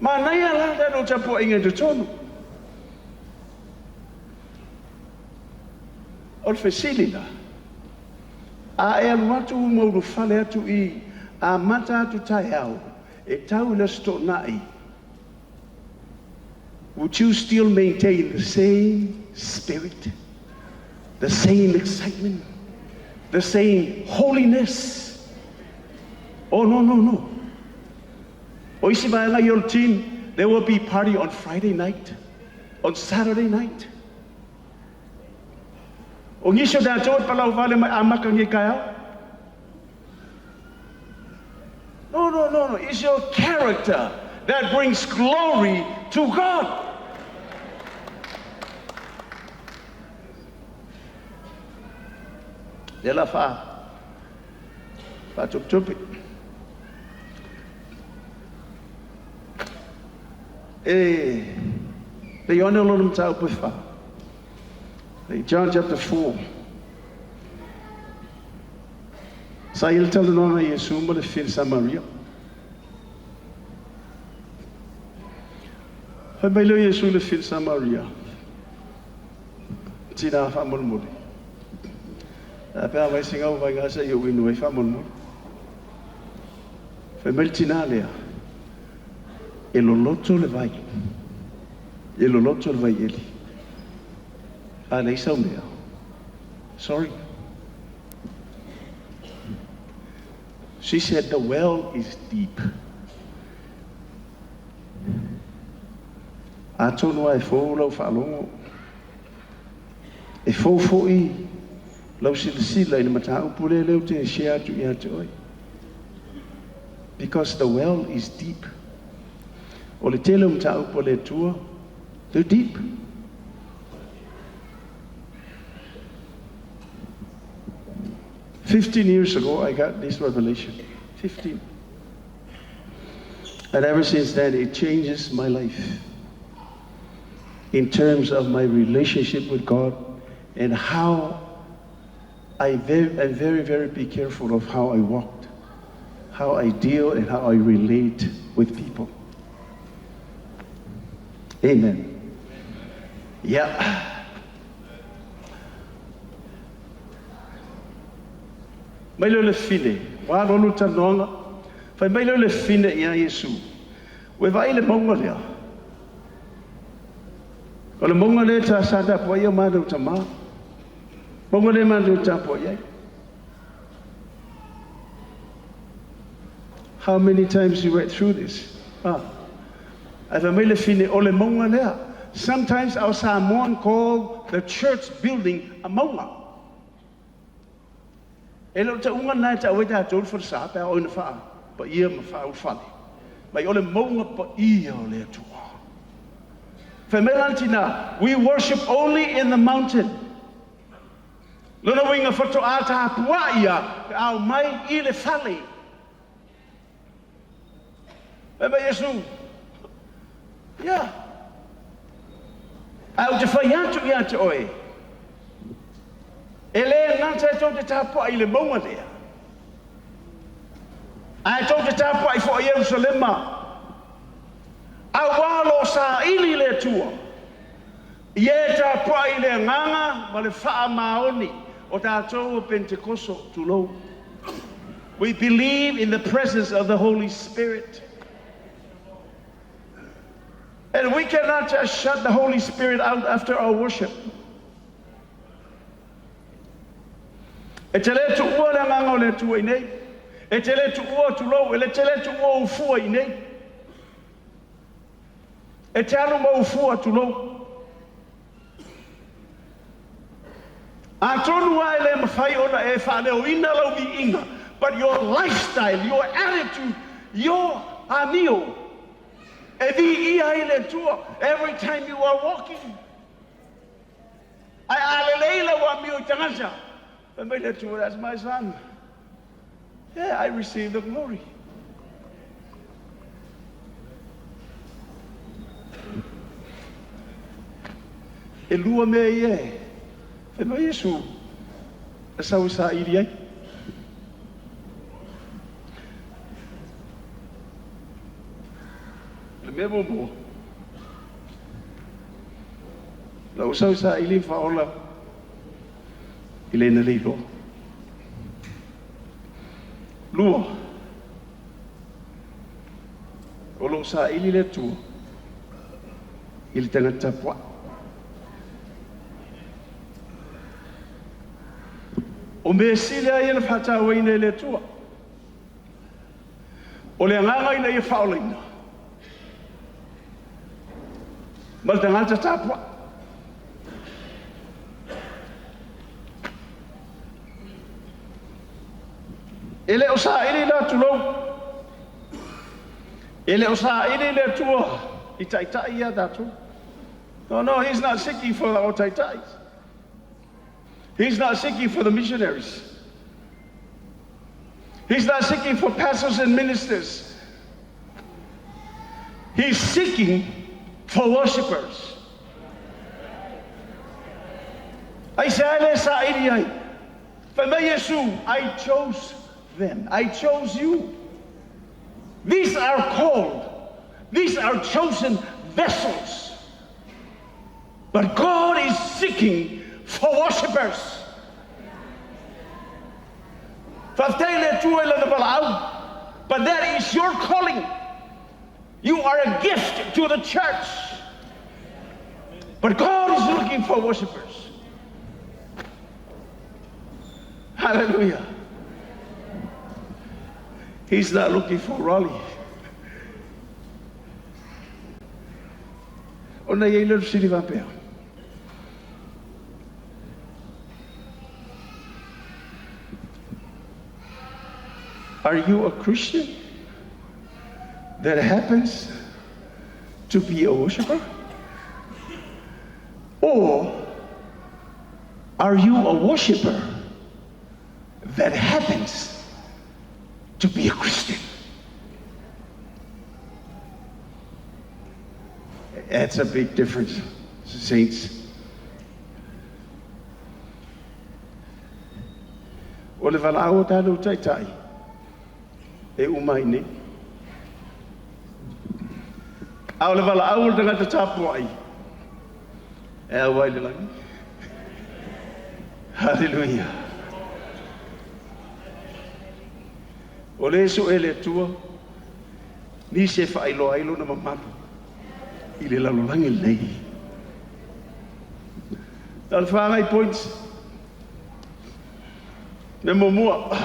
[SPEAKER 5] Manaia la tatou tapuaiga i totonu. O le fesili la, a e alu atu ma ulufale atu i amata atu taeao e tau i le Aso Toonai, would you still maintain the same spirit, the same excitement, the same holiness? Oh, no, no, no. O isi vaega ia o le team, there will be party on Friday night, on Saturday night. O nisi o tatou e palauvale mai amaka nei taeao. No, no, no, no. It's your character that brings glory to God. Lea la fa faatupitupi. E le Ioane o lona mataupu e fa. John chapter 4. Sa i ai le talanoaga a Iesu ma le fili Samaria. Fai mai lea o Iesu i le fili Samaria, Tina faamolemole. A pe a mai se gau vai gasa i ou inu ai faamolemole. Fai mai le tina lea, E loloto le vai. E loloto le vai eli. A leai sau mea. Sorry. She said the well is deep. Atonu lava e fou lau faalogo, e fou foi lau silasila i le mataupu lea lea ou te share atu ia te oe. Because the well is deep. O le tele o mataupu a le Atua, they're deep. 15 years ago, I got this revelation. 15. And ever since then, it changes my life in terms of my relationship with God and how I very, I'm very, very be careful of how I walked, how I deal, and how I relate with people. Amen. Yeah. Mai leo le fine, ua alu alu le talanoaga, fai mai leo le fine ia Iesu, Ua e vaai i le mauga lea? O le mauga lea ta sa tapuai ai o matou tama. Mauga lea matou tapuai ai. How many times you read through this? Ah. Ae fai mai le fine, o le mauga lea. Sometimes our Samoan call the church building a mauga. E le o le tauga lena e tau ai tatou le falesa pe a oo ina faapaia ma faaulufale mai o le mauga paia o le Atua. Fai mai la le tina, We worship only in the mountain. Lona uiga faatoa tapuai ia pe a omai i le fale. Fai mai Iesu, Ia, ae ou te fai atu ia te oe, e le gata e tou te tapuai i le mauga lea, ae tou te tapuai foi i Ierusalema, auā o lo o saili le Atua i e tapuai i le agaga ma le faamaoni o tatou o Penetekoso, tulou. We believe in the presence of the Holy Spirit. And we cannot just shut the Holy Spirit out after our worship. E te le tuua le agaga o le Atua i nei. E te le tuua tulou, e le te le tuua ou fua i nei. E te alu ma ou fua tulou. Atonu lava e le mafai ona e faaleoina lau viiga, but your lifestyle, your attitude, your amio, e viia ai le Atua every time you are walking. Ae a lelei lau amio i tagata, fai mai le Atua, that's my son. Yeah, I receive the glory. E lua mea ia e fai mai Iesu e sau e saili ai. O le mea muamua, na ou sau e saili ma faaola i le na le iloa. Lua, o lo o saili le Atua i le tagata tapuai. O mea sili lava ia na faatauaina e le Atua. O le agaga ina ia faaolaina ma le tagata tapuai. E le o saili la tulou. E le o saili le Atua i taitai ia tatou. No, no, he's not seeking for our taitais. He's not seeking for the missionaries. He's not seeking for pastors and ministers. He's seeking for worshipers. Aisea le saili ai? Fai mai Iesu, I chose them. I chose you. These are called. These are chosen vessels. But God is seeking for worshipers. Faafetai le Atua i lana valaau. But that is your calling. You are a gift to the church. But God is looking for worshipers. Hallelujah. He's not looking for Raleigh. Ona i ai lea o le fesili faapea. Are you a Christian that happens to be a worshiper? Or are you a worshiper that happens to be a Christian? That's a big difference, saints. O le valaau o tatou taitai e uma ai nei. A o le valaau o le tagata tapuai e auai le lagi. Hallelujah. O le sue le Atua, nisi e faailoa ai lona mamalu i le lalolagi lenei. Na o le 4 nai points. Me muamua.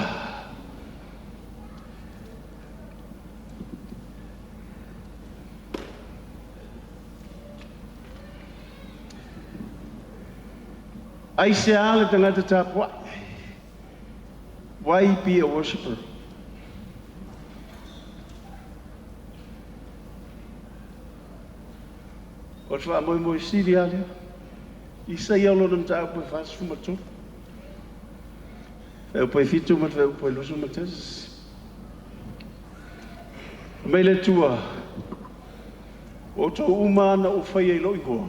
[SPEAKER 5] Aisea le tagata tapuai? Why be a worshiper? O le faamoemoe sili lava lea. Isaia lona mataupu e 43. Fuaiupu e 7 ma le fuaiupu e 21. Mai le Atua, o outou uma na ou faia i lou igoa,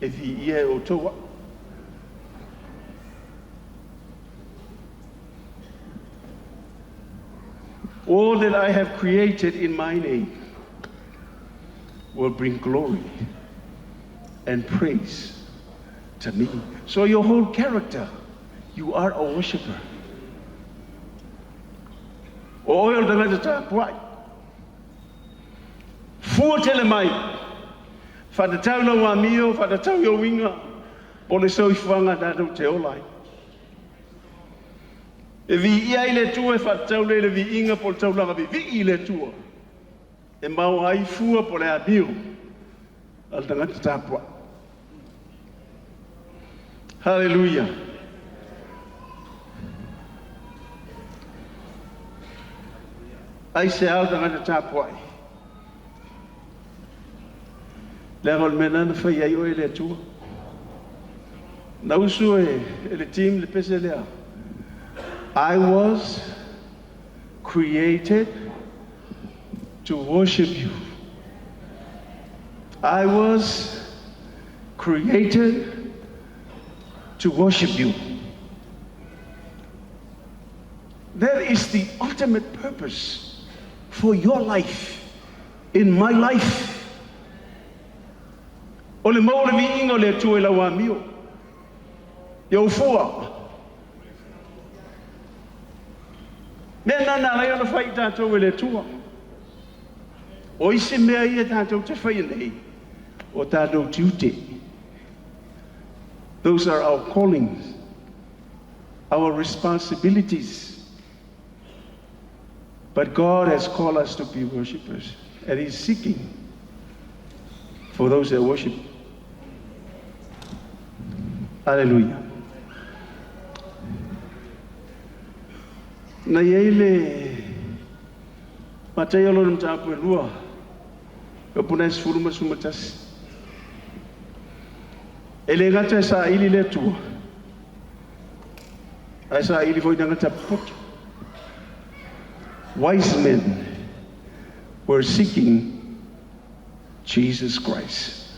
[SPEAKER 5] e viia e outou au. All that I have created in my name will bring glory and praise to me. So your whole character, you are a worshiper. O oe o le tagata tapuai. Fua tele mai. Whakatatau lau amio, whakatatau i o uiga. Po le soifuaga tatou te ola ai. E viia ai le Atua e faatatau lea i le viiga po o le taulaga vivii i le Atua. E maua ai fua po o le amio a le tagata tapuai. Haleluia. Aisea le tagata tapuai? Leaga o le mea lena na fai ai oe e le Atua. Na usu e le team le pese lea. I was created to worship you. I was created to worship you. That is the ultimate purpose for your life, in my life. O le maua o le viiga o le Atua i lau amio. I ou fua. Mea lena na ala ai ona fai i tatou e le Atua. O isi mea ia tatou te faia nei, o tatou tiute. Those are our callings, our responsibilities. But God has called us to be worshipers, and He's seeking for those that worship. Hallelujah. Na i ai le Mataio lona mataupu e lua, e upu e 10 ma 11. E le gata e saili le Atua, ae saili foi tagata poto. Wise men were seeking Jesus Christ.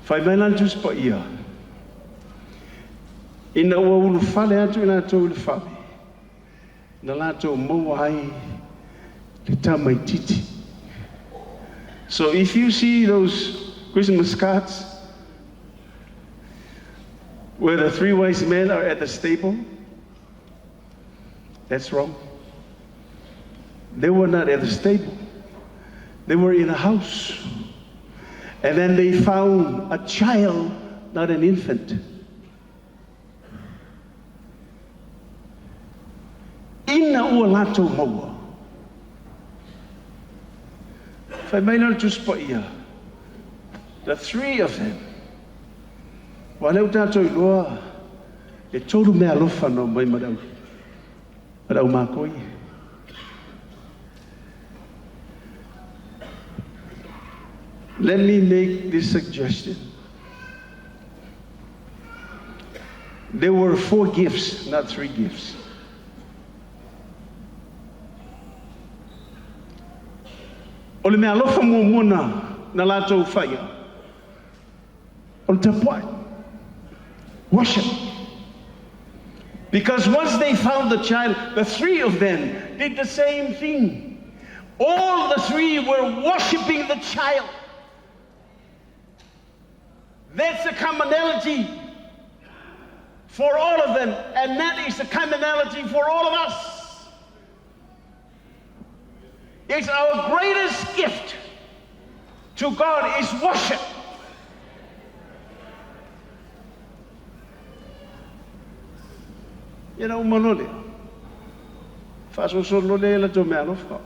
[SPEAKER 5] Fai mai la le Tusi Paia, ina ua ulufale atu i latou i le fale, na latou maua ai le tamaititi. So if you see those Christmas cards where the three wise men are at the stable, that's wrong. They were not at the stable. They were in a house. And then they found a child, not an infant. Ina ua latou maua. Fai mai la le Tusi Paia, the three of them. Ua lea ua tatou iloa le tolu mea alofa na omai ma le au makoi. Let me make this suggestion. There were four gifts, not three gifts. O le mea alofa muamua na latou faia, o le tapuai. Worship. Because once they found the child, the three of them did the same thing. All the three were worshiping the child. That's a commonality for all of them, and that is the commonality for all of us. It's our greatest gift to God is worship. Ia na uma loa lea, faasolosolo loa lea i latou meaalofa.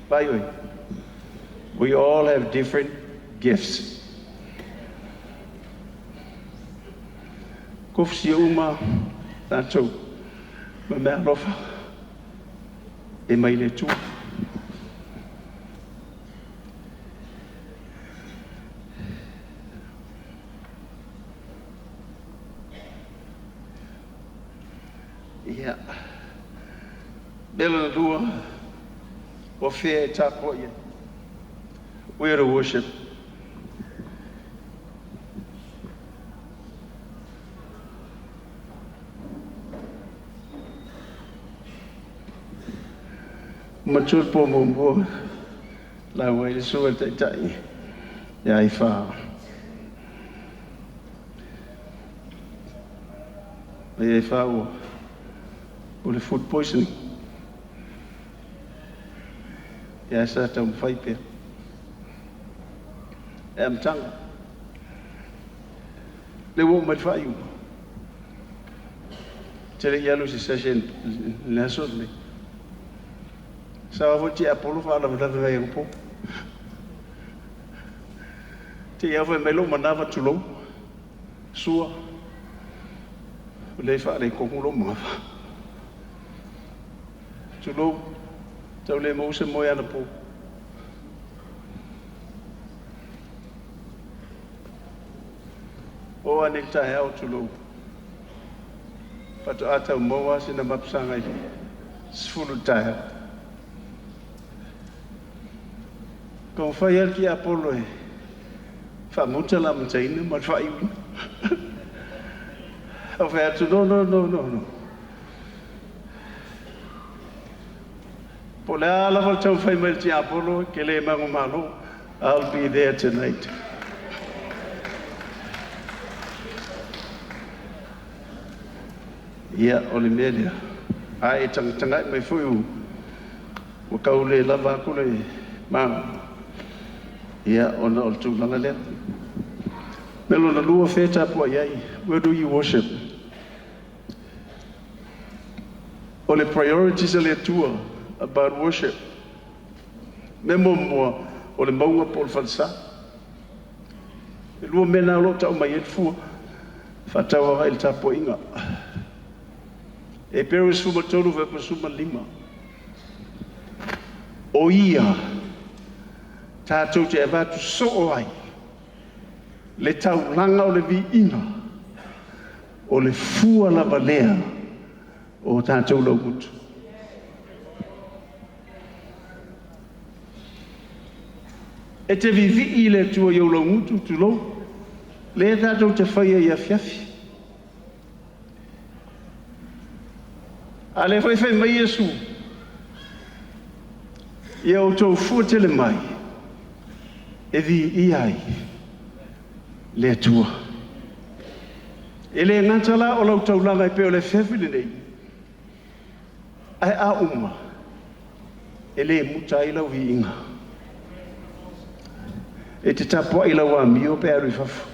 [SPEAKER 5] Vaai oe, we all have different gifts. Kofusia uma tatou ma meaalofa e mai le Atua. Ia, mea lona lua, o fea e tapuai ai? Where to worship. Matua le po muamua, lauga ai le susuga i le Taitai ia Aifā. Mai Aifā ua o le food poisoning. Ia sa taumafai pea. E amataga. Le ua oo mai le faaiuga. Te le i alu i se session i le aso lenei. Sa foi tiapolo faalavelave mai anapo. Te i fai mai lou manava tulou. Sua. O lea e faaletonu lou manava. Tulou. Tau le maua se moe anapo. O ane i le taeao tulou. Faatoa tau maua sina mapusaga i le 10 i le taeao. Taumafai lava le tiapolo e faamuta le amataina ma le faaiuina. Ou fai atu, no, no, no, no, no. Po o le a lava le taumafai mai le tiapolo, ke le manumalo. I'll be there tonight. Ia, o le mea lea. A e tagatagai mai foi ua tau le lava atu le maga. Ia, ona o le tulaga lea. Mea lona lua fea tapuai ai. Where do you worship? O le priorities a le Atua about worship. Mea muamua, o le mauga po o le falesa. E lua mea na o lo o tau mai ai le fua faatau agai i le tapuaiga. Hebero 13 fuaiupu 15. O ia tatou te avatu soo ai le taulaga o le viiga o le fua lava lea o tatou laugutu. E te viivii i le Atua i ou laugutu, tulou, lea tatou te faia i afiafi. A lea foi fai mai Iesu, ia outou fua tele mai e viia ai le Atua. E le gata la o lau taulaga e pei o le afiafi lenei, ae a uma, e le muta ai lau viiga. E te tapuai lau amio pe alu i fafo.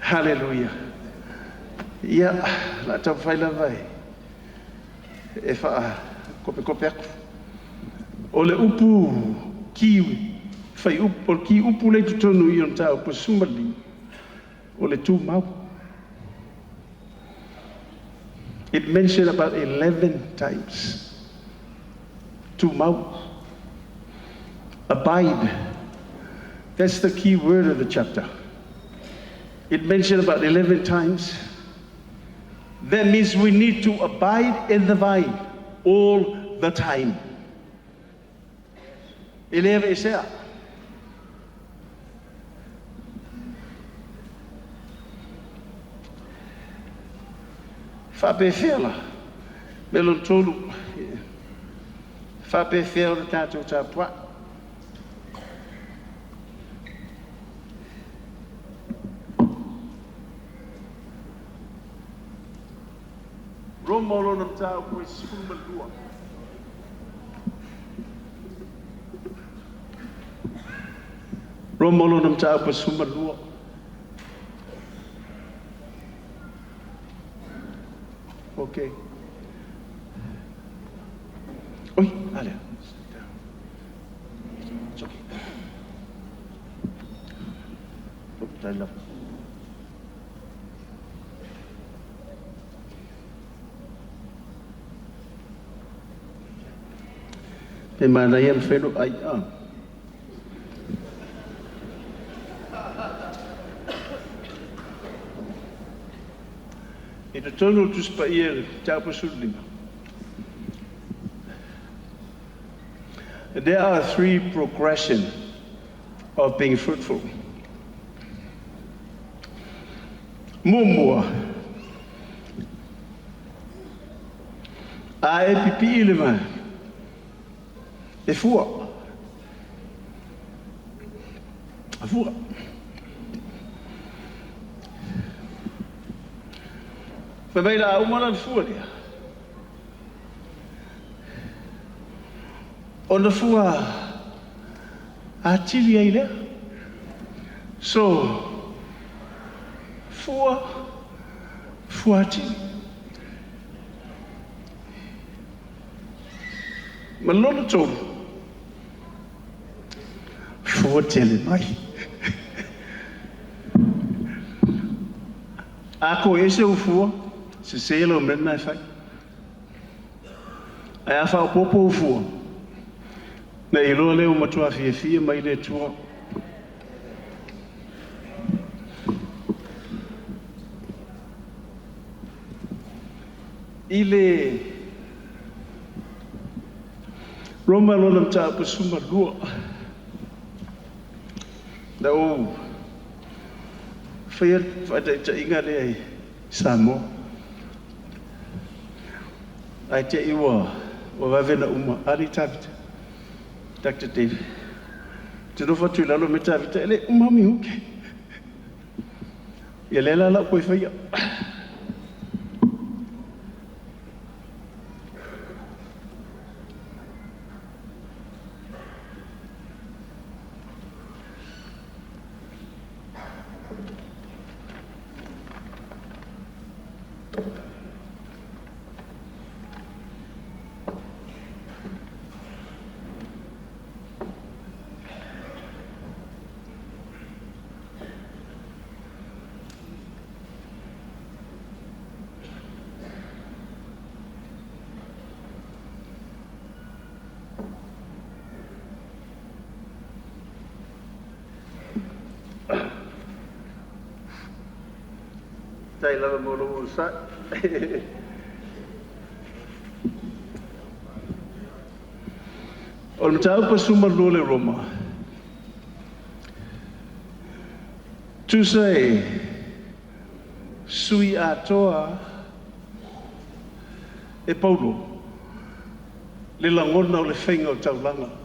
[SPEAKER 5] Haleluia. Ia, o le a taumafai lava e faakopekope atu. O le upu ki fai upu, o le ki upu lea i totonu i o le mataupu 15, o le tumau. It mentioned about 11 times. Tumau. Abide. That's the key word of the chapter. It mentioned about 11 times. That means we need to abide in the vine all the time. E le aveesea. Faapefea la, mea lona tolu, faapefea ona tatou tapuai. Roma o lona mataupu e 12. Roma o lona mataupu e 12. Okay. Oi, alea. It's okay. Tai lava. Pe manaia ma whelo ai a. I totonu o le Tusi Paia i le mataupu 15. There are three progression of being fruitful. Muamua, a e pipii le ma e fua. A fua. Fai mai la a uma la le fua lea. Ona fua Atili ai lea. So, fua, fua atili. Ma lona tolu, fua tele mai. A ko ese u fua, sesē lau mea lena e fai. Ae a faaopoopo ou fua, na e iloa lea ua matua fiafia mai le Atua. I le Roma lona mataupu 12, na ou faia le faataitaiga lea i Samoa. Ae te i ua vave ona uma, Ali Tavita, Dr. David. Ou te nofo atu i lalo me Tavita, e le uma minute. Ia lea la lau koe faia. Tai lava mo lou onosai. O le mataupu 12 o le Roma, tusa e sui atoa e Paulo le lagona o le faiga o taulaga.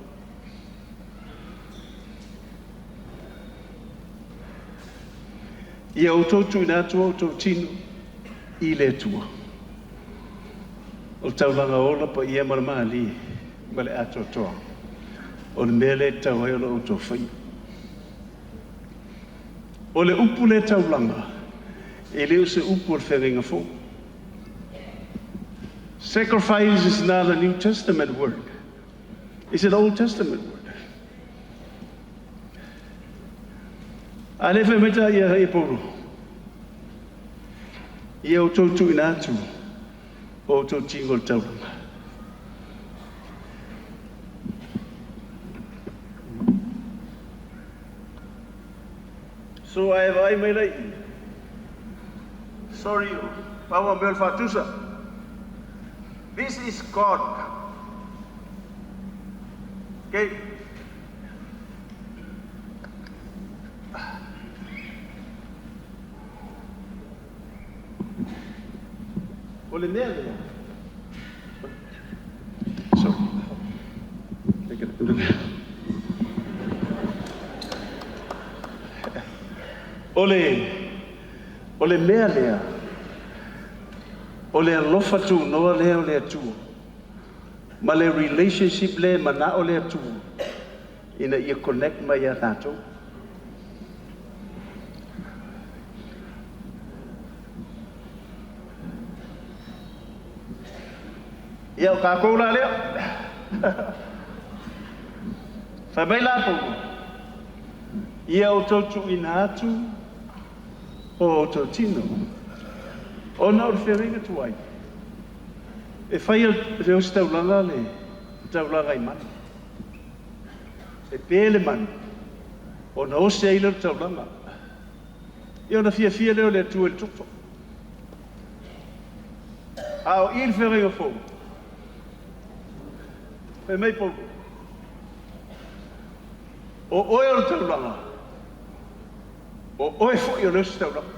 [SPEAKER 5] Ia outou tuuina atu o outou tino i le Atua. O le taulaga ola paia ma le malie ma le atoatoa. O le mea lea e tatau ai ona outou faia. O le upu lea taulaga, e le o se upu o le feagaiga fou. Sacrifice is not a New Testament word. It's an Old Testament word. A le fai mai ta ia e Paulo. Ia outou tuuina atu o outou tino i le taulaga. So a e vaai mai la i i. Sorry, pau a mea o le faatusa. This is God. Okay? O le mea lea. Sorry. Take it. O le, o le mea lea, o le alofa tunoa lea o le Atua, ma le relationship lea e manao le Atua, ina ia connect mai ia tatou. Ia, o tatou la lea. Fai mai la Paulo, ia outou tuuina atu o outou tino, ona o le feagaiga tuai, e fai e le ositaulaga le taulaga i manu. E pe le manu, ona osi ai lea o le taulaga. Ia ona fiafia lea o le Atua i le toto. A o i le feagaiga fou, fai mai Paulo, o oe o le taulaga, o oe foi o le ositaulaga.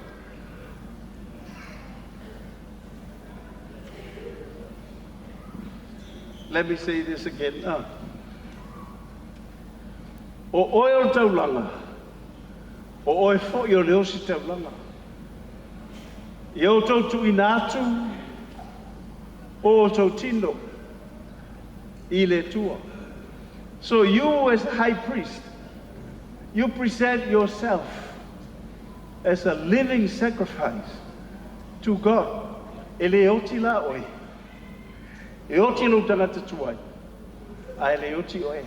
[SPEAKER 5] Let me say this again. O oe o le taulaga, o oe foi o le ositaulaga. Ia outou tuuina atu o outou tino i le Atua. So you as the high priest, You present yourself as a living sacrifice to God. E le oti la oe. E oti lou tagata tuai. A e le oti oe.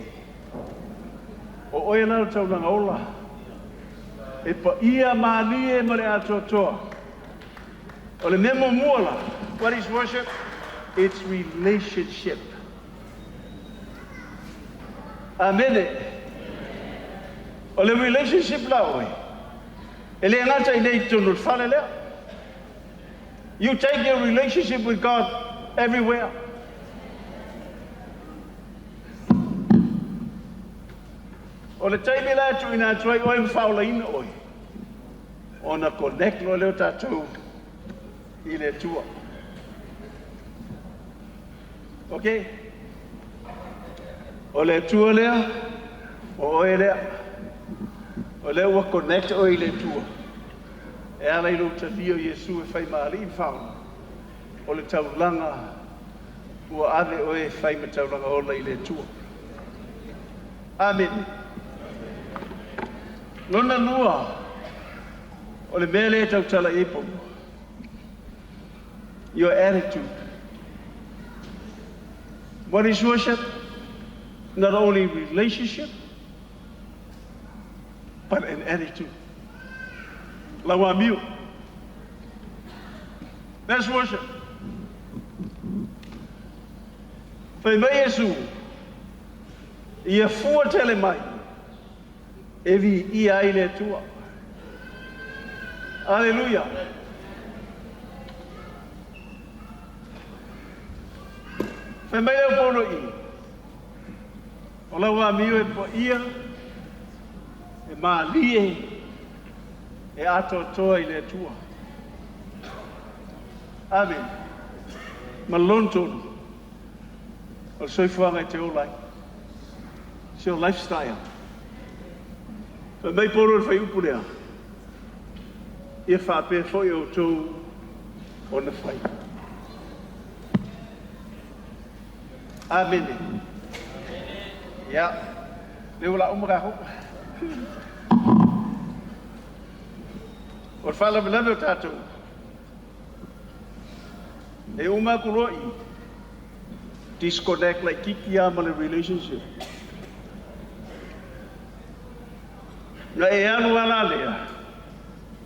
[SPEAKER 5] O oe la o le taulaga ola. E paia malie ma le atoatoa. O le mea muamua la. What is worship? It's relationship. Amene. O le relationship la oe. E le gata i inei i totonu o le fale lea. You take your relationship with God everywhere. O le taimi la e tuuina atu ai oe ma faaolaina oe, ona connect loa lea o tatou i le Atua. Ok? O le Atua lea, o oe lea. O lea ua connect oe i le Atua. E ala i lou talia o Iesu e fai ma Alii ma Faaola, o le taulaga ua ave oe e fai ma taulaga ola i le Atua. Amene. Lona lua, o le mea lea e tautala i ai Paulo, your attitude. What is worship? Not only relationship, but an attitude. Lau amio. That's worship. Fai mai Iesu, ia fua tele mai, e viia ai le Atua. Aleluia. Fai mai le au Paulo i, o lau amio e paia, e malie, e atoatoa i le Atua. Amene. Ma lona tolu, o le soifuaga e te ola ai. It's your lifestyle. Fai mai Paulo i le fuaiupu lea, ia faapea foi outou ona fai. Amene. Ia, lea ua la uma tatou. O le faalavelave o tatou, e uma atu loa i disconnect laitiiti lava ma le relationship. Na e alu lava la lea,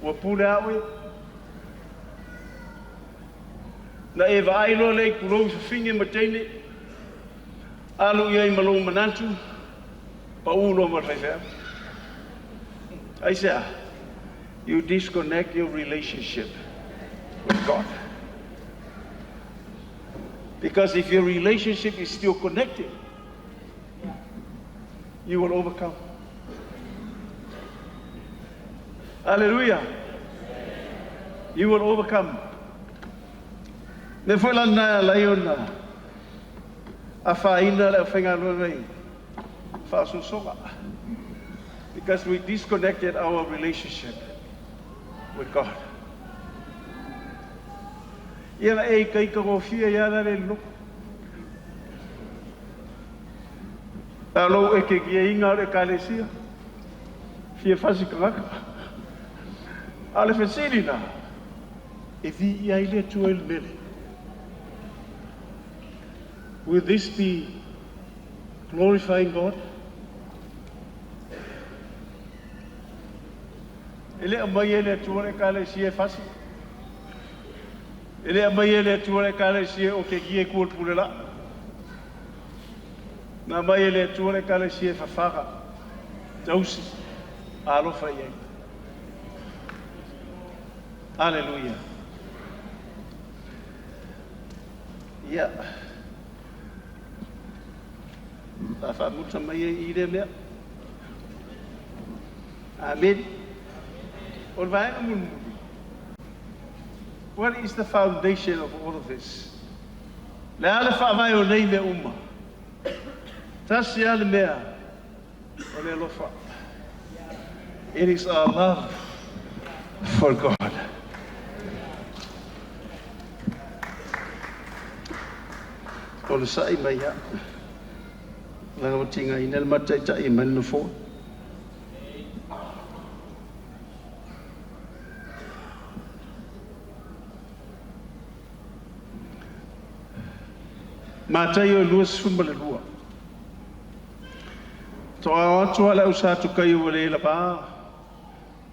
[SPEAKER 5] ua pule lava oe. Na e vaai loa lea i pulou i fafine ma teine, alu i ai ma lou manatu, pau loa ma le faifeau. Aisea? You disconnect your relationship with God. Because if your relationship is still connected, you will overcome. Hallelujah. You will overcome. Le foi la na la ona afaina le aufaigaluega i faasosoga. Because we disconnected our relationship with God. Ia na e ikaika gofie ia la le loko. A lou e ke kia inga o le ekalesia. Fia fasi tagata. A o le fesili la, e viia ai le Atua i le mele. Will this be glorifying God? E le aumaia e le Atua le Ekalesia e fasi. E le aumaia e le Atua le Ekalesia o ke kia i kua le pule laa. Na aumai e le Atua le Ekalesia e fafaga, tausi, alofa i ai. Aleluia. Ia. Sa faamuta mai ai i lea mea. Amene. O le vaega mulimuli. What is the foundation of all of this? Le a le faavae o nei mea uma? Tasi lava le mea, o le alofa. It is our love for God. Onosai mai ia, leaga ua tigaina le ma taitai mai le Nofoa. Mataio 22. To'a o atu a le au Satukaio ua le lavā,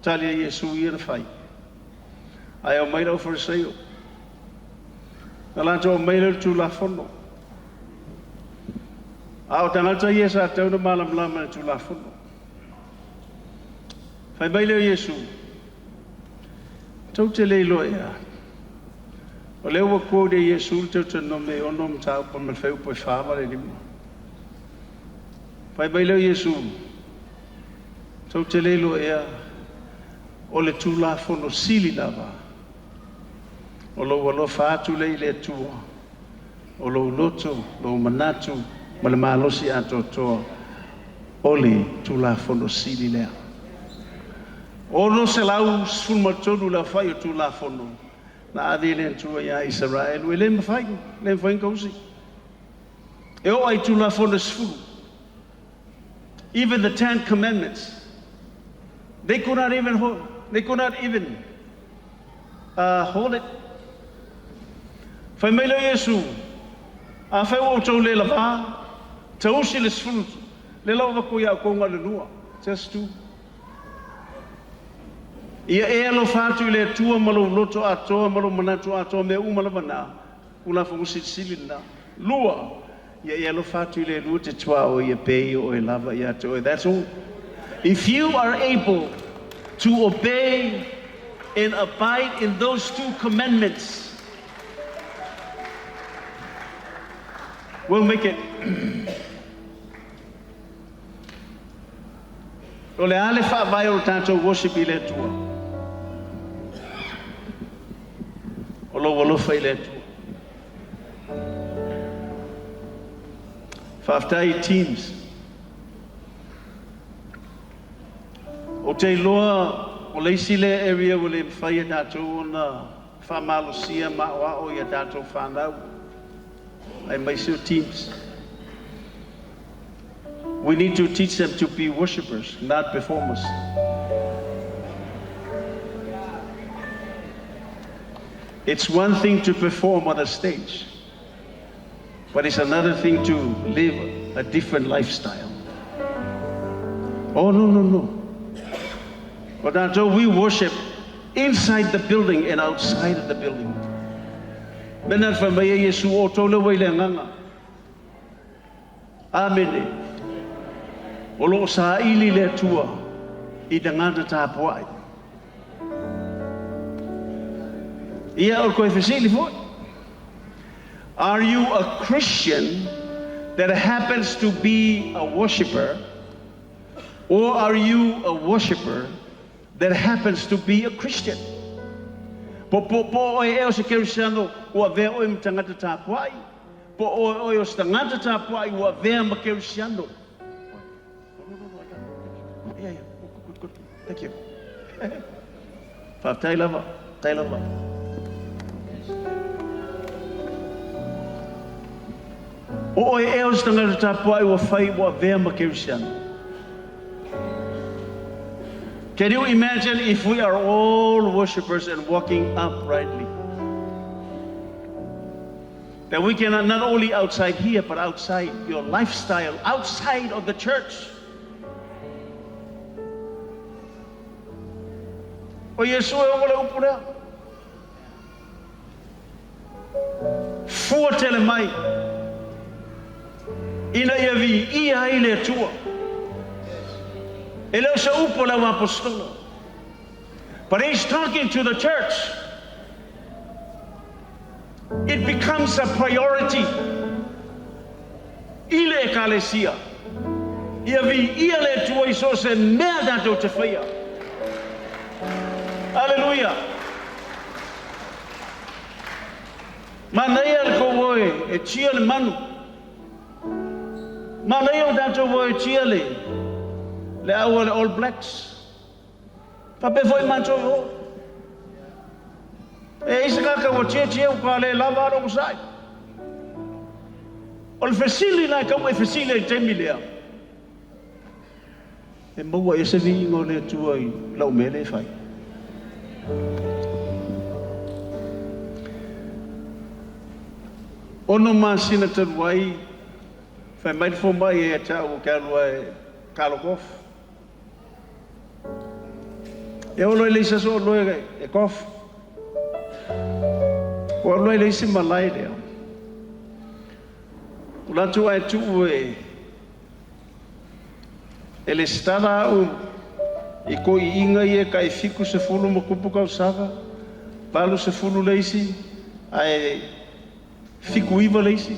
[SPEAKER 5] tali a Iesu ia na fai. Ae aumai le au Farisaio. Na latou aumaia lea o le Tulafono. A o tagata ia sa tatau ona malamalama i le Tulafono. Fai mai lea o Iesu, Tou te le iloa ea, o lea ua quote e Iesu le Teutonome e 6 mataupu ma le fuaiupu e 4 ma le 5. Fai mai lea o Iesu, Tou te le iloa ea, o le Tulafono sili lava, o lou alofa atu lea i le Atua, o lou loto, lou manatu ma le malosi atoatoa, o le Tulafono sili lea. 613 le aofai o Tulafono na ave e le Atua ia Isaraelu, e le mafai, le mafai ona tausi. E oo lava i Tulafono e 10. Even the Ten Commandments, they could not even hold, they could not even hold it. Fai mai lea o Iesu, afai ua outou le lavā, tausi le 10, lea la ua avatu ia outou na o le lua, just two. Ia e alofa atu i le Atua ma lou loto atoa ma lou manatu atoa, mea uma lava na, Tulafono silisili lena. Lua, ia e alofa atu i le alua e te tuaoi ia pei o oe lava ia te oe. That's all. If you are able to obey and abide in those two commandments, we'll make it. O le a le faavae o le tatou worship i le Atua? O lou alofa i le Atua. Faafetai i teams. Ou te iloa o le isi lea area ua le mafai e tatou ona faamalosia ma aoao i a tatou fanau, aemaise o teams. We need to teach them to be worshipers, not performers. It's one thing to perform on a stage, but it's another thing to live a different lifestyle. Oh, no, no, no. But until we worship inside the building and outside of the building. Mena fai mai e Iesu o outou lea ua i le agaga. Amene. O lo o saili le Atua i tagata tapuai. Ia o le toe fesili foi. Are you a Christian that happens to be a worshiper, or are you a worshiper that happens to be a Christian? Po po po o oe ea o se Kerisiano ua avea oe ma tagata tapuai, po o oe o se tagata tapuai ua avea ma Kerisiano? Yeah, yeah. Good, good, good. Thank you. Faafetai lava, faafetai lava. O oe ea o se tagata tapuai ua fai ua avea ma Kerisiano? Can you imagine if we are all worshippers and walking uprightly? That we can not only outside here, but outside your lifestyle, outside of the church. O Iesu e ogo le upu lea. Fua tele mai ina ia viia ai le Atua. E le o se upu a le au apostola. But he's talking to the church. It becomes a priority i le Ekalesia ia viia le Atua i so o se mea tatou te faia. Aleluia! Manaia le tou oe e tia le manu. Manaia o tatou oe e tia le le au a le All Blacks. Faapea foi matou i o. E i ai se tagata ua tietie ua le lava a le onosai. O le fesili la e tatau ona e fesili ai i le taimi lea, e maua ea se viiga o le Atua i lau mea lea e fai? 6 masina talu ai, fai mai le fomai ia te au ou te alu e kalo kof. E olo i le isi aso o loe e kof. Ua alu ai le isi malae lea. O latou ae tuu e e lesitala au i toeaiina ia e tai 70 ma tupu tausaga, 80 le isi, ae 79 le isi,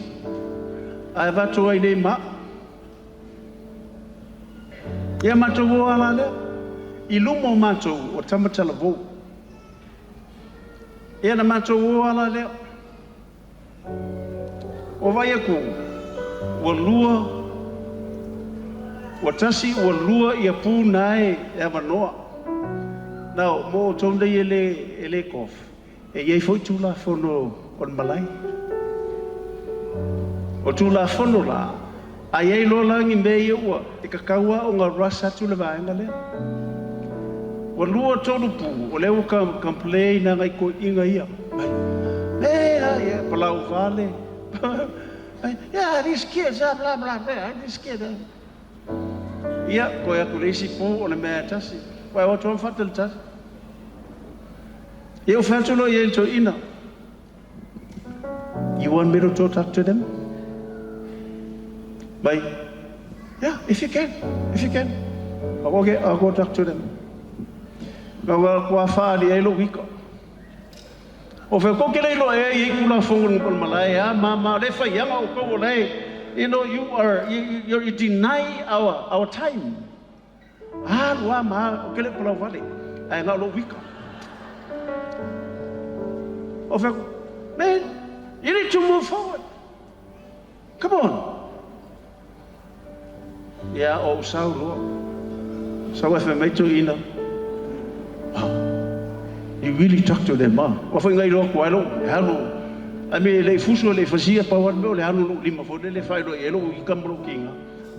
[SPEAKER 5] ae avatu ai nei ma au. Ia matou o ala lea, i luma o matou o tama talavou. Ia na matou o ala lea. O vai aku, ua lua, ua tasi ua lua ia pu nae e avanoa. Now, mo outou nei e le golf, e iai foi tulafono o le malae. O tulafono la, a iai loa la ni mea ia ua e tatau lava ona rush atu le vaega lea. Ua lua tolu pu, o lea ua complain nai toeaiina ia. Ai, e a ia, palau vale. Yeah, these kids, ah, blah, blah, blah, these kids. Ah. Ia, koe aku le isi pu o le mea e tasi. Wai o atu am whatele tasi. Ia o whatu lo ia i ina. You want me to talk to them? Bai, yeah, if you can, if you can. Okay, I'll go talk to them. Nga wa kua whaali ai lo wika. O whea ko ke lei loa e i kula fongo o le malae, a ma ma le whai anga o kou o lei. You are, you deny our time. Ah, lua ma, o ke le pula wale. Ai ngā lo wika. O whea, man, you need to move forward. Come on. Ia, o usau loa. Sau e whai mai ina. Wow. You really talk to them, ah. Wa whai ngai loa kua lo, e halu. I mean, le fusu le fasia pa wan me o le halu lo lima fo le fai lo e lo i kamalo kinga.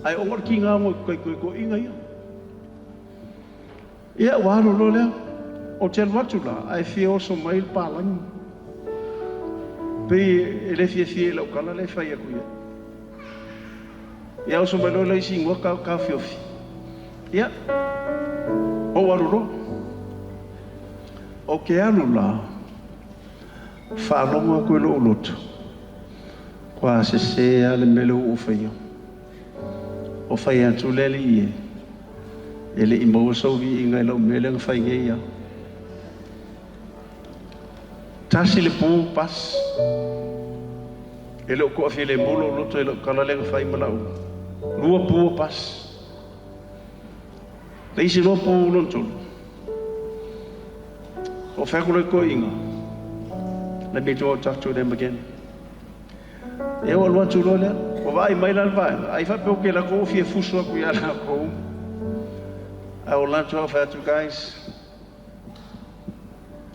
[SPEAKER 5] Ai o ngor kinga mo koi koi ko inga ia. Ia wa lo lo lea. O te alu atu la, ai fia oso mai le palangi. Pe e le fia fia i lau kala le fai aku ia. Ia oso mai lo le isi ngua ka ka fiofi. Ia. O alu lo. O ke alu la, whaalongo aku i lo uloto. Kua se se a le mele o whaia. O whai atu le li ie. E le i maua sauvi i ngai lau mele nga whai ngei ia. Tasi le pū pas. E le o koa le mulo loto e le o kala lenga whai malau. Lua pū pas. Le isi loa pū lontolu. O whaku le ko inga. Let me go talk to them again. E o alu atu loa lea. O vai mai la le vaega. Ai whape o ke la ko fia fusu aku ia la ko. I will like to offer to guys.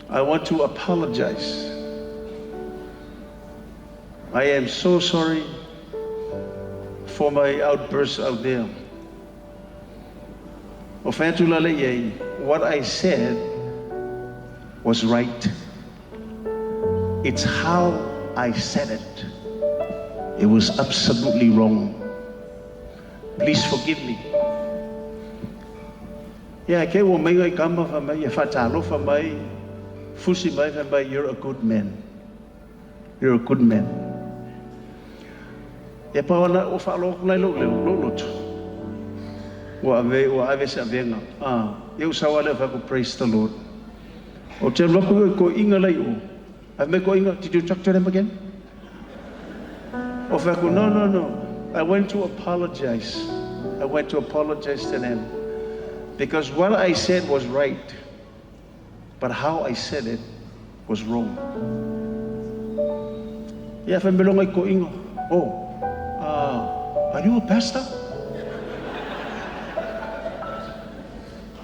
[SPEAKER 5] I want to apologize. I am so sorry for my outburst out there. O whai la le iei, what I said was right. It's how I said it. It was absolutely wrong. Please forgive me. Ia, ke ua mai ngai kama fa mai, e whatalofa mai, fusi mai fa mai, you're a good man. You're a good man. E pa wana o whaaloku lai lo leo, lo loto. Ua ave, ua ave se avenga. Ah, eu sawa leo whaku, praise the Lord. O te luaku i ko inga lai o. Ave me ko inga, did you talk to them again? O whaku, no, no, no. I went to apologize. I went to apologize to them. Because what I said was right, but how I said it was wrong. Ia, whai melonga i ko inga. Oh, are you a pastor?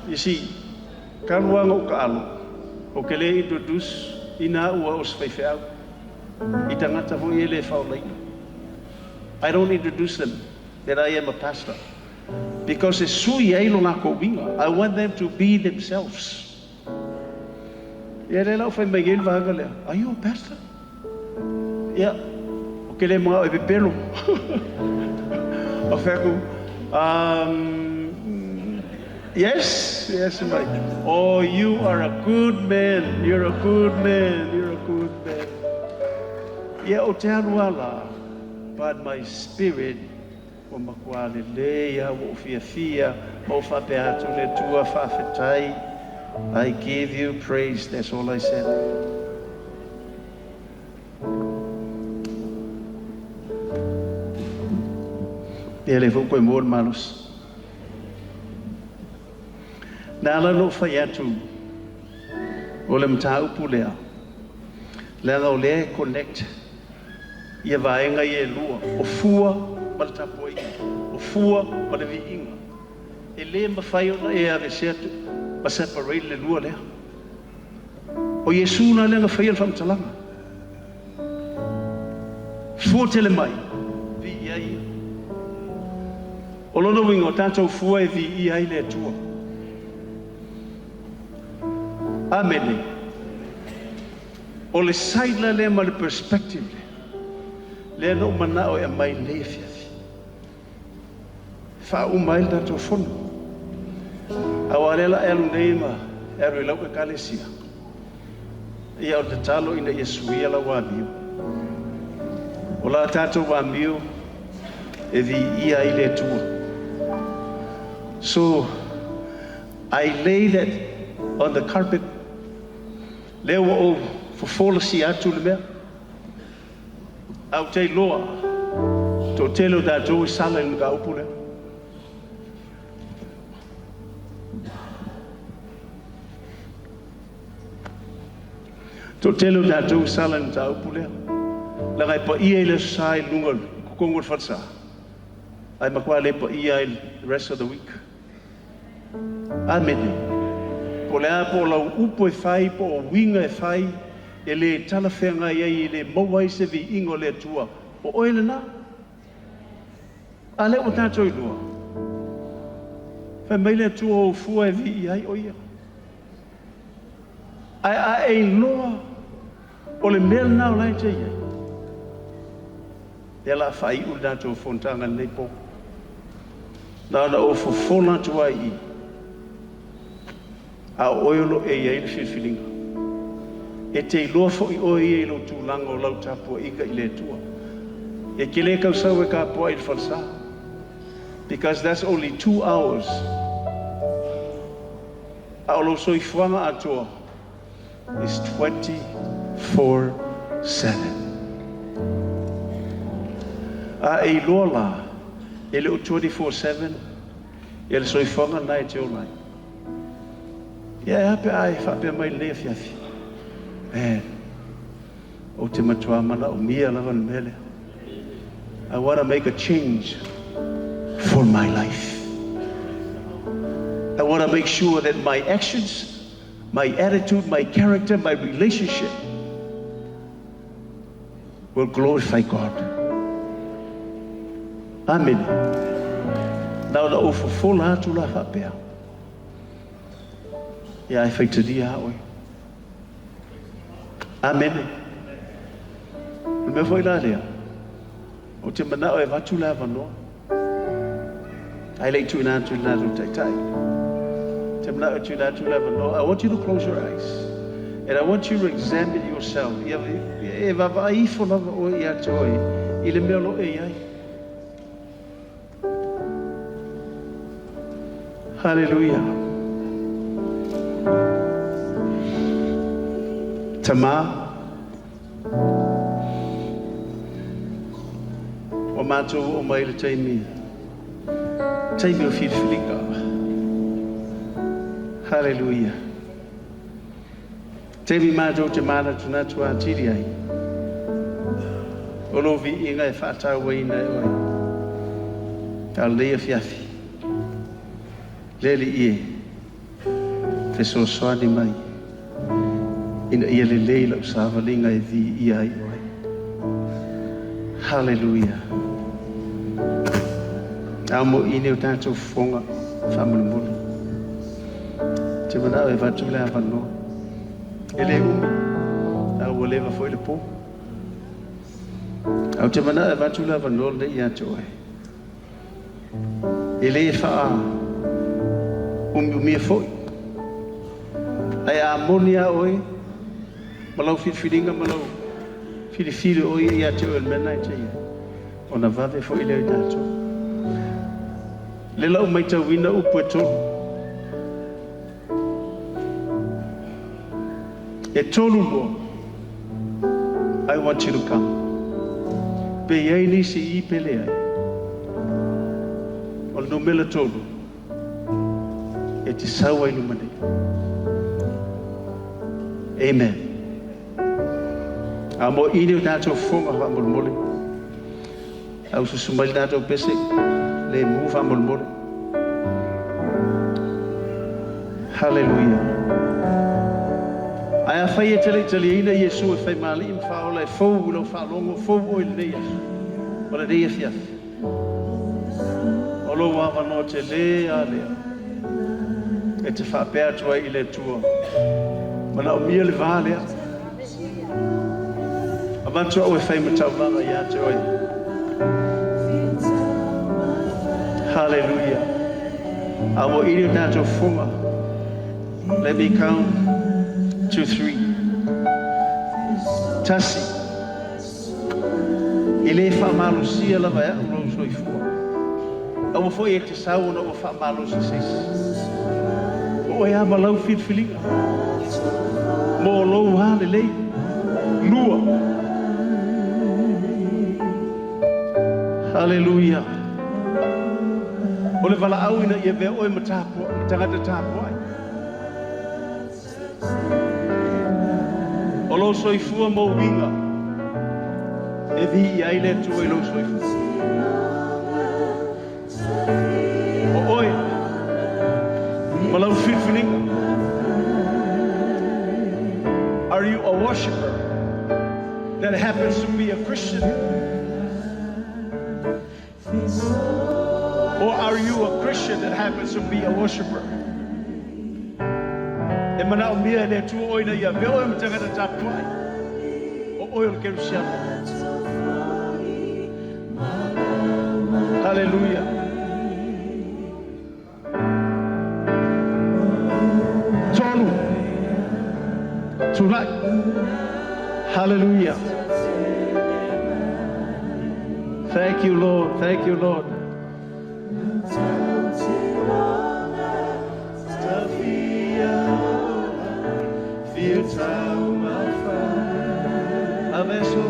[SPEAKER 5] You see, ka ruanga o ka alo, o ke le introduce ina ua o se whaiwheau. I tangata fo i le whaolaina. I don't introduce them that I am a pastor. Because e sui ai lo lako winga. I want them to be themselves. Ia le lau whai mai ngel vaanga lea. Are you a pastor? Ia. Ou te le manao e pepelo. Ou fai atu, yes, yes, mai. Oh, you are a good man, you're a good man, you're a good man. Ia, ou te alu lava la, but my spirit ua matua lelei lava, ua ou fiafia, ma ou faapea atu, Le Atua faafetai, I give you praise, that's all I said. Ia lea foi ua toe maua le malosi. Na ala ona ou fai atu o le mataupu lea, leaga o lea e connect ia vaega ia e lua, o fua ma le tapuaiga, o fua ma le viiga. E le mafai ona e aveesea ma separate le lua lea. O Iesu la lea na faia le faamatalaga. Fua tele mai, viia ai ia. O lona uiga, o tatou fua e viia ai le Atua. Amene. O le side la lea ma le perspective lea, lea na ou manao e aumai lenei afiafi. Faauma ai le tatou fono. Aua lea la e alu nei ma e alu i lau ekalesia. Ia o le tatalo ina ia suia lau amio. O la tatou amio e viia ai le Atua. So, I lay that on the carpet. Lea ua ou fofolasia atu le mea. Ae ou te iloa, toatele o tatou e sala i le mataupu lea. Toatele o tatou e sala i le mataupu lea. Leaga e paia i le Aso Sa i luga i totonu o le falesa, ae matua le paia ai the rest of the week. Amene. Po o le a po o lau upu e fai, po o uiga e fai, e le talafeagai ai, e le maua ai se viiga o le Atua, o oe lena. A lea ua tatou iloa, fai mai le Atua o ou fua e viia ai o ia. Ae a e iloa o le mea lena o la e te i ai, lea o le a faaiu le tatou fonotaga i lenei po. Na ona ou fofola atu ai i i, a o oe o lo o e i ai le filifiliga. E te iloa foi oe ia i lou tulaga o lau tapuaiga i le Atua. E te le tau sau e tapuai i le falesa, because that's only 2 hours. A o lou soifuaga atoa is 24/7. A e iloa la, e le o 24/7 ia le soifuaga lena e te ola ai. Ia e a pe a e faapea mai lenei afiafi. Man, ou te matua manaomia lava le mea lea. I want to make a change for my life. I want to make sure that my actions, my attitude, my character, my relationship will glorify God. Amen. Na ona ou fofola atu la faapea. Ia e faitalia a oe. Amen. O le mea foi la lea, ou te manao e avatu le avanoa. Ae le i tuuina atu i le latou taitai. Te manao e tuuina atu le avanoa. I want you to close your eyes. And I want you to examine yourself. Ia e vaavaai ifo lava oe ia te oe i le mea o lo o e i ai. Hallelujah. Tama, ua matou oo mai le taimi, taimi o filifiliga. Hallelujah. Taimi matou te manatunatu atili ai. O lou viiga e faatauaina e oe. A o lenei afiafi. Le Alii e, fesoasoani mai. Ina ia lelei lau savaliga e viia ai oe. Hallelujah. Ao mo i o tatou fofoga faamolemole. Te manao e avatu le avanoa. E le umi, a ua leva foi le po. Ae ou te manao e avatu le avanoa lenei ia te oe. E le faa umiumia foi. Ae a moni lava oe ma lau filifiliga ma lau filifili o oe ia te oe o le mea lena e te i ai, ona vave foi lea i tatou. Le la ou matauina upu e tolu. E tolu lua. I want you to come. Pe i ai nisi i pe leai. O le numera tolu, e te sau ai luma nei. Amen. A mo i o tatou fofoga faamolemole. Au susu mai le tatou pese, le mu faamolemole. Hallelujah. Ae afai e te le i taliaina Iesu e fai ma Alii ma Faaola e fou i lau faalogo, fou oe i lenei aso, ma lenei afiafi. O lou avanoa tele a lea e te faapea atu ai i le Atua, manaomia le va lea. Avatu au e fai ma taulaga ia te oe. Hallelujah. A ua ili o tatou fofoga. Let me count to three. Tasi. E le faamalosia lava e au lou soifua. Aua foi e te sau ona ua faamalosi se isi. O oe lava ma lau filifiliga. Mo lou lava lelei. Lua. Hallelujah. O le valaau ina ia avea oe ma tagata tapuai. O lou soifua ma uiga e viia ai le Atua i lou soifua. O oe ma lau filifiliga. Are you a worshiper that happens to be a Christian? Or are you a Christian that happens to be a worshiper? E manaomia e le Atua oe ina ia avea oe ma tagata tapuai. O oe o le Kerisiano. Hallelujah. Tolu. Tulai. Hallelujah. Thank you, Lord. Thank you, Lord. Adesso,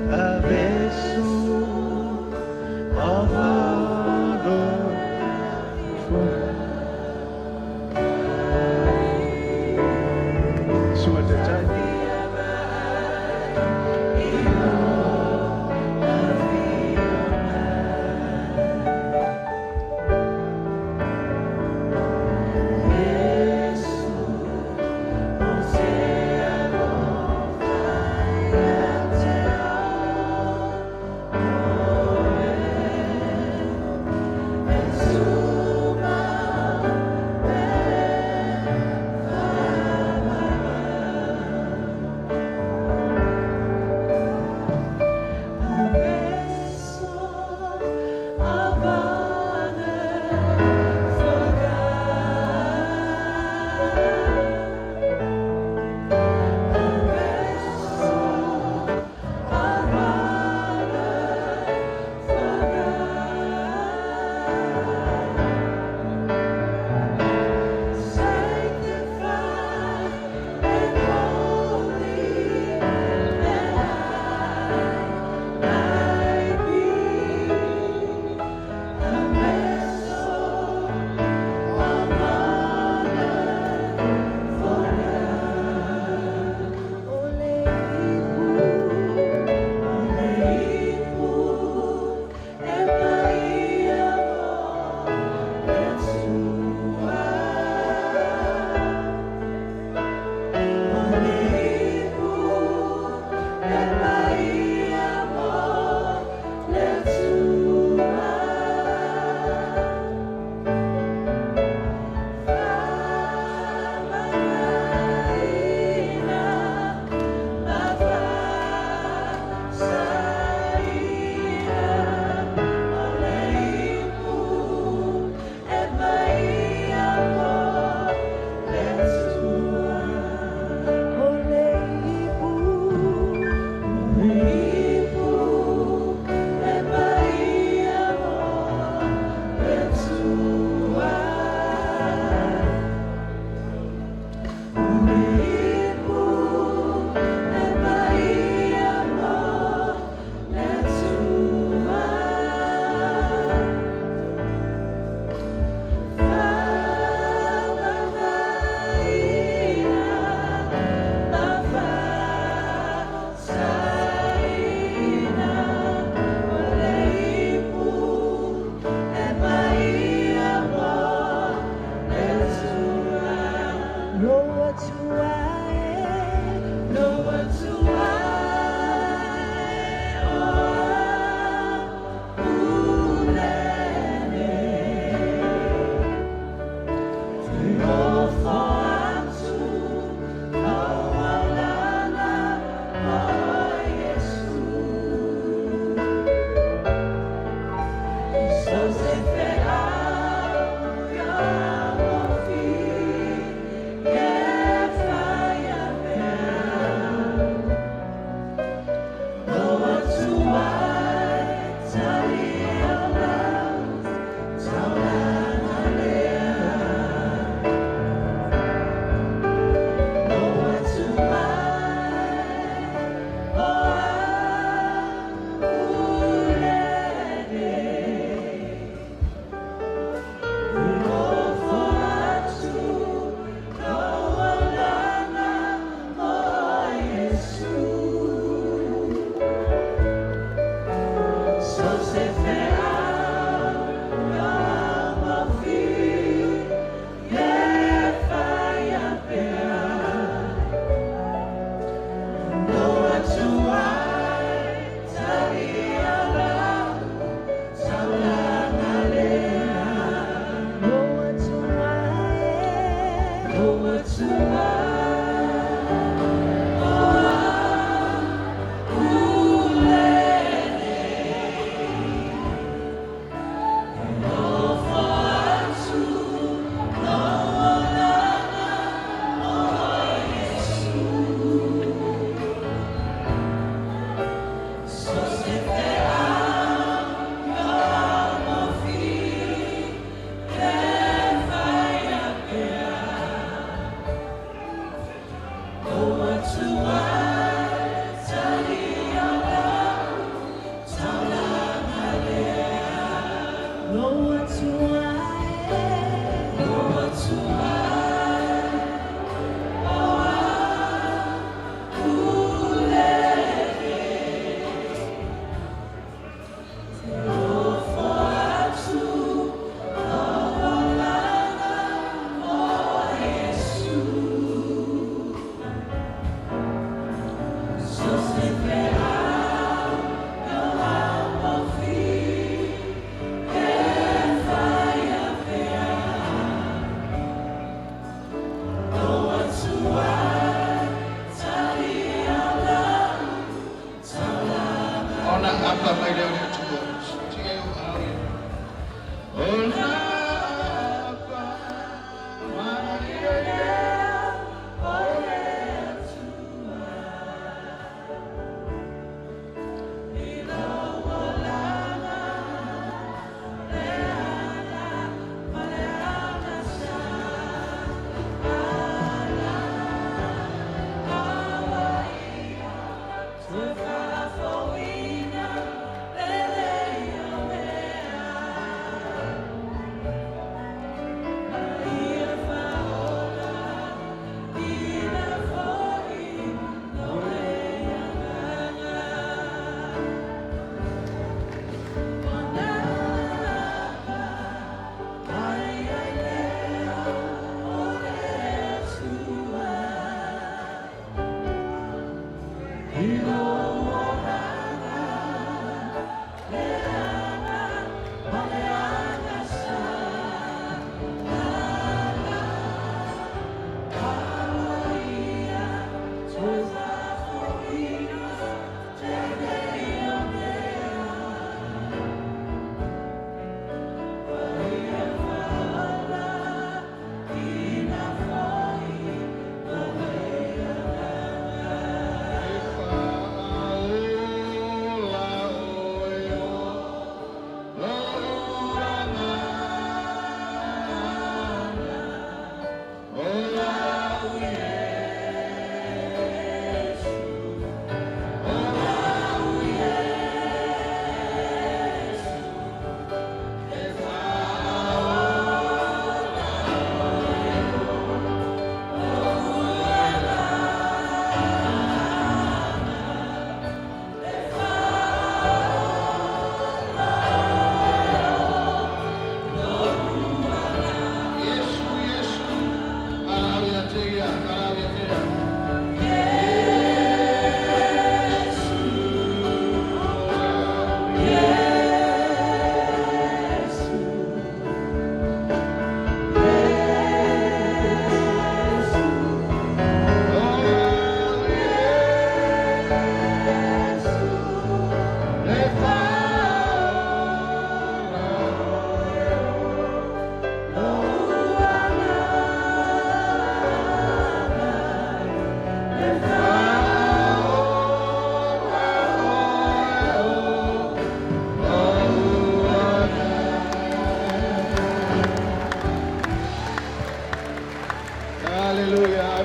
[SPEAKER 5] adesso, avano. Sua te.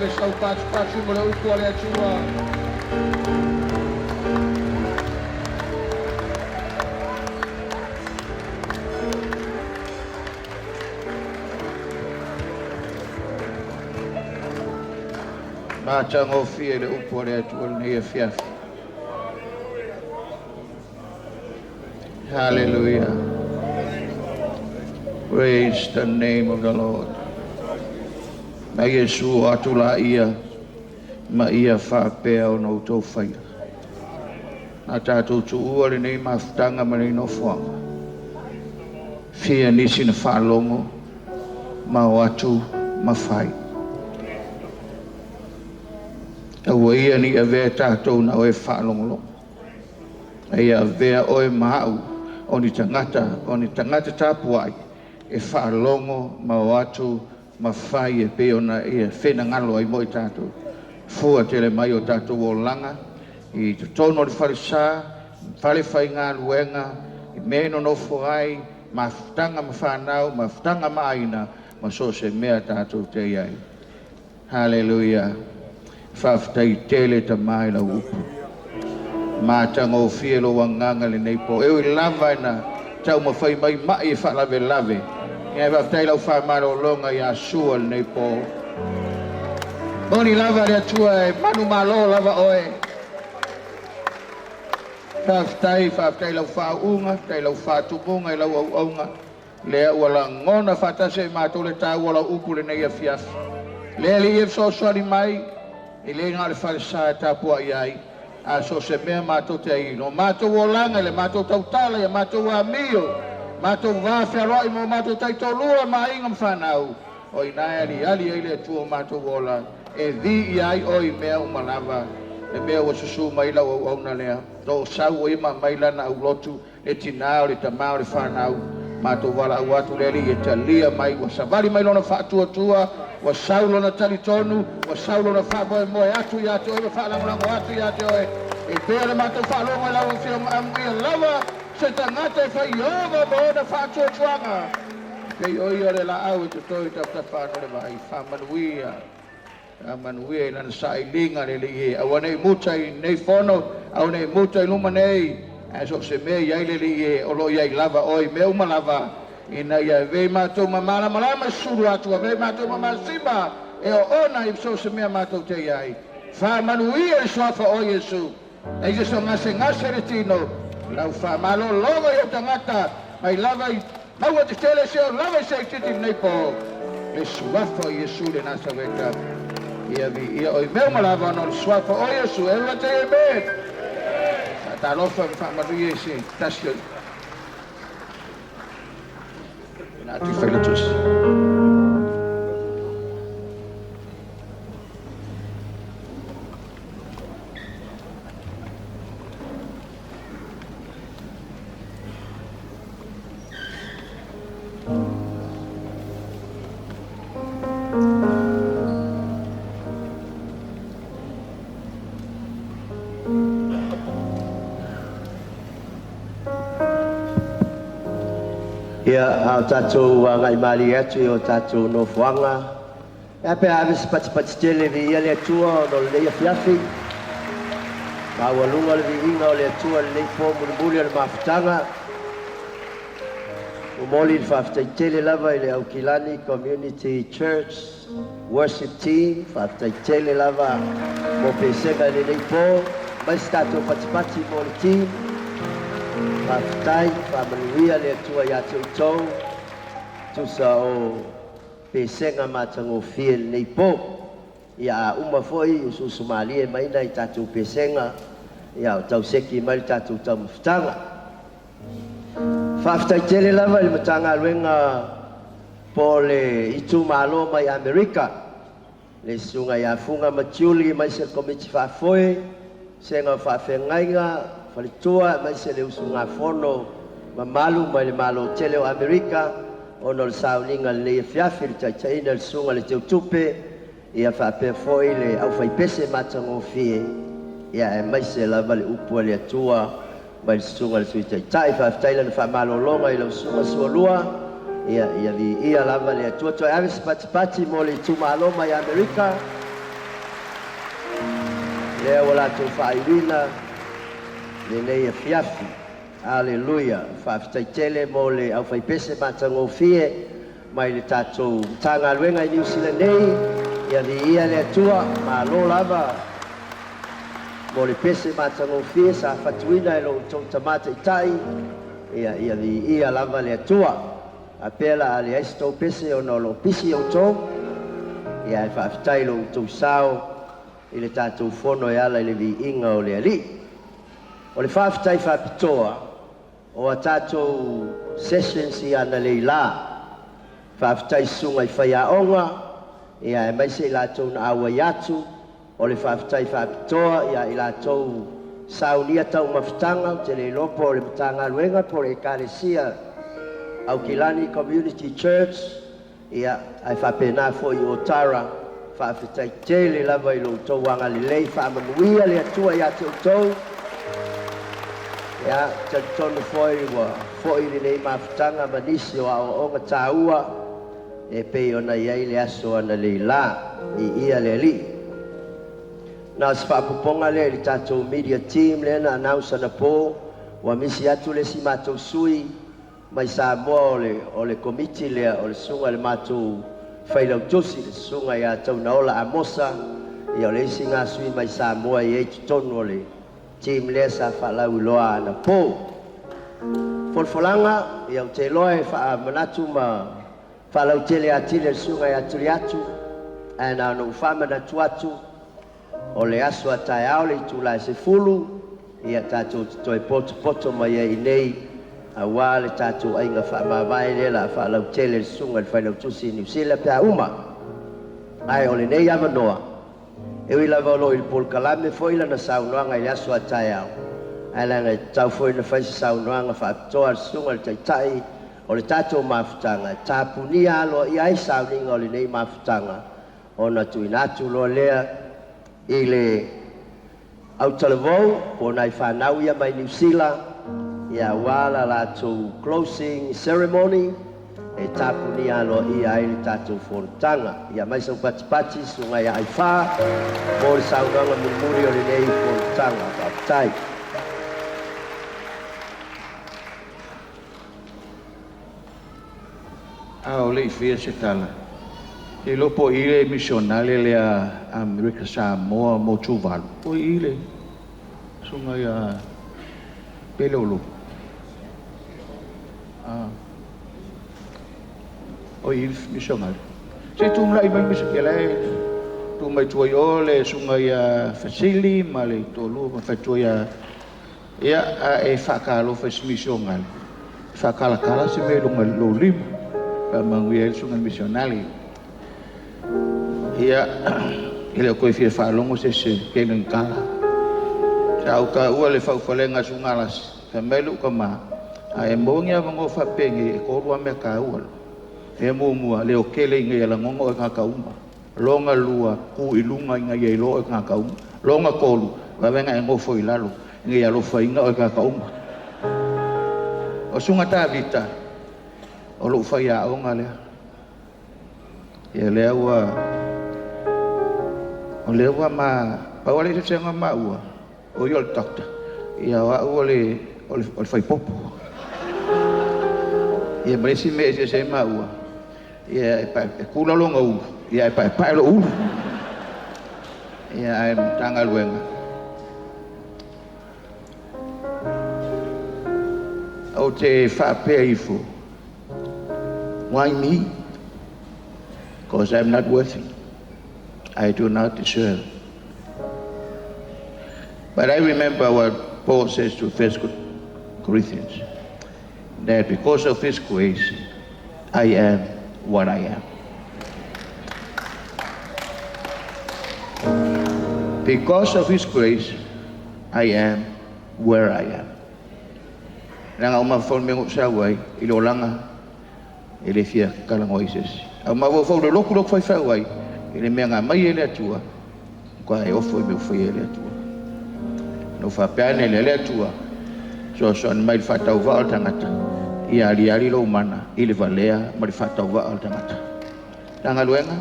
[SPEAKER 5] ave sau patupatu mo le upu a le Atua. Matagofie le upu a le Atua lenei afiafi. Hallelujah. Praise the name of the Lord. Na Iesu atu la ia ma ia faapea ona outou faia. Na tātou tuua lenei mafutaga ma lenei nofoaga. Fia nisi na faalogo ma o atu ma fai. Aua ia ne i avea tātou na o e faalogologo. A ia avea oe ma au o ni tagata, o ni tagata tapuai e faalogo ma o atu ma fai e pei ona ia finagalo ai mo i tātou. Fua tele mai o tātou olaga i totonu o le falesa, fale faigaluega, i mea e nonofo ai, mafutaga ma fanau, mafutaga ma aiga, ma so o se mea tātou te i ai. Haleluia. Faafetai tele Tama i lau upu. Matagofie lou agaga lenei po. E ui lava ina taumafai mai mai e faalavelave. Ia e faafetai lau faamalologa ia Sua lenei po. Moni lava le Atua e manumalo lava oe. Faafetai, faafetai lau faauuga, faafetai lau faatumuga i lau auauna. Lea ua lagona faatasi ai matou le taua o lau upu lenei afiafi. Le Alii e fesoasoani mai, e le na o le falesa e tapuai ai, a so o se mea matou te ai, no matou olaga i le matou tautala, ia matou amio, matou va fealoai ma o matou taitoalua ma aiga ma fanau, o i ina e aliali ai le Atua o matou ola, e viia ai oe i mea uma lava, le mea ua susū mai lau auauna lea, o sau o ia ma aumai lana aulotu, le tinā o le tamā o le fanau, matou valaau atu le Alii e talia mai, ua savali mai lona faatuatua, ua sau lona talitonu, ua sau lona faamoemoe atu ia te oe ma faalagolago atu ia te oe, e pei ona matou faalogo i lau Afioga amuia lava se tagata e fai ova ma ona faatuatuaga, pei o ia o le laau e toto i tafatafa ane o le vai. Faamanuia. Faamanuia i lana sailiga le Alii e, aua ne i muta i lenei fono, aua ne i muta i luma nei, ae so o se mea i ai le Alii e, o lo o i ai lava oe i mea uma lava, ina ia avea i matou ma malamalama i sulu atu, avea i matou ma masima e oona i so o se mea matou te i ai. Faamanuia i le Suafa o Iesu, e i se gasegase le tino, lau faamalologa i ou tagata, mai lava i maua tetele seia oo lava i se itiiti i lenei po, le Suafa o Iesu le Nasareta. Ia viia oe i mea uma lava ona o le Suafa o Iesu. Everyone say amen. Faatalofa ma faamanuia i se tasi o na atu i Failatusi.
[SPEAKER 8] Ia, a o tatou agai malie atu i o tatou nofoaga, e a pe a ave se patipati tele viia le Atua ona o lenei afiafi. Maualuga le viiga o le Atua i lenei po mulimuli o le mafutaga. Momoli le faafetai tele lava i le Aukilani Community Church Worship Team, faafetai tele lava mo pesega i lenei po, mai se tatou patipati mo le team. Faafetai, faamanuia le Atua ia te outou, tusa o pesega matagofie i lenei po. Ia a uma foi usuusu malie mai nai tatou pesega, ia o tauseki mai le tatou taumafataga. Faafetai tele lava i le Matagaluega po o le itumalo mai Amerika, le Susuga ia Fuga Matiuli aemaise le Komiti Faafoe, Sega o Faafeagaiga, Faletua aemaise le usugafono mamalu mai le Malo tele o Amerika ona o le sauniga i lenei afiafi i le taitaiina e le Susuga i le Teutupe, ia faapea foi le aufaipese matagofie, ia aemaise lava le upu a le Atua mai le Susuga i le Sui Taitai. Faafetai i lana faamalologa i lau Susuga Sualua, ia, ia viia lava le Atua. Toe ave se patipati mo le itumalo mai Amerika. Lea ua latou faaiuina lenei afiafi. Aleluia. Faafetai tele mo le aufaipese matagofie mai le tatou Matagaluega i Niu Sila nei. Ia viia le Atua, malo lava mo le pese matagofie sa fatuina e lo outou tama taitai. Ia ia viia lava le Atua. Faapea la a leai se tou pese ona o lo o pisi outou. Ia ae faafetai i lo outou sao i le tatou fono e ala i le viiga o le Alii. O le faafetai faapitoa o a tatou sessions i analeila. Faafetai i susuga i faiaoga, ia aemaise i latou na auai atu. O le faafetai faapitoa ia i latou saunia taumafataga, ou te le iloa po o le Matagaluega po o le Ekalesia Aukilani Community Church, ia ae faapena foi i Otara. Faafetai tele lava i lo outou agalelei, faamanuia le Atua ia te outou. Ia, talitonu foi ua foi lenei mafutaga ma nisi o aoaoga taua e pei ona i ai le aso analeila. Viia le Alii. Na o se faaopoopoga lea i le tatou media team lea na announce anapo, ua misi atu le isi matou sui mai Samoa o le, o le komiti lea, o le susuga i le matou failautusi, le susuga ia Taunaola Amosa, ia o le isi lena sui mai Samoa e i ai i totonu o le team lea sa faalauiloa anapo. Folafolaga, ia ou te iloa e faamanatu ma faalautele atili e le susuga ia Tuliatu, ae na ona ou faamanatu atu, o le aso a taeao le itula e 10, ia tatou te toe potopoto mai ai i inei aua le tatou aiga faamavae lea o le a faalautele e le susuga i le Failautusi i Niu Sila pe a uma. Ae o lenei avanoa, e ui lava o lo o i le polokalame foi lana saunoaga i le aso a taeao, ae leaga e tatau foi ona fai se saunoaga faapitoa a le susuga i le Taitai o le tatou mafutaga e tapunia aloaia ai sauniga o lenei mafutaga, ona tuuina atu loa lea i le autalavou po o nai fanau ia mai Niu Sila, ia aua la latou closing ceremony e tapunia aloaia ai le tatou fonotaga. Ia mai sau patipati susuga ia Aifā mo le saunoaga mulimuli o lenei fonotaga. Faafetai.
[SPEAKER 5] A o le i faia se tala, te iloa po o i le misionale lea a Amerika Samoa mo Tuvalu. Po o i le susuga ia Peleulu. Ah. O i le misionale. Se i tulai mai ia la e tu mai tua i o le susuga ia Fasili ma le toalua ma faletua ia. Ia, a e faatalofa i se misionale, faakalakala se mea i luga i lou lima, faamanuia ai le susuga i le misionale. Ia, e le o toe fia faalogo se isi i le tele o ni tala. Sa ou taua le faaulufalega a Susuga Alasi, fai mai lou tama, a e maua ni avanoa faapenei, e 3 lava mea taua. Mea muamua, leotele ina ia lagona oe e tagata uma. Lona lua, tu i luga ina ia iloa oe e tagata uma. Lona tolu, vave ona e nofo i lalo ina ia alofaina oe e tagata uma. O Susuga Tavita, o lou faiaoga lea. Ia lea ua, o lea ua ma, pau lava le eseesega o maua, o ia o le doctor, ia o au o le, o le, o le faipopo. Ia ma le isi mea e eseese ai maua, Ia e pae, e kula lona ulu, ia ae paepae lou ulu. Ia ae Matagaluega. Ou te faapea ifo, why me? Because I'm not worthy. I do not deserve. But I remember what Paul says to First Corinthians, that because of his grace, I am what I am. Because of his grace, I am where I am. Leaga ua mafaufau i le mea na ou sau ai i le olaga e le fia talanoa i se isi. A ua mafaufau i le lotu lea ou te faifau ai i le mea na aumai e le Atua, matua e ofo i mea ua faia e le Atua. Na ou faapea ane lea, le Atua, fesoasoani mai i le faatauvaa o le tagata, ia aliali lou mana i le valea ma le faatauvaa o le tagata. Matagaluega,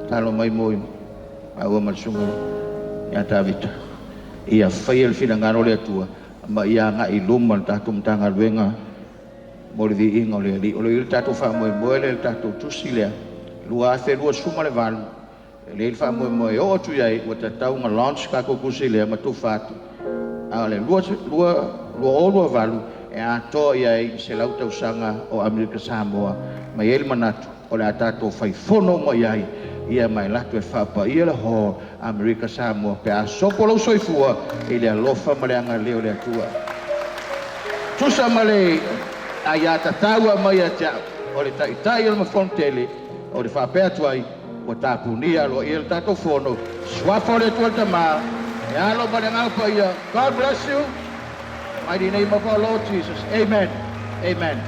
[SPEAKER 5] tatalo mai mo maua ma le susuga Ia Tavita, ia faia le finagalo o le Atua ma ia agai i luma le tatou Matagaluega mo le viiga o le Alii. O lo o i ai le tatou faamoemoe lea i le tatou tusi lea, 2028, e lelei le faamoemoe e oo atu i ai, ua tatau ona launch tatou tusi lea ma tufa atu. A o le 2028 e atoa i ai 100 tausaga o Amerika Samoa, ma e i ai le manatu o le a tatou fai fono uma i ai, ia ma e alu atu e faapaia le hall Amerika Samoa pe a sopo lou soifua i le alofa ma le agalelei o le Atua. Tusa ma le aiā tatau a mai ia te au, o le taitai o le Mafonotele, o le faapea atu ai, ua tapunia aloaia le tatou fono, suafa o le Atua le Tama, le Alo ma le Agaga Paia. God bless you. Mighty name of our Lord Jesus. Amen. Amen.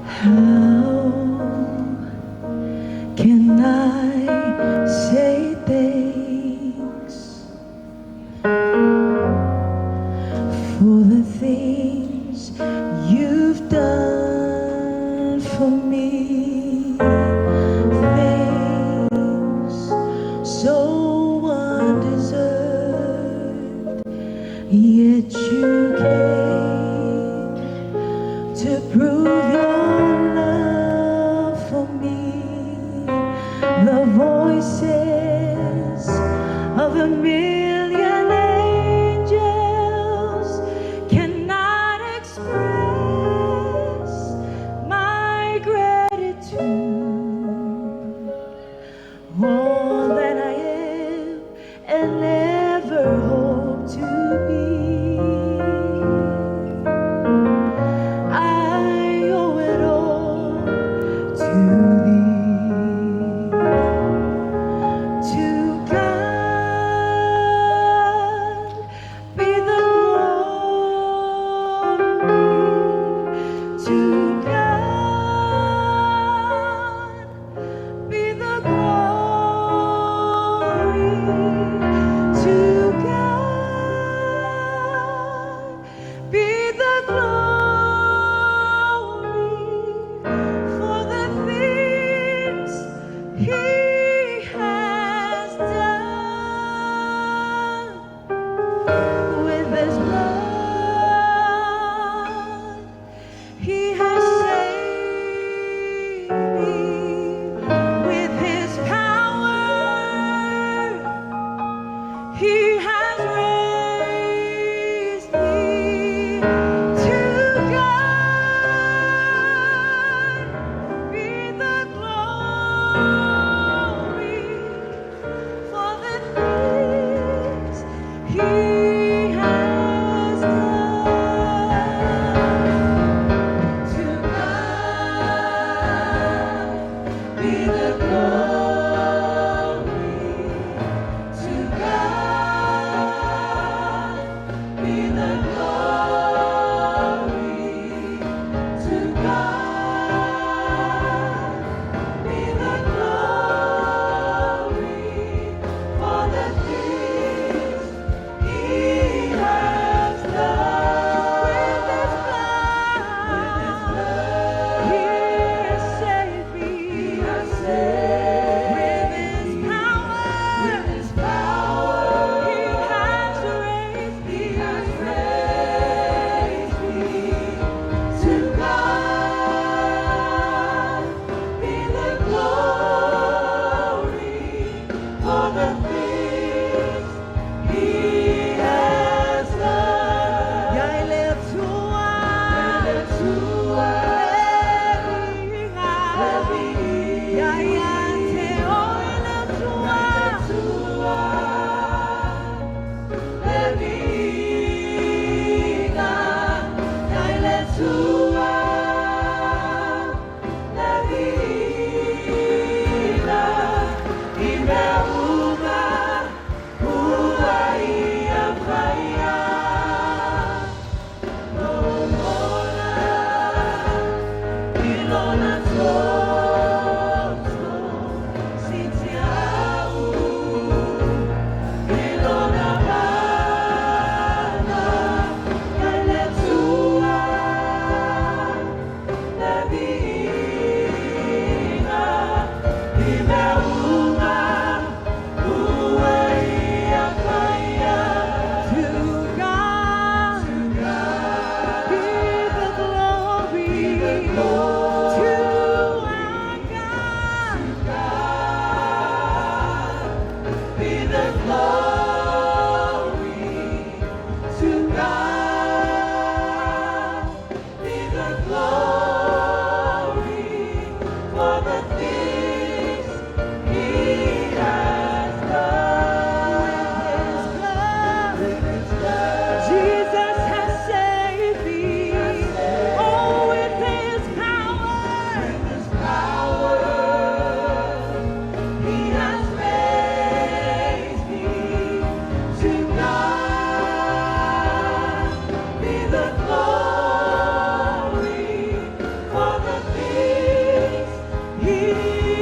[SPEAKER 1] How can I say thanks for the things you've done for me? Things so undeserved, yet you came to prove your love for me. The voices of a million angels cannot express my gratitude. All that I am and ever hope to be. I owe it all to thee. To God be the glory. To God be the glory. To God be the glory for the things He has done with His blood. He has saved me with His power. He has raised me. To God be the glory for the things He has done. To God be the glory. To God be the glory. To God be the glory for the things He has done. With His blood, He has saved me. He has saved with His power. With His power, He has raised me. He has raised me. To God be the glory for the things He has done. Ia i le Atua, le viiga, ia ia te oe le Atua,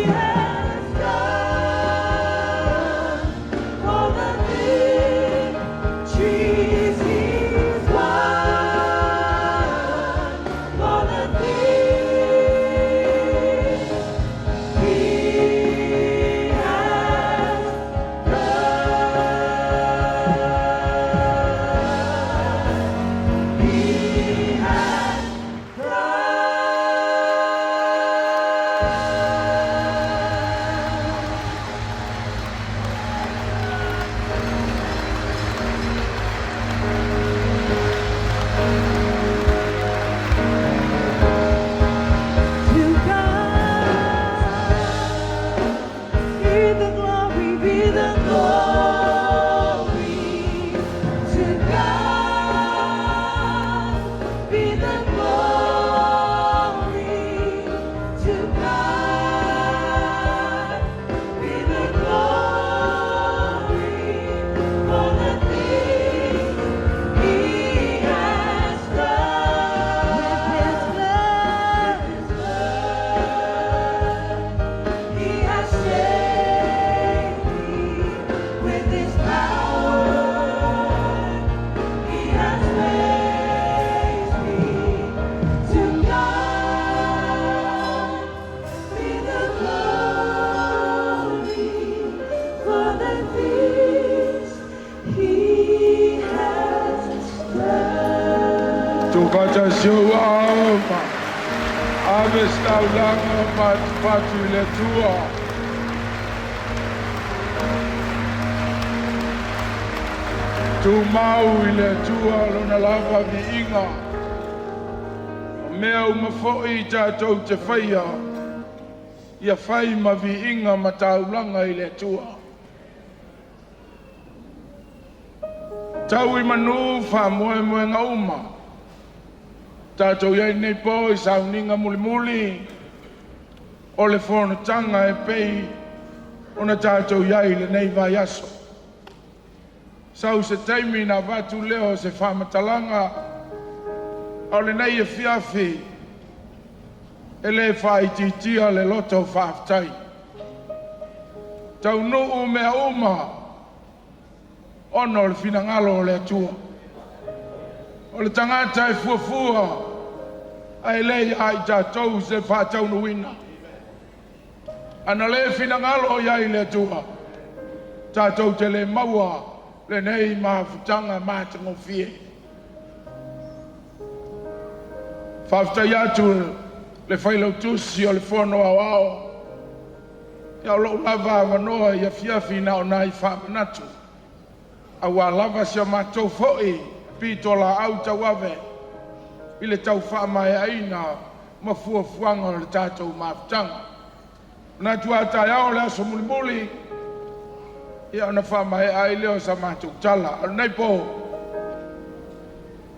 [SPEAKER 2] has done, for the victories he's won, for the things he has done. He has done. To God be the glory, be the glory. To God be the glory. To God be the glory for the things He has done. With His blood, He has saved me with His power. He has raised me. To God be the glory for the things He has done.
[SPEAKER 9] Tukatasiuama ave staulanga patupatu i le Atua. Tumau i le Atua lona lava viiga. O mea uma fo'i i tatou te faia, ia fai ma viiga ma taulaga i le Atua. Tau i manu faamoemoega uma. Tatou iai nei po i sauniga mulimuli o le fonotaga e pei ona tatou iai lenei vaiaso. Sau se taimi na avatu lea o se faamatalaga, a o lenei afiafi e lē faaitiitia le loto faafetai. Taunuu mea uma ona o le finagalo o le Atua. O le tagata e fuafua ae lē ia i tatou se faataunuuina. Ana lē finagalo i ai le Atua, tatou te lē maua lenei mafutaga matagofie. Faafetai atu le failautusi o le Fono Aoao ia o lou lava avanoa i afiafi na o nai faamanatu auā lava si a matou fo'i pitolaau tauave i le tau faamaeaina ma fuafuaga o le tatou mafutaga. Manatu a taeao o le aso mulimuli ia ona faamaea ai lea o sa matou tala. A o lenei po,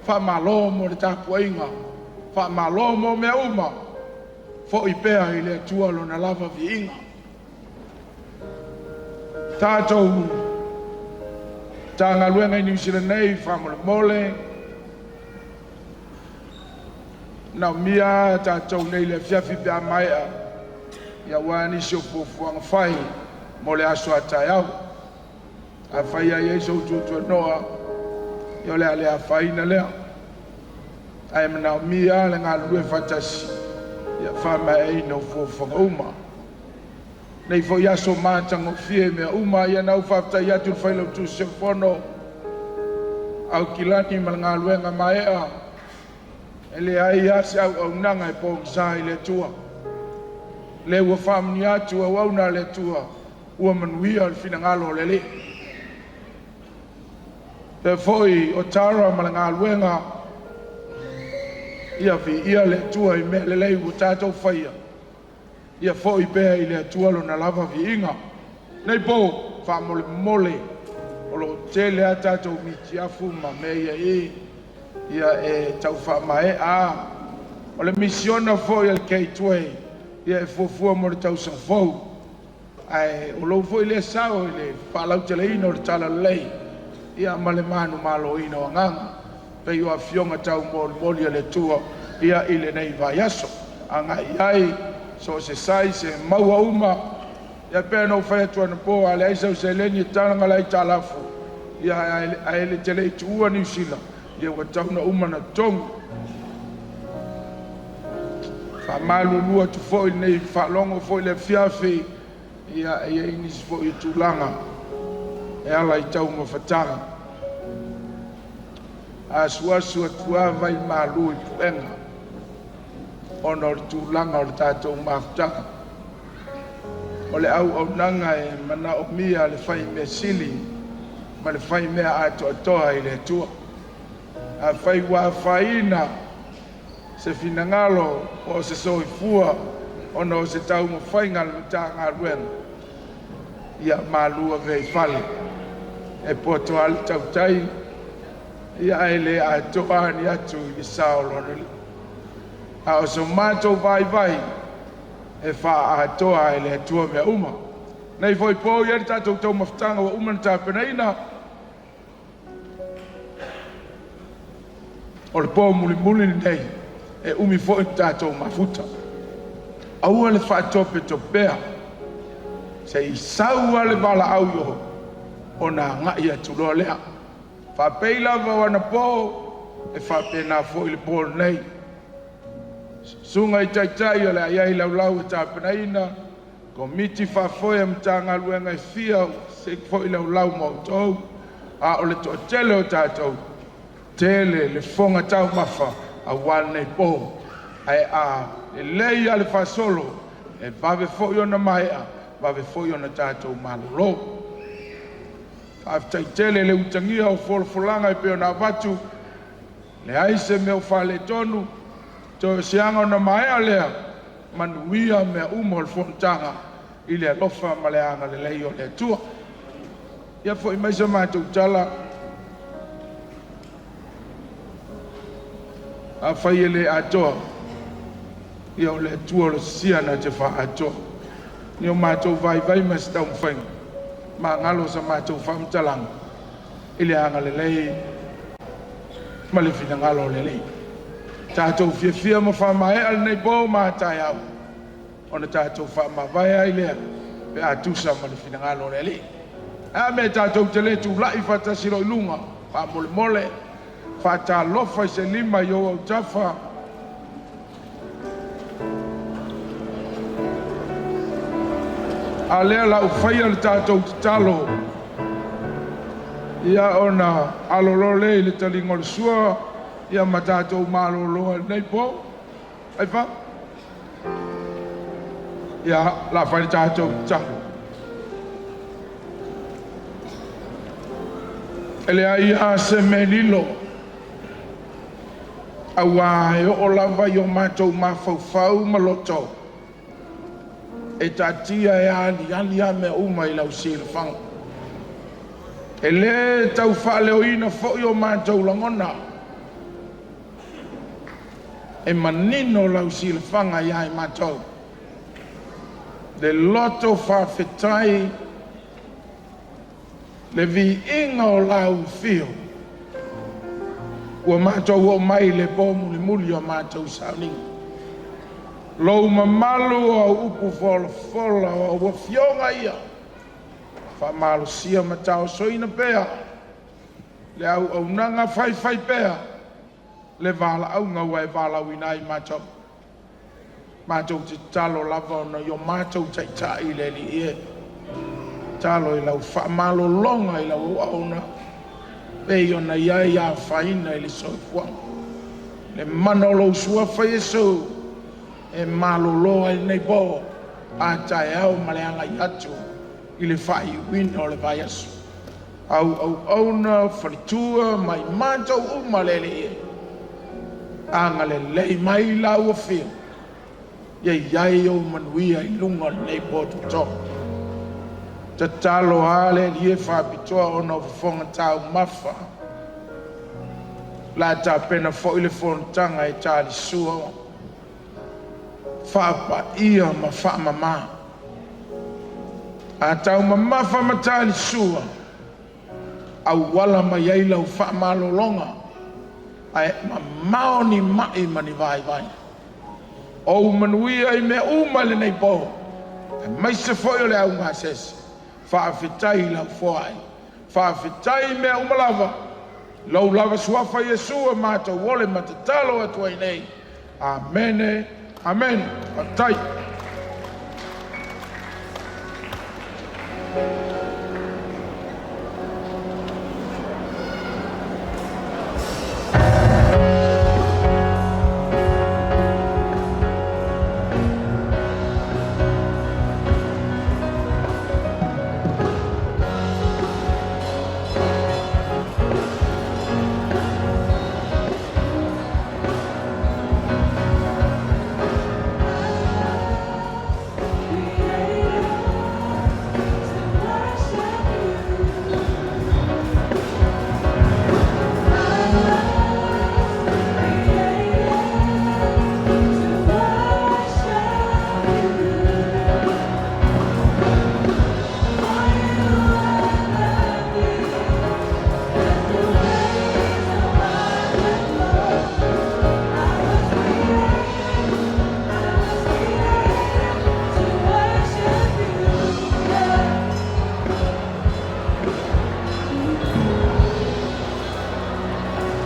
[SPEAKER 9] faamalo mo le tapuaiga, faamalo mo mea uma, fo'i pea i le Atua lona lava viiga. Tatou Matagaluega i Niu Sila nei faamolemole naomia tatou nei le afiafi pe a maea ia ua nisi o fuafuaga fai mo le aso a taeao. Afai ai ai sou tuatuanoa ia o le a le afaina lea, ae manaomia le galulue faatasi ia faamaeaina o fuafuaga uma. Nei foi aso matagofie mea uma ia na u faafetai atu le failautusi o le Fono Aukilani ma le galuega maea e leai lava se auaunaga e pogisa i le Atua. Le ua faamanuia atu auauna a le Atua ua manuia le finagalo o le Alii. Pea foi o Tara ma le galuega ia viia le Atua i mea lelei ua tatou faia, ia fo'i pea i le Atua lona lava viiga. Nei po faamolemole o loo tele a tatou mitiafu ma mea ia i ia e tau faamaea o le misiona foi a le Gateway ia e fuafua mo le tausaga fou, ae o lou foi lea sao i le faalauteleina o le talalelei ia ma le manumaloina o agaga pei o afioga taumolimoli a le Atua ia i lenei vaiaso agai ai so o se size e maua uma. Ia pei ona ou fai atu anapo, a leai sau seleni e talaga le aitalafu, ia ae le te le i tuua Niu Sila, ia ua tatau ona uma ona totogi. Faamalulu atu foi i lenei faalogo foi i le afiafi, ia e i ai nisi foi o tulaga e ala i taumafataga. Asuasu atu lava i malu i puega ona o le tulaga o le tatou mafutaga. O le auaunaga e manaomia le fai mea sili ma le fai mea atoatoa i le Atua. Afai ua afaina se finagalo po o se soifua ona o se taumafaiga a le Matagaluega, ia malu ave i fale. E poto lava le tautai, ia ae le atoa ni atu i le sao o lona alii. A o so matou vaivai e faaatoa e le Atua mea uma. Nei foi po i ai le tatou taumafataga ua uma ona tapenaina, o le po mulimuli lenei e umi foi le tatou mafuta. Aua le faatopetopea, se i sau lava le valaau i o, ona agai atu loa lea. Faapei lava o anapo, e faapena foi le po lenei. Susuga i Taitai o le a i ai laulau e tapenaina, Komiti faafoe a Matagaluega e fia se foi laulau ma outou, a o le toatele o tatou, tele le fofoga taumafa aua lenei po. Ae a lelei lava le faasolo, e vave foi ona maea, vave foi ona tatou malolo. Faafetai tele i le utagia o folafolaga e pei ona avatu, leai se mea o faaletonu, toe o se aga ona maea lea, manuia mea uma o le fonotaga i le alofa ma le agalelei o le Atua. Ia foi mai sa matou tala, afai e le atoa, ia o le Atua o le sia na te faaatoa. Ni o matou vaivai ma se taumafaiga, magalo sa matou faamatalaga i le agalelei ma le finagalo o le Alii. Tatou fiafia ma faamaea lenei po ma a taeao, ona tatou faamavae ai lea pe a tusa ma le finagalo o le Alii. A mea tatou te le tulai faatasi loa i luga, faamolemole, faatalofa i se lima i ou autafa. A lea la ua faia le tatou tatalo, ia ona alo loa lea i le taliga o le sua, ia ma tatou malolo ai i lenei po. Aifa? Ia, o le a fai le tatou tatalo. E leai lava se mea e lilo, aua e oo lava i o matou mafaufau ma loto, e taatia e aliali lava mea uma i lau silafaga. E le tau faaleoina foi o matou lagona, e manino lau silafaga ia i matou. Le loto faafetai, le viiga o lau afio, ua matou oo mai i le po mulimuli o matou sauniga. Lou mamalu o au upu folafola o au afioga ia, faamalosia ma taosoina pea le auaunaga faifai pea le valaauga ua e valaauina ai matou. Matou te tatalo lava ona i o matou taitai le Alii e, tatalo i lau faamalologa i lau auauna, pei ona i ai afaina i le soifuaga. Le mana o lou suafa Iesu e malolo ai lenei po, a taeao ma le agai atu i le faaiuina o le vaiaso. Au auauna, faletua ma i matou uma le Alii e, agalelei mai lau afio, ia i ai ou manuia i luga o lenei potopoto. Tatalo lava le Alii e faapitoa ona o fofoga taumafa, la tapena foi le fonotaga e talisua, faapaia ma faamama. A taumamafa ma talisua, auala mai ai lau faamalologa, ae mamao ni mai ma ni vaivai. Ou manuia i mea uma i lenei po, aemaise foi o le augasese. Faafetai i lau foai. Faafetai i mea uma lava. Lou lava suafa Iesu e matou ole ma tatalo atu ai nei. Amene, amene. Faafetai.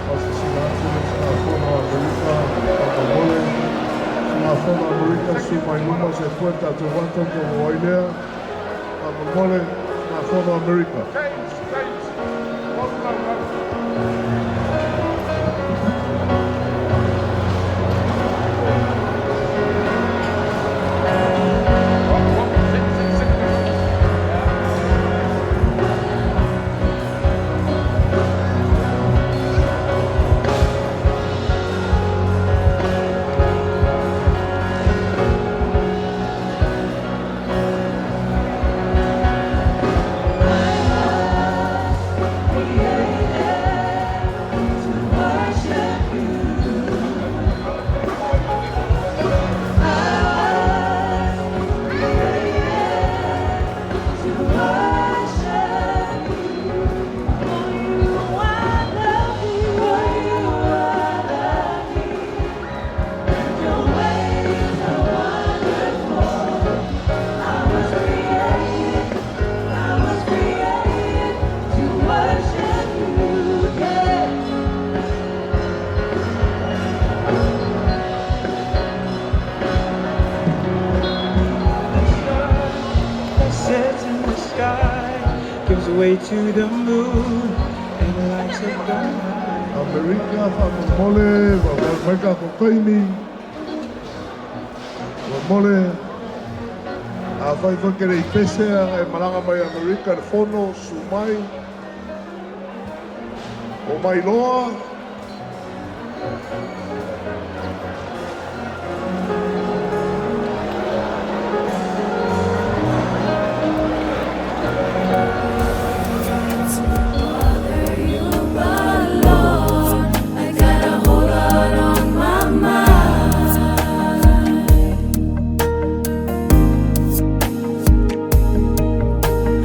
[SPEAKER 6] Faasasina atu le usugafono a Amerika faamolemole. Usugafono a Amerika, susu mai luma se foe tatou vata ona taumau ai lea. Faamolemole, usugafono a Amerika.
[SPEAKER 9] James, James, lau, lau, lau. Sit, sit, sit.
[SPEAKER 3] That sets in the sky gives way to the moon and lights up the night.
[SPEAKER 6] Amerika faamolemole, faavae mai tatou taimi. Faamolemole, afai foi ke le i pese e malaga mai Amerika le fono, susu mai, o mai loa.
[SPEAKER 2] Bother you, but Lord, I got a whole lot on my mind.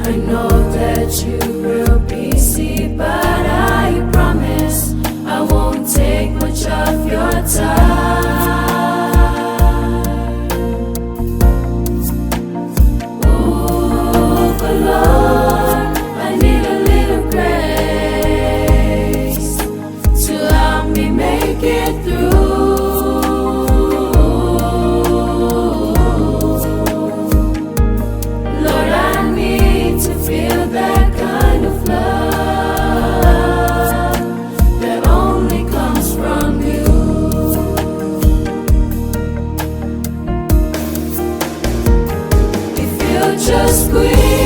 [SPEAKER 2] I know that you real busy, but I promise I won't take much of your time. Ooh, but Lord, I need a little grace to help me make it through. Lord, I need to feel that kind of love that only comes from you. If you just squeeze